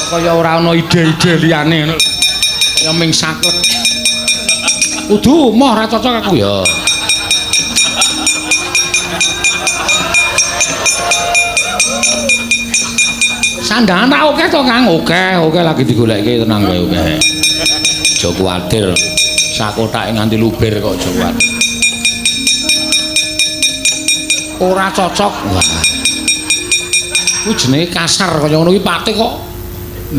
Kaya ora ana ide-ide liyane ngono. Kaya ming saklek. Kudu moh ora cocok aku ya. Sandangan tak akeh to, Kang? Oke, oke lagi digolekke tenang wae oke. Aja kuwatir. Sakotake nganti luber kok aja kuwatir. Ora cocok. Wah. Kuwi jenenge kasar kaya ngono kuwi patih kok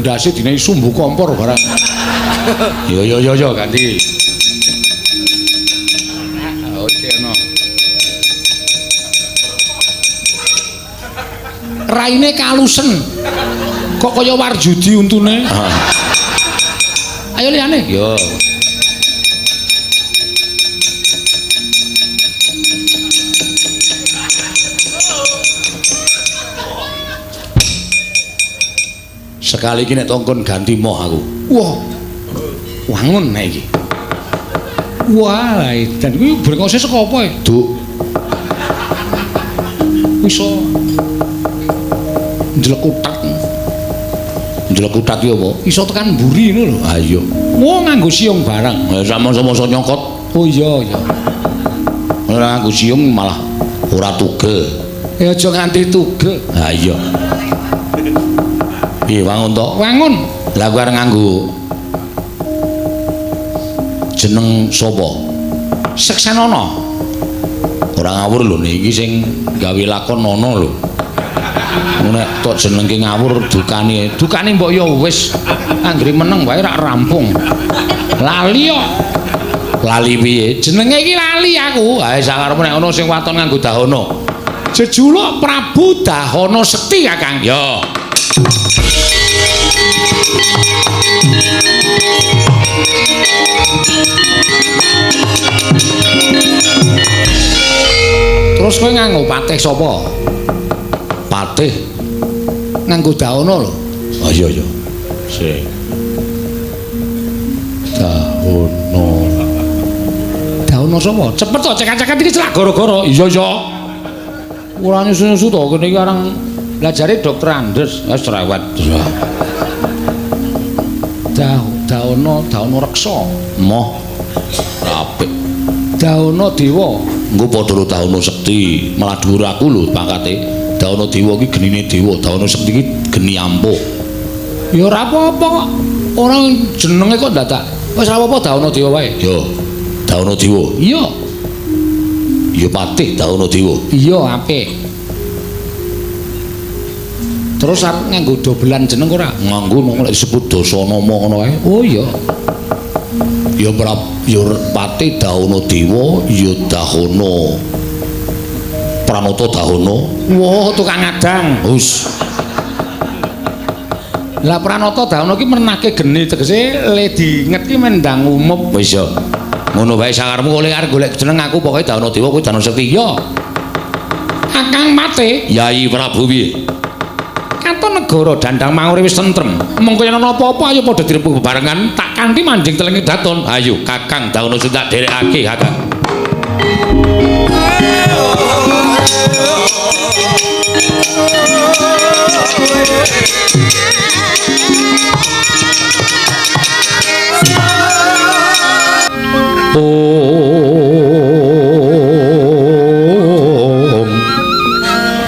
ndase dinehi sumbu kompor barang. Yo yo yo yo ganti. Oke no. Raine kalusen. Kok kaya warjudi untune. Ayo liyane. Yo. Sekali iki nek tongkon ganti moh aku. Wah. Wangun nek iki. Wah, dan kuwi brengose saka apa? Duk. Iso njlekutat. Njlekutat ki apa? Iso tekan mburi ngono lho. Ha iya. Wah, nganggo siung barang. Ya sama-sama nyokot. Oh iya iya. Ora nganggo siung malah ora tugel. Ya aja nganti tugel. Ha iya. Piye wangun to? Wangun. Lah aku arep nganggo jeneng sapa? Seksenana. Ora ngawur lho niki sing gawe lakon ana lho. Nek tok jenengke ngawur dukane. Dukane mbok ya wis anggere meneng wae rak rampung. Lali kok. Lali piye? Jenenge iki lali aku. Ha sakarepmu nek ana sing waton nganggo dahana. Jejuluk Prabu Dahana Sekti, Kakang. Ya. Terus kowe nganggo patih sapa? Patih nganggo dahana lho. Oh iya iya. Sing. Dahana. Dahana sapa? Cepet to cekak-cekak iki celak gara-gara. Iya iya. Ora nyusu-nyusu to kene iki arang lajare Dokter Andes. Wis cerewet. Dahana, Dahana Reksa. Moh. Apik. Dahana Dewa. Engko padha karo Dahana Sekti, malah dhuwur aku lho pangkate. Dahana Dewa iki genine dewa, Dahana Sekti iki geni ampuh. Ya ora apa-apa kok. Ora jenenge kok dadak. Wis ora apa-apa Dahana Dewa wae. Ya. Dahana Dewa. Iya. Ya patih Dahana Dewa. Iya, apik. Terus arep nganggo dobelan jeneng ora? Nganggo mung lek disebut Dasanama ngono kae. Oh iya. Ya ya patih Dahana Dewa, ya Dahana Pranata Dahana. Wah, tukang ngadang. Wis. Lah Pranata Dahana ki mernahke geni tegese le diinget ki mendang umup. Wis ya. Ngono wae sakarepmu oleh arep golek jeneng aku pokoke Dahana Dewa kuwi Dahana Sekti. Ya. Kakang Patih, Yai Prabu piye? Katon negara Dandang Mangure wis tentrem. Mengko yen ana apa-apa ayo padha dirembug bebarengan tak kanthi manjing telenge daton. Ayo Kakang Dahana Sekti tak derekake Kakang. Om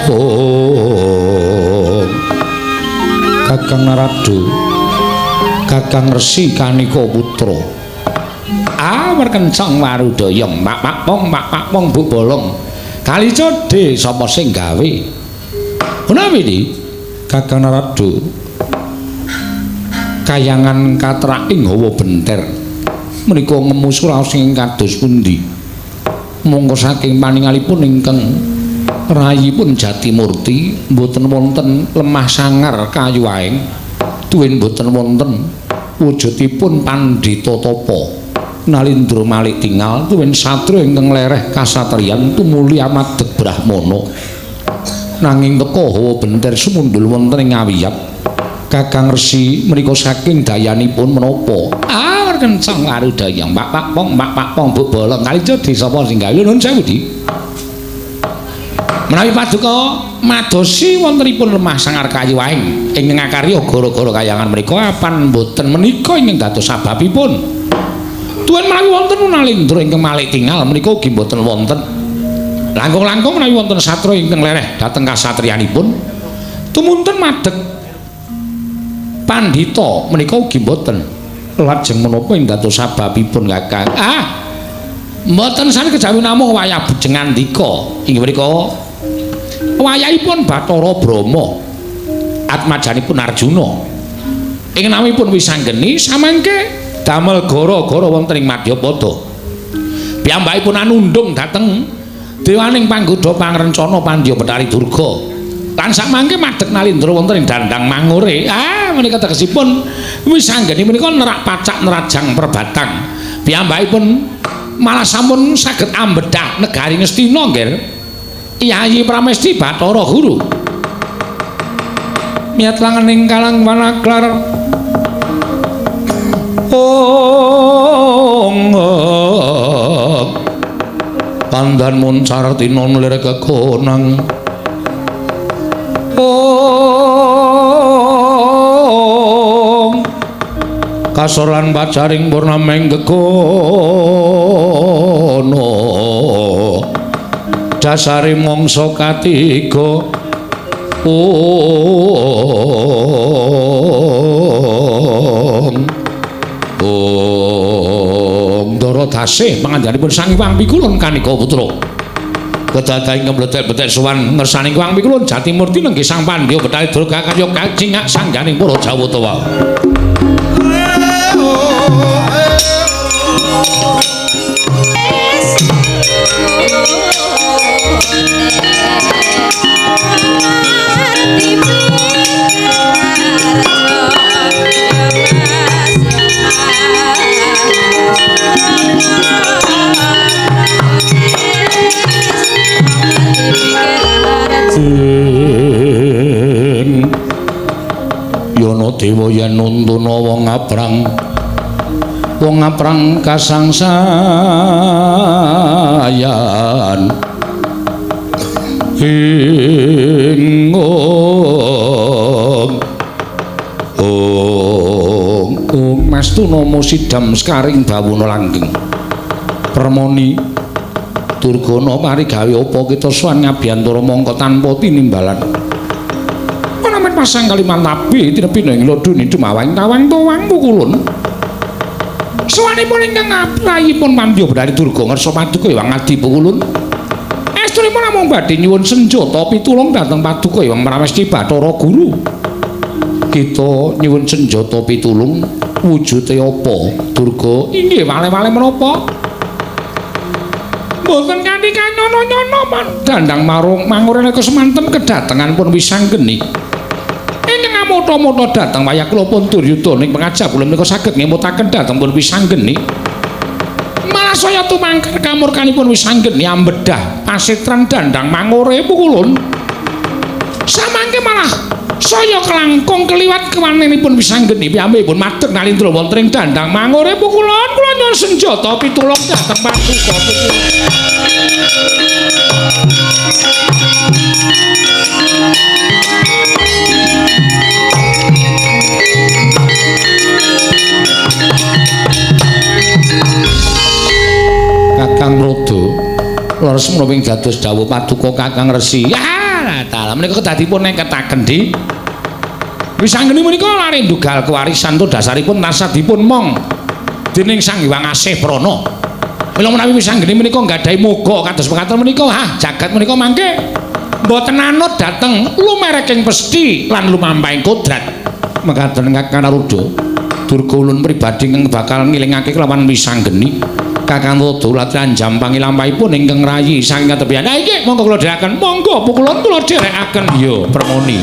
Om Kakang Narada, Kakang Resi Kanika Putra. Awar kencang warudaya mak mak pong mak mak pong bu bolong. Kali codhe sapa sing gawe? Menawi iki Kakang Narada kayangan katraking hawa benter menika ngemu suraos ing kados pundi? Monggo saking paningalipun ingkang rayipun Jatimurti mboten wonten lemah sangar kayu aeng tuwin mboten wonten wujudipun pandhita tapa Nalindra malik tingal tuwin satria ingkang lereh kasatriyan tumuli amadeg brahmana nanging teka hawa benter sumundul wonten ing awiyat. Kakang Resi menika saking dayanipun menapa? Awar kencang warudaya mak pak pong mak pak pong bu bolong kali jodi sapa sing gawe nuwun sewu di. Menawi paduka madosi wontenipun lemah sangar kayu aeng ing ngakarya gara-gara kayangan menika apan mboten menika ingkang dados sababipun. Tuwin menawi wonten Nalindra ingkang malik tingal menika ugi mboten wonten. Langkung-langkung menawi wonten satra ingkang lereh dhateng kasatriyanipun tumunten madeg pandhita menika ugi mboten. Lajeng menapa ing dados sababipun Kakang? Ah. Mboten sami kejawi namung wayah bujengandika inggih menika wayahipun Bathara Brahma atmajanipun Arjuna ing namipun Wisanggeni samangke damel gara-gara wonten ing Madyapada. Piyambakipun anundhung dhateng dewaning panggodha pangrencana Pandya Bethari Durga. Lan samangke madeg Nalindra wonten ing Dandang Mangure. Ah menika tegesipun Wisanggeni menika nerak pacak nerajang perbatang. Piyambakipun malah sampun saged ambedhah negari Ngastina nggih. Yayi Pramesti Bathara Guru. Miyat langening kalang wanaklar. Ong pandan muncar tinon lir kekonang. Ong kasor lan pacaring purnameng gegono dasare mangsa katiga. Ong Ong Ndara Dasih pangandanipun Sang Hyang Pikulun Kanika Putra. Kedadaing kemletek-bletek sowan ngersani kuwang mikulun Jatimurti nenggih Sang Pandya Betari Durga kaya kacingak sangganing para Jawata wau. Yana dewa yen nuntuna wong aprang kasangsayan ing ong mastuna musidam sekaring bawana langgeng permoni Durgana parigawe apa kita sowan ngabiyantara mangka tanpa tinimbalan. Menawi pasang kalimantabi tinepina ing lodoni dumawang tawang towang pukulun. Sowanipun ingkang aprayipun Pandya Betari Durga ngersa paduka Hyang Adi pukulun. Estunipun namung badhe nyuwun senjata pitulung dhateng paduka Hyang Pramesti Bathara Guru. Kita nyuwun senjata pitulung wujude apa Durga? Inggih wale-wale menapa? Mboten kanthi kanyono-nyono dandang marung mangurene kesemanten kedatengan pun Wisanggeni. Ingkang amota-mota dhateng wayah kula pun Duryudana ing pangajap kula menika saged ngemutaken dhateng pun Wisanggeni. Malah saya tumangkar kamurkanipun Wisanggeni ambedah pasetran dandang mangure pukulun. Samangke malah saya kelangkung keliwat kewanenipun Wisanggeni piyambakipun madeg nalindra wonten ing dandang mangure pukulun. Kula nyuwun senjata pitulung dhateng paduka pukulun. Kakang Rodo leres menapa ing dados dawuh paduka Kakang Resi. Ya dalah menika kedadipun neketaken di Wisanggeni menika lare ndugal kewarisan to dasaripun tansah dipun mong dening Sang Hyang Asih Prana. Mila menawi Wisanggeni menika nggadahi moga kados mekaten menika, hah jagat menika mangke mboten anut dhateng lumereking pesthi lan lumampahing kodrat. Mekaten Kakang Rodo, Durga ulun pribadi ingkang bakal ngilingake kelawan Wisanggeni. Kakang Rodo latihan jampangi lampahipun ingkang rayi saking katebihan. Ha iki monggo kula dherekaken, monggo pukulun kula dherekaken. Yo Permoni.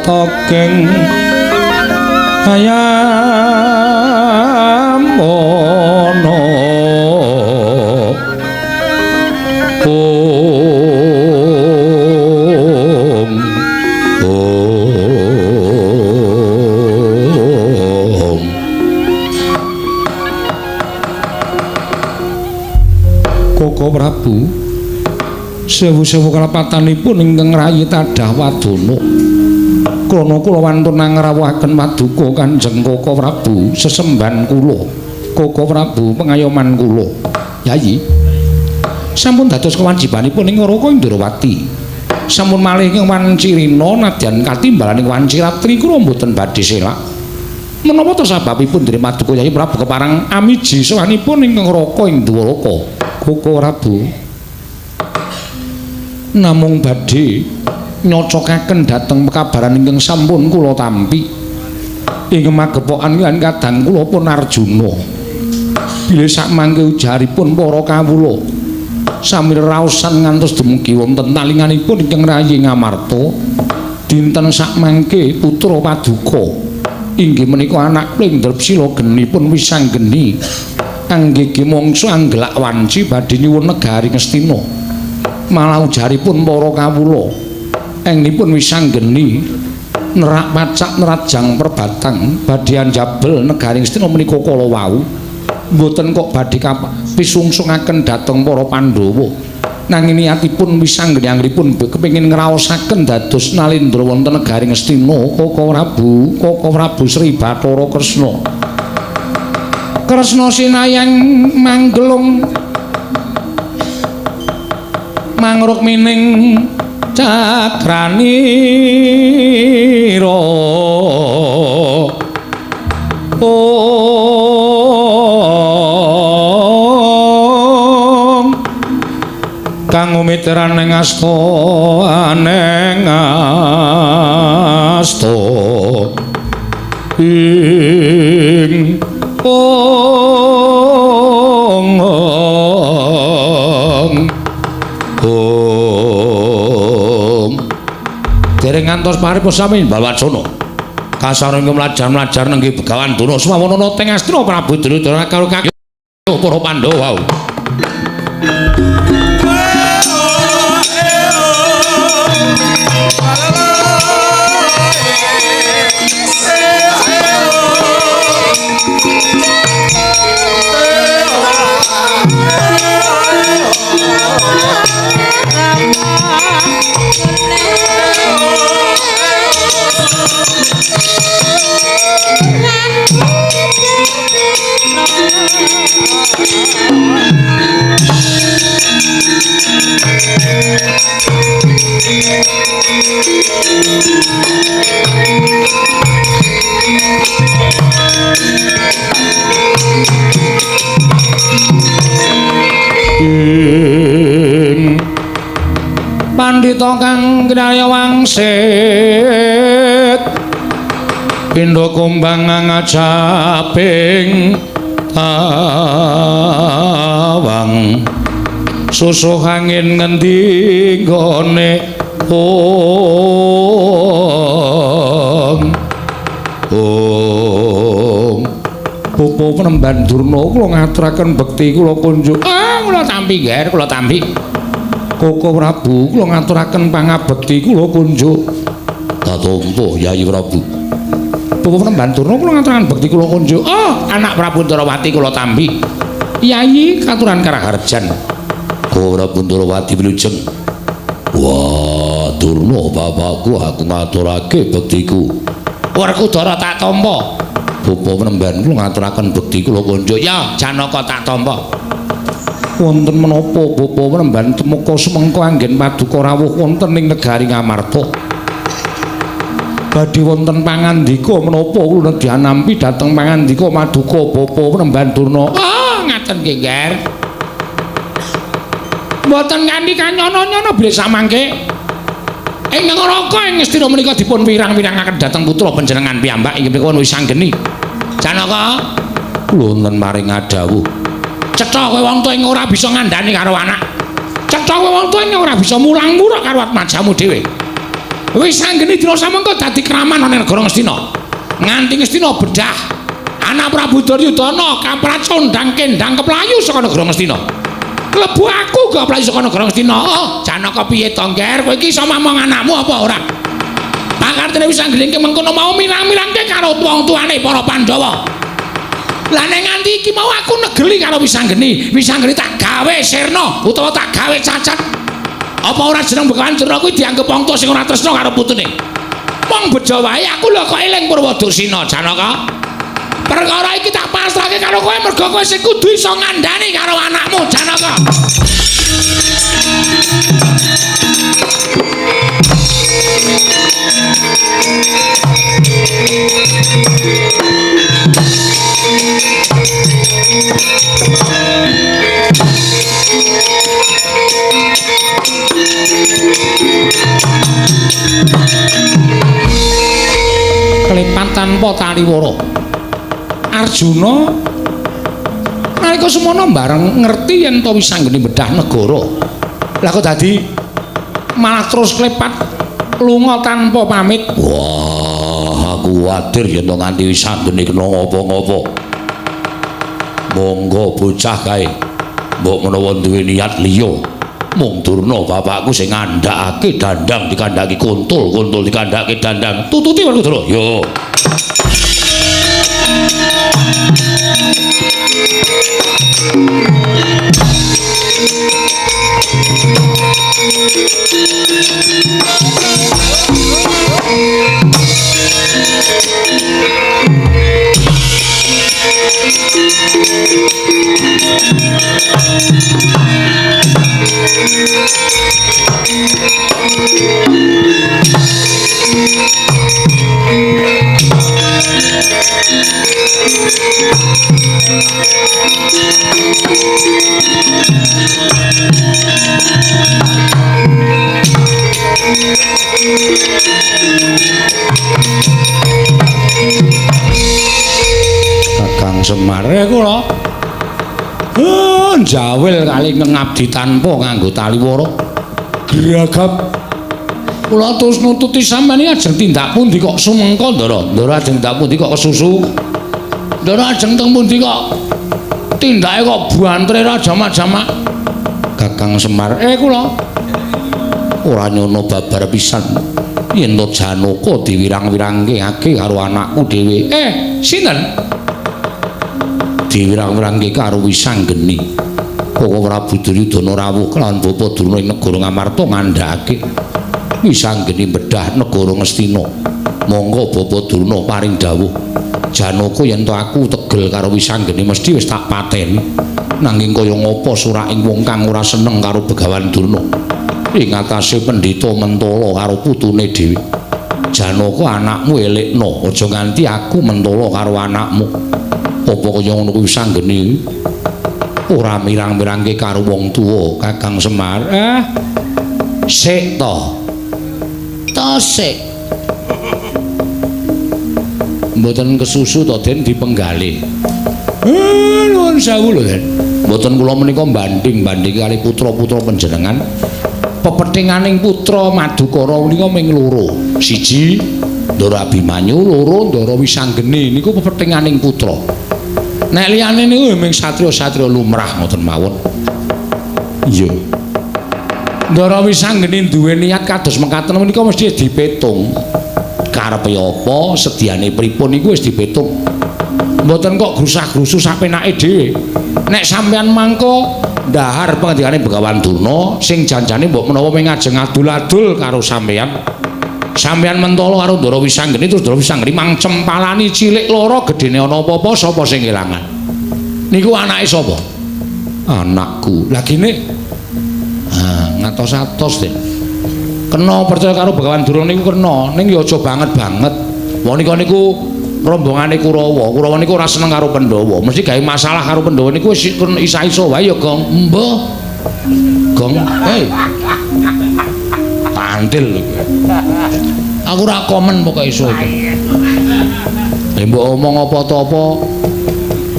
Tokeng ayam ono om om Koko Prabu sewu-sewu kalepatanipun ingkang rayi tadah wadana. Krana kula wantun ngrawuhaken paduka Kanjeng Koko Prabu sesembahan kula. Koko Prabu pengayoman kula. Yayi. Sampun dados kewajibanipun ing Raka Indrawati. Sampun malih ing wancirina nadyan katimbalaning wanci ratri kula mboten badhe selak. Menapa to sababipun dene paduka Yayi Prabu keparang amiji sowanipun ing Raka ing Dwaraka? Koko Prabu namung badhe nyocokaken dhateng pekabaran ingkang sampun kula tampi ing magepokan lan kadang kula pun Arjuna bilih sakmangke ujaripun para kawula sami raosan ngantos dumugi wonten talinganipun ingkang rayi Ngamarta dinten sakmangke putra paduka inggih menika anak kula Drepsila genipun Wisanggeni anggege mangsa anggelak wanci badhe nyuwun negari Ngastina. Malah ujaripun para kawula engnipun Wisanggeni nerak pacak nerajang perbatang badhe anjabel negari Ngastina menika kala wau. Mboten kok badhe pisungsungaken dhateng para Pandhawa. Nanging niatipun Wisanggeni anggenipun kepengin ngraosaken dados nalendra wonten negari Ngastina Koko Prabu, Koko Prabu Sri Bathara Kresna. Kresna sinayang manggelung mangrukmining cakranira. Om kang umiteran ing asta aneng asta ing ong om. Dereng ngantos paripun sami Balwacana kasareng mlajar-mlajar nenggih Begawan Durna semawana teng Astina Prabu Duryudana karo kaki para Pandhawa. Pandhita kang kinarya wangsit pindha kumbang ngajaping tawang susuh angin ngendi nggone om om. Pupu penemban Durna kula ngaturaken bekti kula kunjuk. Ah kula tampi nger, kula tampi. Koko Prabu kula ngaturaken pangabekti kula kunjuk. Katampa Yayi Prabu. Pupu penemban Durna kula ngaturaken bekti kula kunjuk. Oh, anak Prabu Ndorowati kula tampi. Yayi katuran karaharjan. Koko Prabu Ndorowati wilujeng. Wah, Durna bapakku aku ngaturake bektiku. Werkudara tak tampa. Pupu penemban kula ngaturaken bekti kula kunjuk. Ya, Janaka tak tampa. Wonten menapa Bapa penemban temeka sumengko anggen paduka rawuh wonten ing negari Ngamarta. Badhe wonten pangandika menapa kula nedyanampi dhateng pangandika maduka Bapa penemban Durna. Ah, ngaten nggih, Nger. Mboten kanthi kanyono-nyono bilih samangke ing neraka ing Ngastina menika dipun wirang-wirangaken dhateng putra panjenengan piyambak inggih menika Wisanggeni. Janaka, kula wonten maring adhawuh. Cetha kowe wong tuwa ing ora bisa ngandhani karo anak. Cetha kowe wong tuwa ing ora bisa mulang-muruk karo atmajamu dhewe. Wisanggeni dina samengko dadi kraman ana negara Ngastina. Nganti Ngastina bedah anak Prabu Duryudana kapracondang kendang keplayu saka negara Ngastina. Klebu aku gak playu saka negara Ngastina. Oh, Janaka piye to, Nger? Kowe iki iso mamong anakmu apa ora? Pakartene Wisanggeni mengkono mau mirang-mirangke karo wong tuane para Pandhawa. Lah nek nganti iki mau aku negeli karo Wisanggeni, Wisanggeni tak gawe sirna utawa tak gawe cacat. Apa ora jeneng Begawan Durna kuwi dianggep wong tuwa sing ora tresna karo putune? Mong bejo wae aku lho kok eling Purwadusina, Janaka. Perkara iki tak pasrahke karo kowe mergo kowe sing kudu iso ngandhani karo anakmu, Janaka. Klepan tanpa taliwara. Arjuna nalika semono bareng ngerti yen to Wisanggeni bedah negara. Lah kok dadi malah terus klepat lunga tanpa pamit. Wah, aku kuwatir yen to nganti Wisanggeni kena ngopo-ngopo. Monggo bocah kae. Mbok menawa duwe niat liya. Mung Durna bapakku sing ngandhakake dandang dikandhaki kuntul, kuntul dikandhake dandang. Tututi Werkudara. Yo. Kakang Semar kula. Jawil kali ngabdi tanpa nganggo taliwara. Gragap. Kula terus nututi sampeyan iki ajeng tindak pundi kok sumengko, Ndara? Ndara ajeng tindak pundi kok kesusu? Ndara ajeng teng pundi kok tindake kok bantre ra jamak-jamak? Kakang Semar, kula ora nyono babar pisan. Yen to Janaka diwirang-wirangke karo anakku dhewe. Sinten? Diwirang-wirangke karo Wisanggeni. Koko Prabu Duryudana rawuh kelawan Bapa Durna ing negara Ngamarta ngandhakake Wisanggeni bedah negara Ngastina. Monggo Bapa Durna paring dawuh. Janaka yen to aku tegel karo Wisanggeni mesti wis tak pateni. Nanging kaya ngapa suraking wong kang ora seneng karo Begawan Durna? Ing atase pendhita mentala karo putune dhewe. Janaka anakmu elekno, aja nganti aku mentala karo anakmu. Apa kaya ngono kuwi Wisanggeni ora mirang-mirangke karo wong tuwa Kakang Semar? Sik to. To sik. Mboten kesusu to Den dipenggalih. Nuwun sewu lho Den. Mboten kula menika banding-banding kali putra-putra panjenengan. Pepethinganing putra Madukara menika ming loro. Siji Ndara Abimanyu, loro Ndara Wisanggeni niku pepethinganing putra. Nek liyane niku ming satriya-satriya lumrah ngoten mawon. Iya. Ndara Wisanggeni duwe niat kados mekaten menika mesti dipetung. Karepe apa, sediane pripun niku wis dipetung. Mboten kok grusah-grusu sapenake dhewe. Nek sampeyan mangko ndahar pengendikane Begawan Durna sing janjane mbok menawa mung ngajeng adul-adul karo sampeyan. Sampeyan mentala karo Ndara Wisanggeni terus Ndara Wisanggeni mang cempalani cilik loro gedene ana apa-apa sapa sing kelangan. Niku anake sapa? Anakku. Lah gene ngatos-atos deh. Kena percaya karo Begawan Durna niku kena, ning ya aja banget-banget. Wong nika niku rombongane Kurawa. Kurawa niku ora seneng karo Pandhawa. Mesti gawe masalah karo Pandhawa niku wis isa-isa wae ya, Gong. Mbah. Gong. Hei. Pantil kowe. Aku ora komen pokoke iso iki. Lha mbok omong apa to apa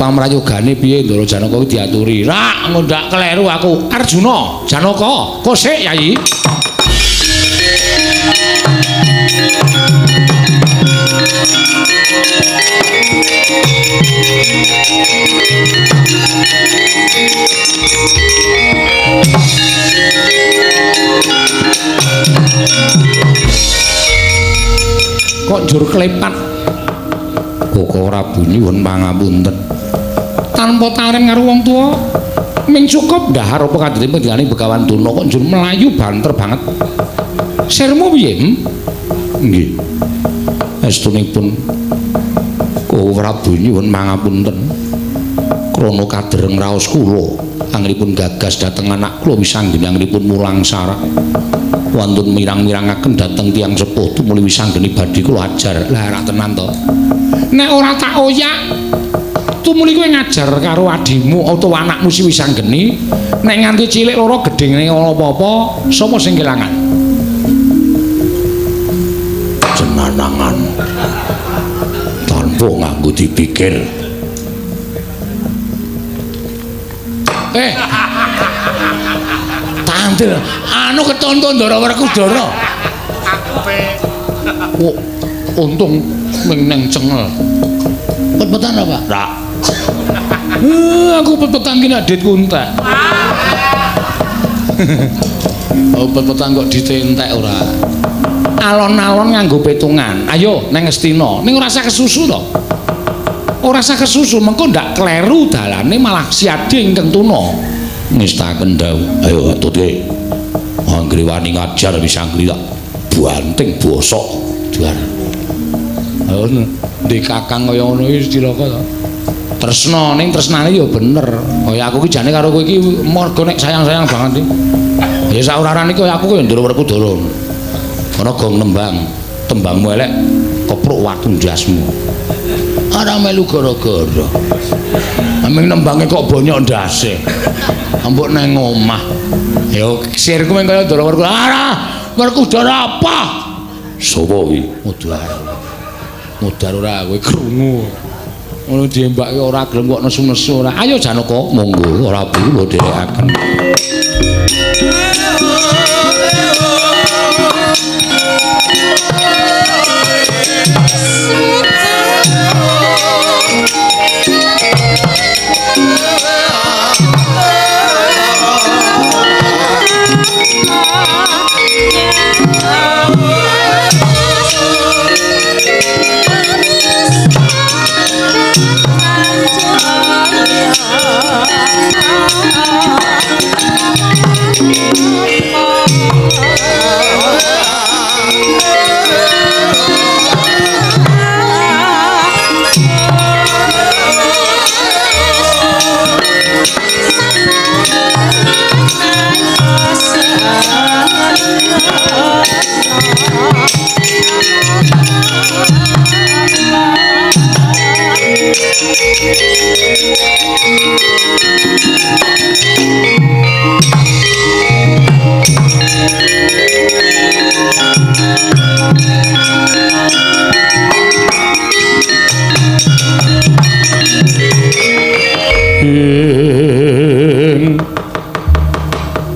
pamrayogane piye Ndara Janaka kuwi diaturi. Rak ngondak kleru aku. Arjuna, Janaka, kosek Yayi. Kok njur klepat? Koko Prabu nyuwun pangapunten. Tanpa taren karo wong tuwa, ming cukup ndahar apa kandhane pendikane Begawan Durna kok njur mlayu banter banget. Sirmu piye? Nggih. Estunipun Koko Prabu nyuwun pangapunten. Krana kadereng raos kula, anggenipun gagas dhateng anak kula Wisanggeni anggenipun mulang sarak. Wantun mirang-mirangaken dhateng tiyang sepuh tumuli Wisanggeni badhe kula ajar. Lah ora tenan to. Nek ora tak oyak tumuli kowe ngajar karo adimu utawa anakmu si Wisanggeni, nek nganti cilik loro gedhene ana apa-apa, sapa sing kelangan? Jenanangan tanpa nganggo dipikir. Tantil anu ketonton Ndara Werkudara. Oh, untung ming neng cengel. Pet-petan apa? Rak. Aku pet-petan ki nek ditku entek. Oh, pet-petan kok ditentek ora. Alon-alon nganggo petungan. Ayo neng Ngastina. Ning ora usah kesusu to. Ora sah kesusu mengko ndak kleru dalane malah siade ingkang tuna. Ngestaken dawuh. Ayo atutke. Anggere wani ngajar wis anggere tak banting bosok duar. Ayo ndek kakang kaya ngono iki cilaka to. Tresna ning tresnane ya bener. Kaya aku ki jane karo kowe iki mergo nek sayang-sayang banget iki. Ya sak-uraran iki kaya aku kaya ndoro Werkudara. Ana gong nembang, tembangmu elek kepruk watu ndasmu. Ora melu gara-gara. Aming nembange kok bonyok ndase. Ambok nang omah. Ya sirku mung kaya ndoro Werkudara. Ora, Werkudara apa? Sapa kuwi? Mudar. Mudar ora kowe krungu. Ngono diembake ora gelem kok nesu-nesu ora. Ayo Janaka, monggo ora kula dherekaken.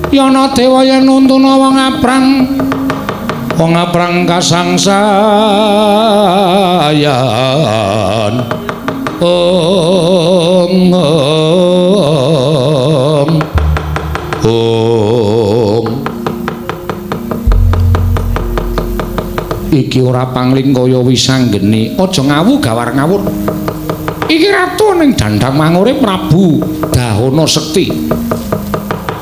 Yana dewa yen nuntuna wong aprang kasangsayan. Om om om. Iki ora pangling kaya wisanggeni, aja ngawu gawar ngawur. Iki ratu ning dandang mangure Prabu Dahana Sekti.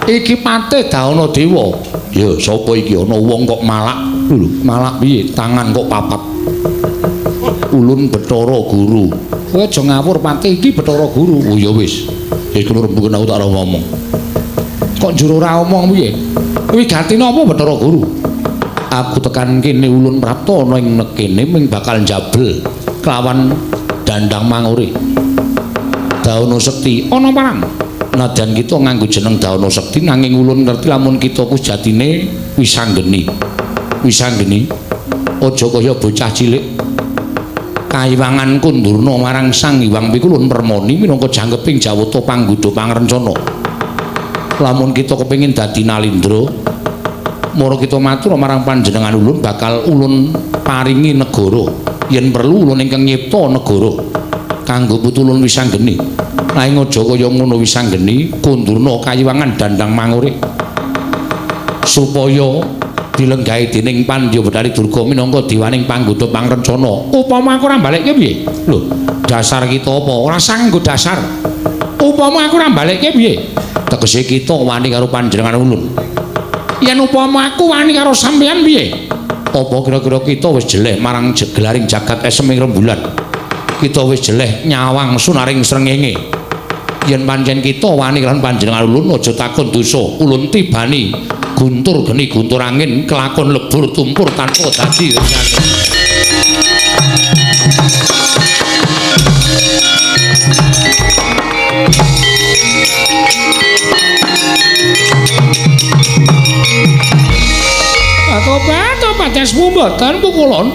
Iki patih Dahana Dewa. Ya sapa iki ana wong kok malak? Lho, malak piye? Tangan kok papat. Ulun Bathara Guru. Kowe aja ngawur patih, iki Bathara Guru. Oh ya wis. Wis kula rembuken aku tak ora ngomong. Kok njur ora omong piye? Wigatine apa Bathara Guru? Aku tekan kene ulun prapta ana ing nekene ming bakal njabel kelawan dandang mangure. Dahana Sekti ana parang. Nadyan kita nganggo jeneng Dahana Sekti nanging ulun ngerti lamun kita ku sejatine wisanggeni. Wisanggeni aja kaya bocah cilik. Kaiwangan kundurna marang Sang Hyang Pikulun Permoni minangka jangkeping jawata panggodha pangrencana. Lamun kita kepengin dadi nalindra, mara kita matur marang panjenengan ulun bakal ulun paringi negara. Yen perlu ulun ingkang nyipta negara kanggo putu ulun wisanggeni. Nanging aja kaya ngono wisanggeni, kundurna kayiwangan dandang mangure supaya dilenggahi dening Pandya Bathari Durga minangka dewaning panggodha pangrencana. Upama aku ora balekke piye? Lho, dasar kita apa? Ora sanggo dasar. Upama aku ora balekke piye? Tegese kita wani karo panjenengan ulun. Yen upama aku wani karo sampeyan piye? Apa kira-kira kita wis jeleh marang gelaring jagat esem ing rembulan? Kita wis jeleh nyawang sunaring srengenge. Yen pancen kita wani karo panjenengan ulun aja takon dosa, ulun tibani guntur geni guntur angin kelakon lebur tumpur tanpa dadi rencana. Tobat esmu mboten pukulun.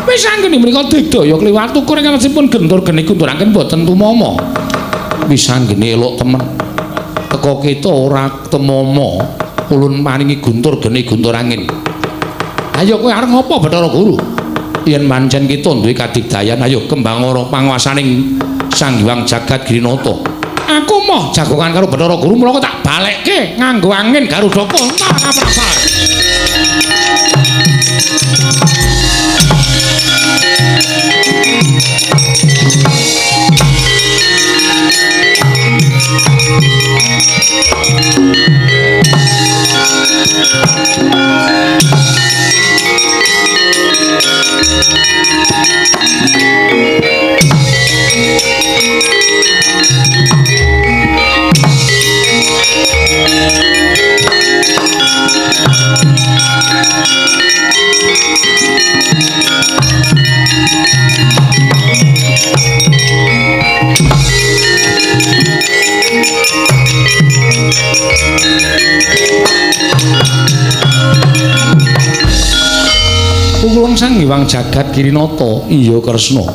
Wis anggene menika digdaya kliwat ukur ingkang dipun gentur geni guntur angin mboten tumama. Wis anggene elok temen. Teko kita ora temama, ulun paringi guntur geni guntur angin. Ayo kowe arep ngopo Bathara Guru? Yen pancen kita duwe kadigdayan, ayo kembang ora panguwasaning Sang Hyang Jagat Girinata. Aku moh jagongan karo Bathara Guru mula tak balekke nganggo angin Garuda Punta kaprabal. jagat Kirinata. Iya Kresna.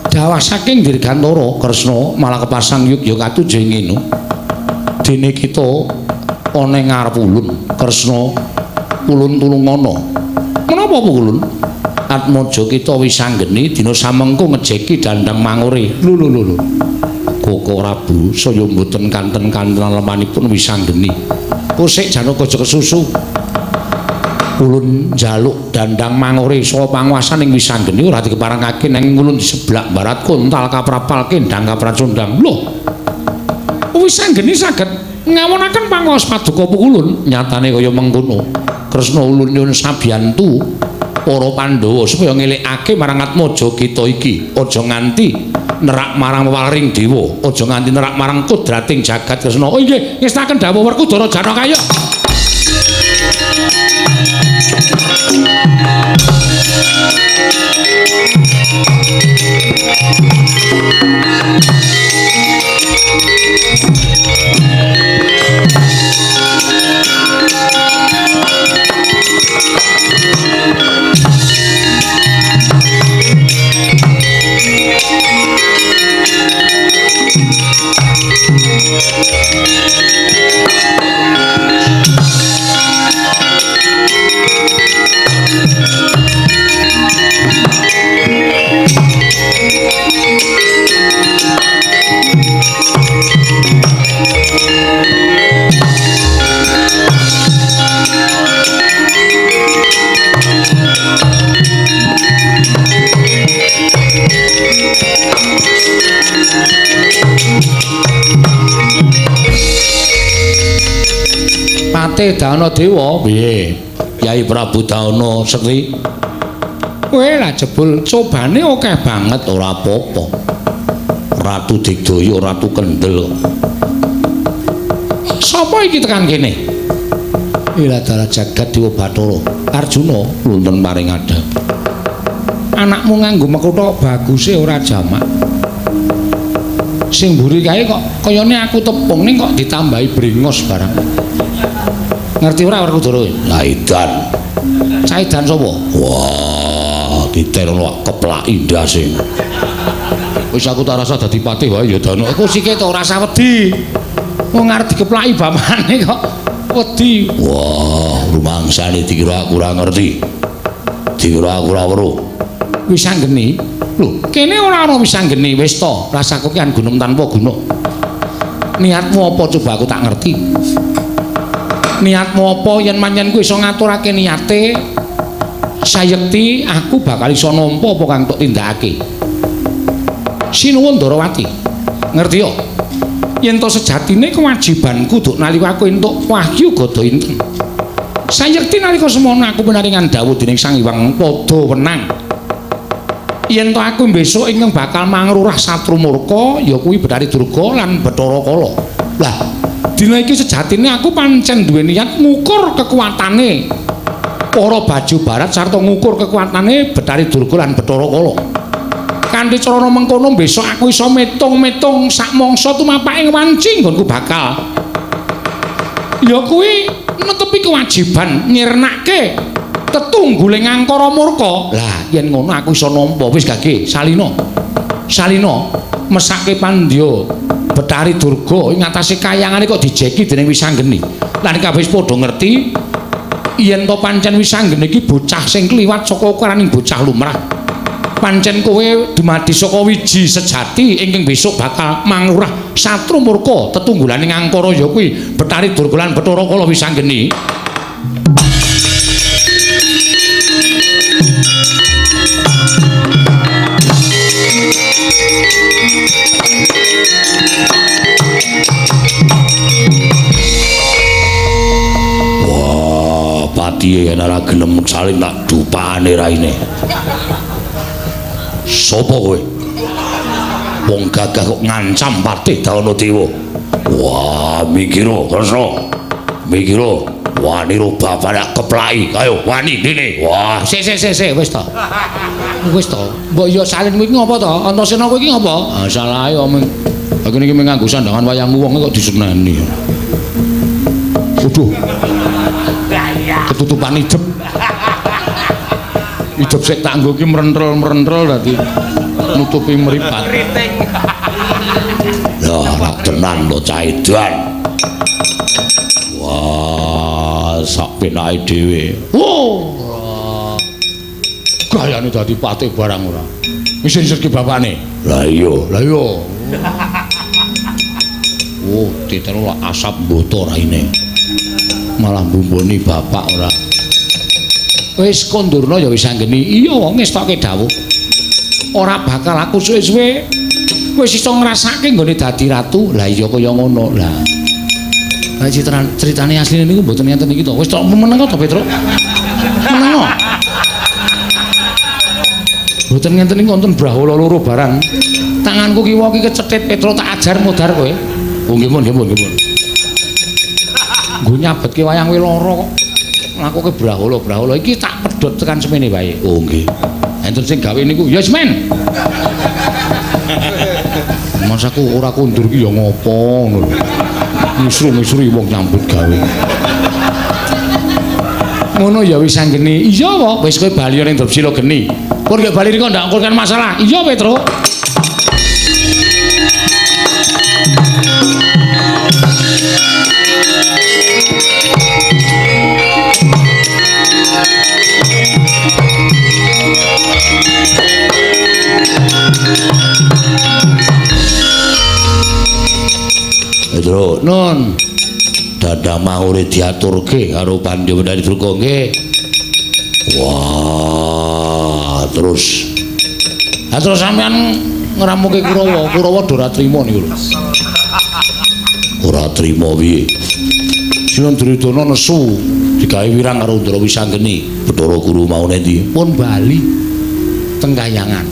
Dawah saking Dirgantara Kresna malah kepasang yuk ya katuju ngene. Dene kita ana ing ngarep ulun Kresna, ulun tulungana. Menapa ulun? Atmaja kita wis anggeni dina samengko ngejeki dandang mangure. Lho lho lho. Koko Prabu saya mboten kanten-kanten lemanipun wis anggeni. Kusik Janaka aja kesusu. Ulun njaluk dandang mangure saha panguwasaning Wisanggeni ora dikeparengake nanging ulun diseblak barat kontal kaprapal kendang kapracondang. Lho. Wisanggeni saged ngawonaken panguwas paduka ulun nyatane kaya mengkono. Kresna ulun nyuwun sabiyantu para Pandhawa supaya ngelekake marang Atmaja kita iki aja nganti nerak marang wewaring dewa, aja nganti nerak marang kodrating jagat Kresna. Oh inggih, ngestaken dawuh Werkudara Janaka ya. Patih Dana Dewa piye? Yai Prabu Dana Sekti. Kowe lah jebul cobane akeh banget ora apa-apa. Ratu Digdaya, Ratu Kendel. Sapa iki tekan kene? Ila dalah jagat Dewa Bathara Arjuna wonten paring adhep. Anakmu nganggo mekutha baguse ora jamak. Sing mburi kae kok kayane aku tepung ning kok ditambahi brengos barang. Ngerti ora Werkudara kowe? Caidan. Caidan sapa? Wah, diterno keplaki ndase. Wis aku tak rasa dadi patih wae ya Dana. Iku sike to ora usah wedi. Wong arep dikeplaki bapakne kok wedi. Wah, rumangsane dikira aku ora ngerti. Dikira aku ora weruh. Wis anggeni. Lho, kene ora ana wis anggeni wis to. Rasaku ki gunung tanpa gunung. Niatmu apa coba aku tak ngerti. Niatmu apa yen manyen ku iso ngaturake niate sayekti aku bakal iso nampa apa kang tok tindakake. Sinuwun Ndarawati. Ngerti yo? Yen to sejatine kewajibanku duk nalika aku entuk wahyu gada inten. Sayekti nalika semono aku pinaringan dawuh dening Sang Hyang Padha Wenang. Yen to aku besok ingkang bakal mangrurah Satru Murka ya kuwi Bathari Durga lan Bathara Kala. Lah dina iki sejatine aku pancen duwe niat ngukur kekuatane para baju barat sarta ngukur kekuatane Bathari Durga lan Bathara Kala. Kanthi carana mengkono besok aku iso metung-metung sak mangsa tumapake wanci nggonku bakal. Ya kuwi netepi kewajiban nyirnake tetungguling angkara murka. Lah yen ngono aku iso nampa wis gage Salina. Salina mesake pandya Bathari Durga ing atase kayangane kok dijeki dening Wisanggeni. Lan kabeh wis padha ngerti yen to pancen Wisanggeni iki bocah sing kliwat saka ukuraning bocah lumrah. Pancen kowe dumadi saka wiji sejati ingkang besok bakal mangrurah Satru Murka tetunggulaning angkara ya kuwi Bathari Durga lan Bathara Kala Wisanggeni. Wah, patihe yen ora gelem salim tak dupane raine. Sopo kowe? Wong gagah kok ngancam Patih Dana Dewa. Wah, mikira Kresna. Mikira wani ro bapak tak keplaki. Ayo wani dene. Wah, sik sik sik sik wis to. Wis to. Mbok yo Salin kuwi ngopo to? Antasena kowe iki ngopo? Ah, salah ae omong. Aku niki mung nganggo sandangan wayang wong kok diseneni. Waduh. Ketutupan idep. Idep sik tak nggo ki mrentrel-mrentrel dadi nutupi mripat. Lah ora tenan to cah edan. Wah, sak penake dhewe. Oh. Gayane dadi patih barang ora. Wis sirke bapakne. Lah iya, lah iya. Oh, titeno asap mboto raine. Malah mbumboni bapak ora. Wis kondurna ya wis anggeni. Iya, wong ngestoke dawuh. Ora bakal aku suwe-suwe wis iso ngrasake nggone dadi ratu. Lah iya kaya ngono. Lah. Lah critane asline niku mboten ngenten iki to. Wis tok meneng to, Petruk. Meneng. Mboten ngenten iki wonten brahala loro barang. Tanganku kiwa ki kecethit Petruk tak ajar modar kowe. Oh nggih pun, nggih pun, nggih pun. Nggo nyabetke wayang kowe lara kok. Nglakoke brahala-brahala iki tak pedhot tekan semene wae. Oh nggih. Enten sing gawe niku, ya semen. Mas aku ora kondur ki ya ngopo ngono lho. Misru-misru wong nyambut gawe. Ngono ya wis anggene. Iya wae, wis kowe bali ning Drepsila geni. Pun gak bali riko ndak ngurkan masalah. Iya Petruk. Petruk, nun. Dadang mangure diaturke karo Pandya Wedari Durga nggih. Wah, terus. Ha terus sampean ngramuke Kurawa, Kurawa do ora trima niku lho. Ora trima piye? Sinan Duryudana nesu digawe wirang karo Ndra Wisanggeni. Bathara Guru mau nendi? Pun bali teng kayangan.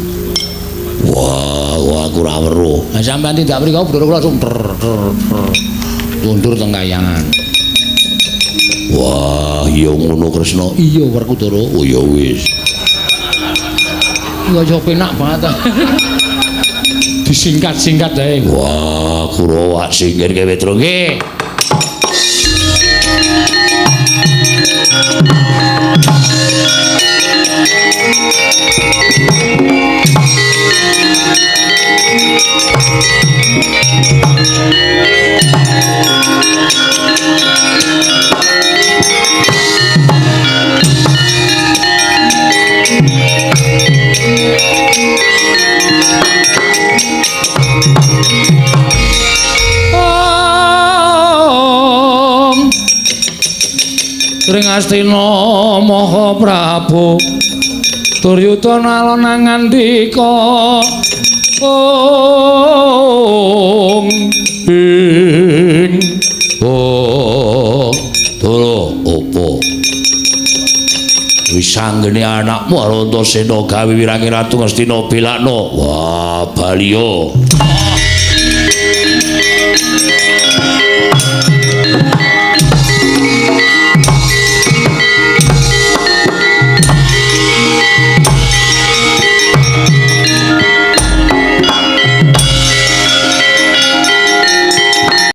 Wah, wah aku ora weruh. Lah sampean tindak mriku Bathara kula langsung mundur teng kayangan. Wah, iya ngono Kresna. Iya Werkudara. Oh ya wis. Ya ya penak banget. Disingkat-singkat ae. Wah, Kurawa singkirke Petruk nggih. Ring Astina Maha Prabu Duryudana alon ngandika ong ing oh Dara apa wis anggene anakmu Antasena gawe wirange Ratu Ngastina belakno. Wah baliyo.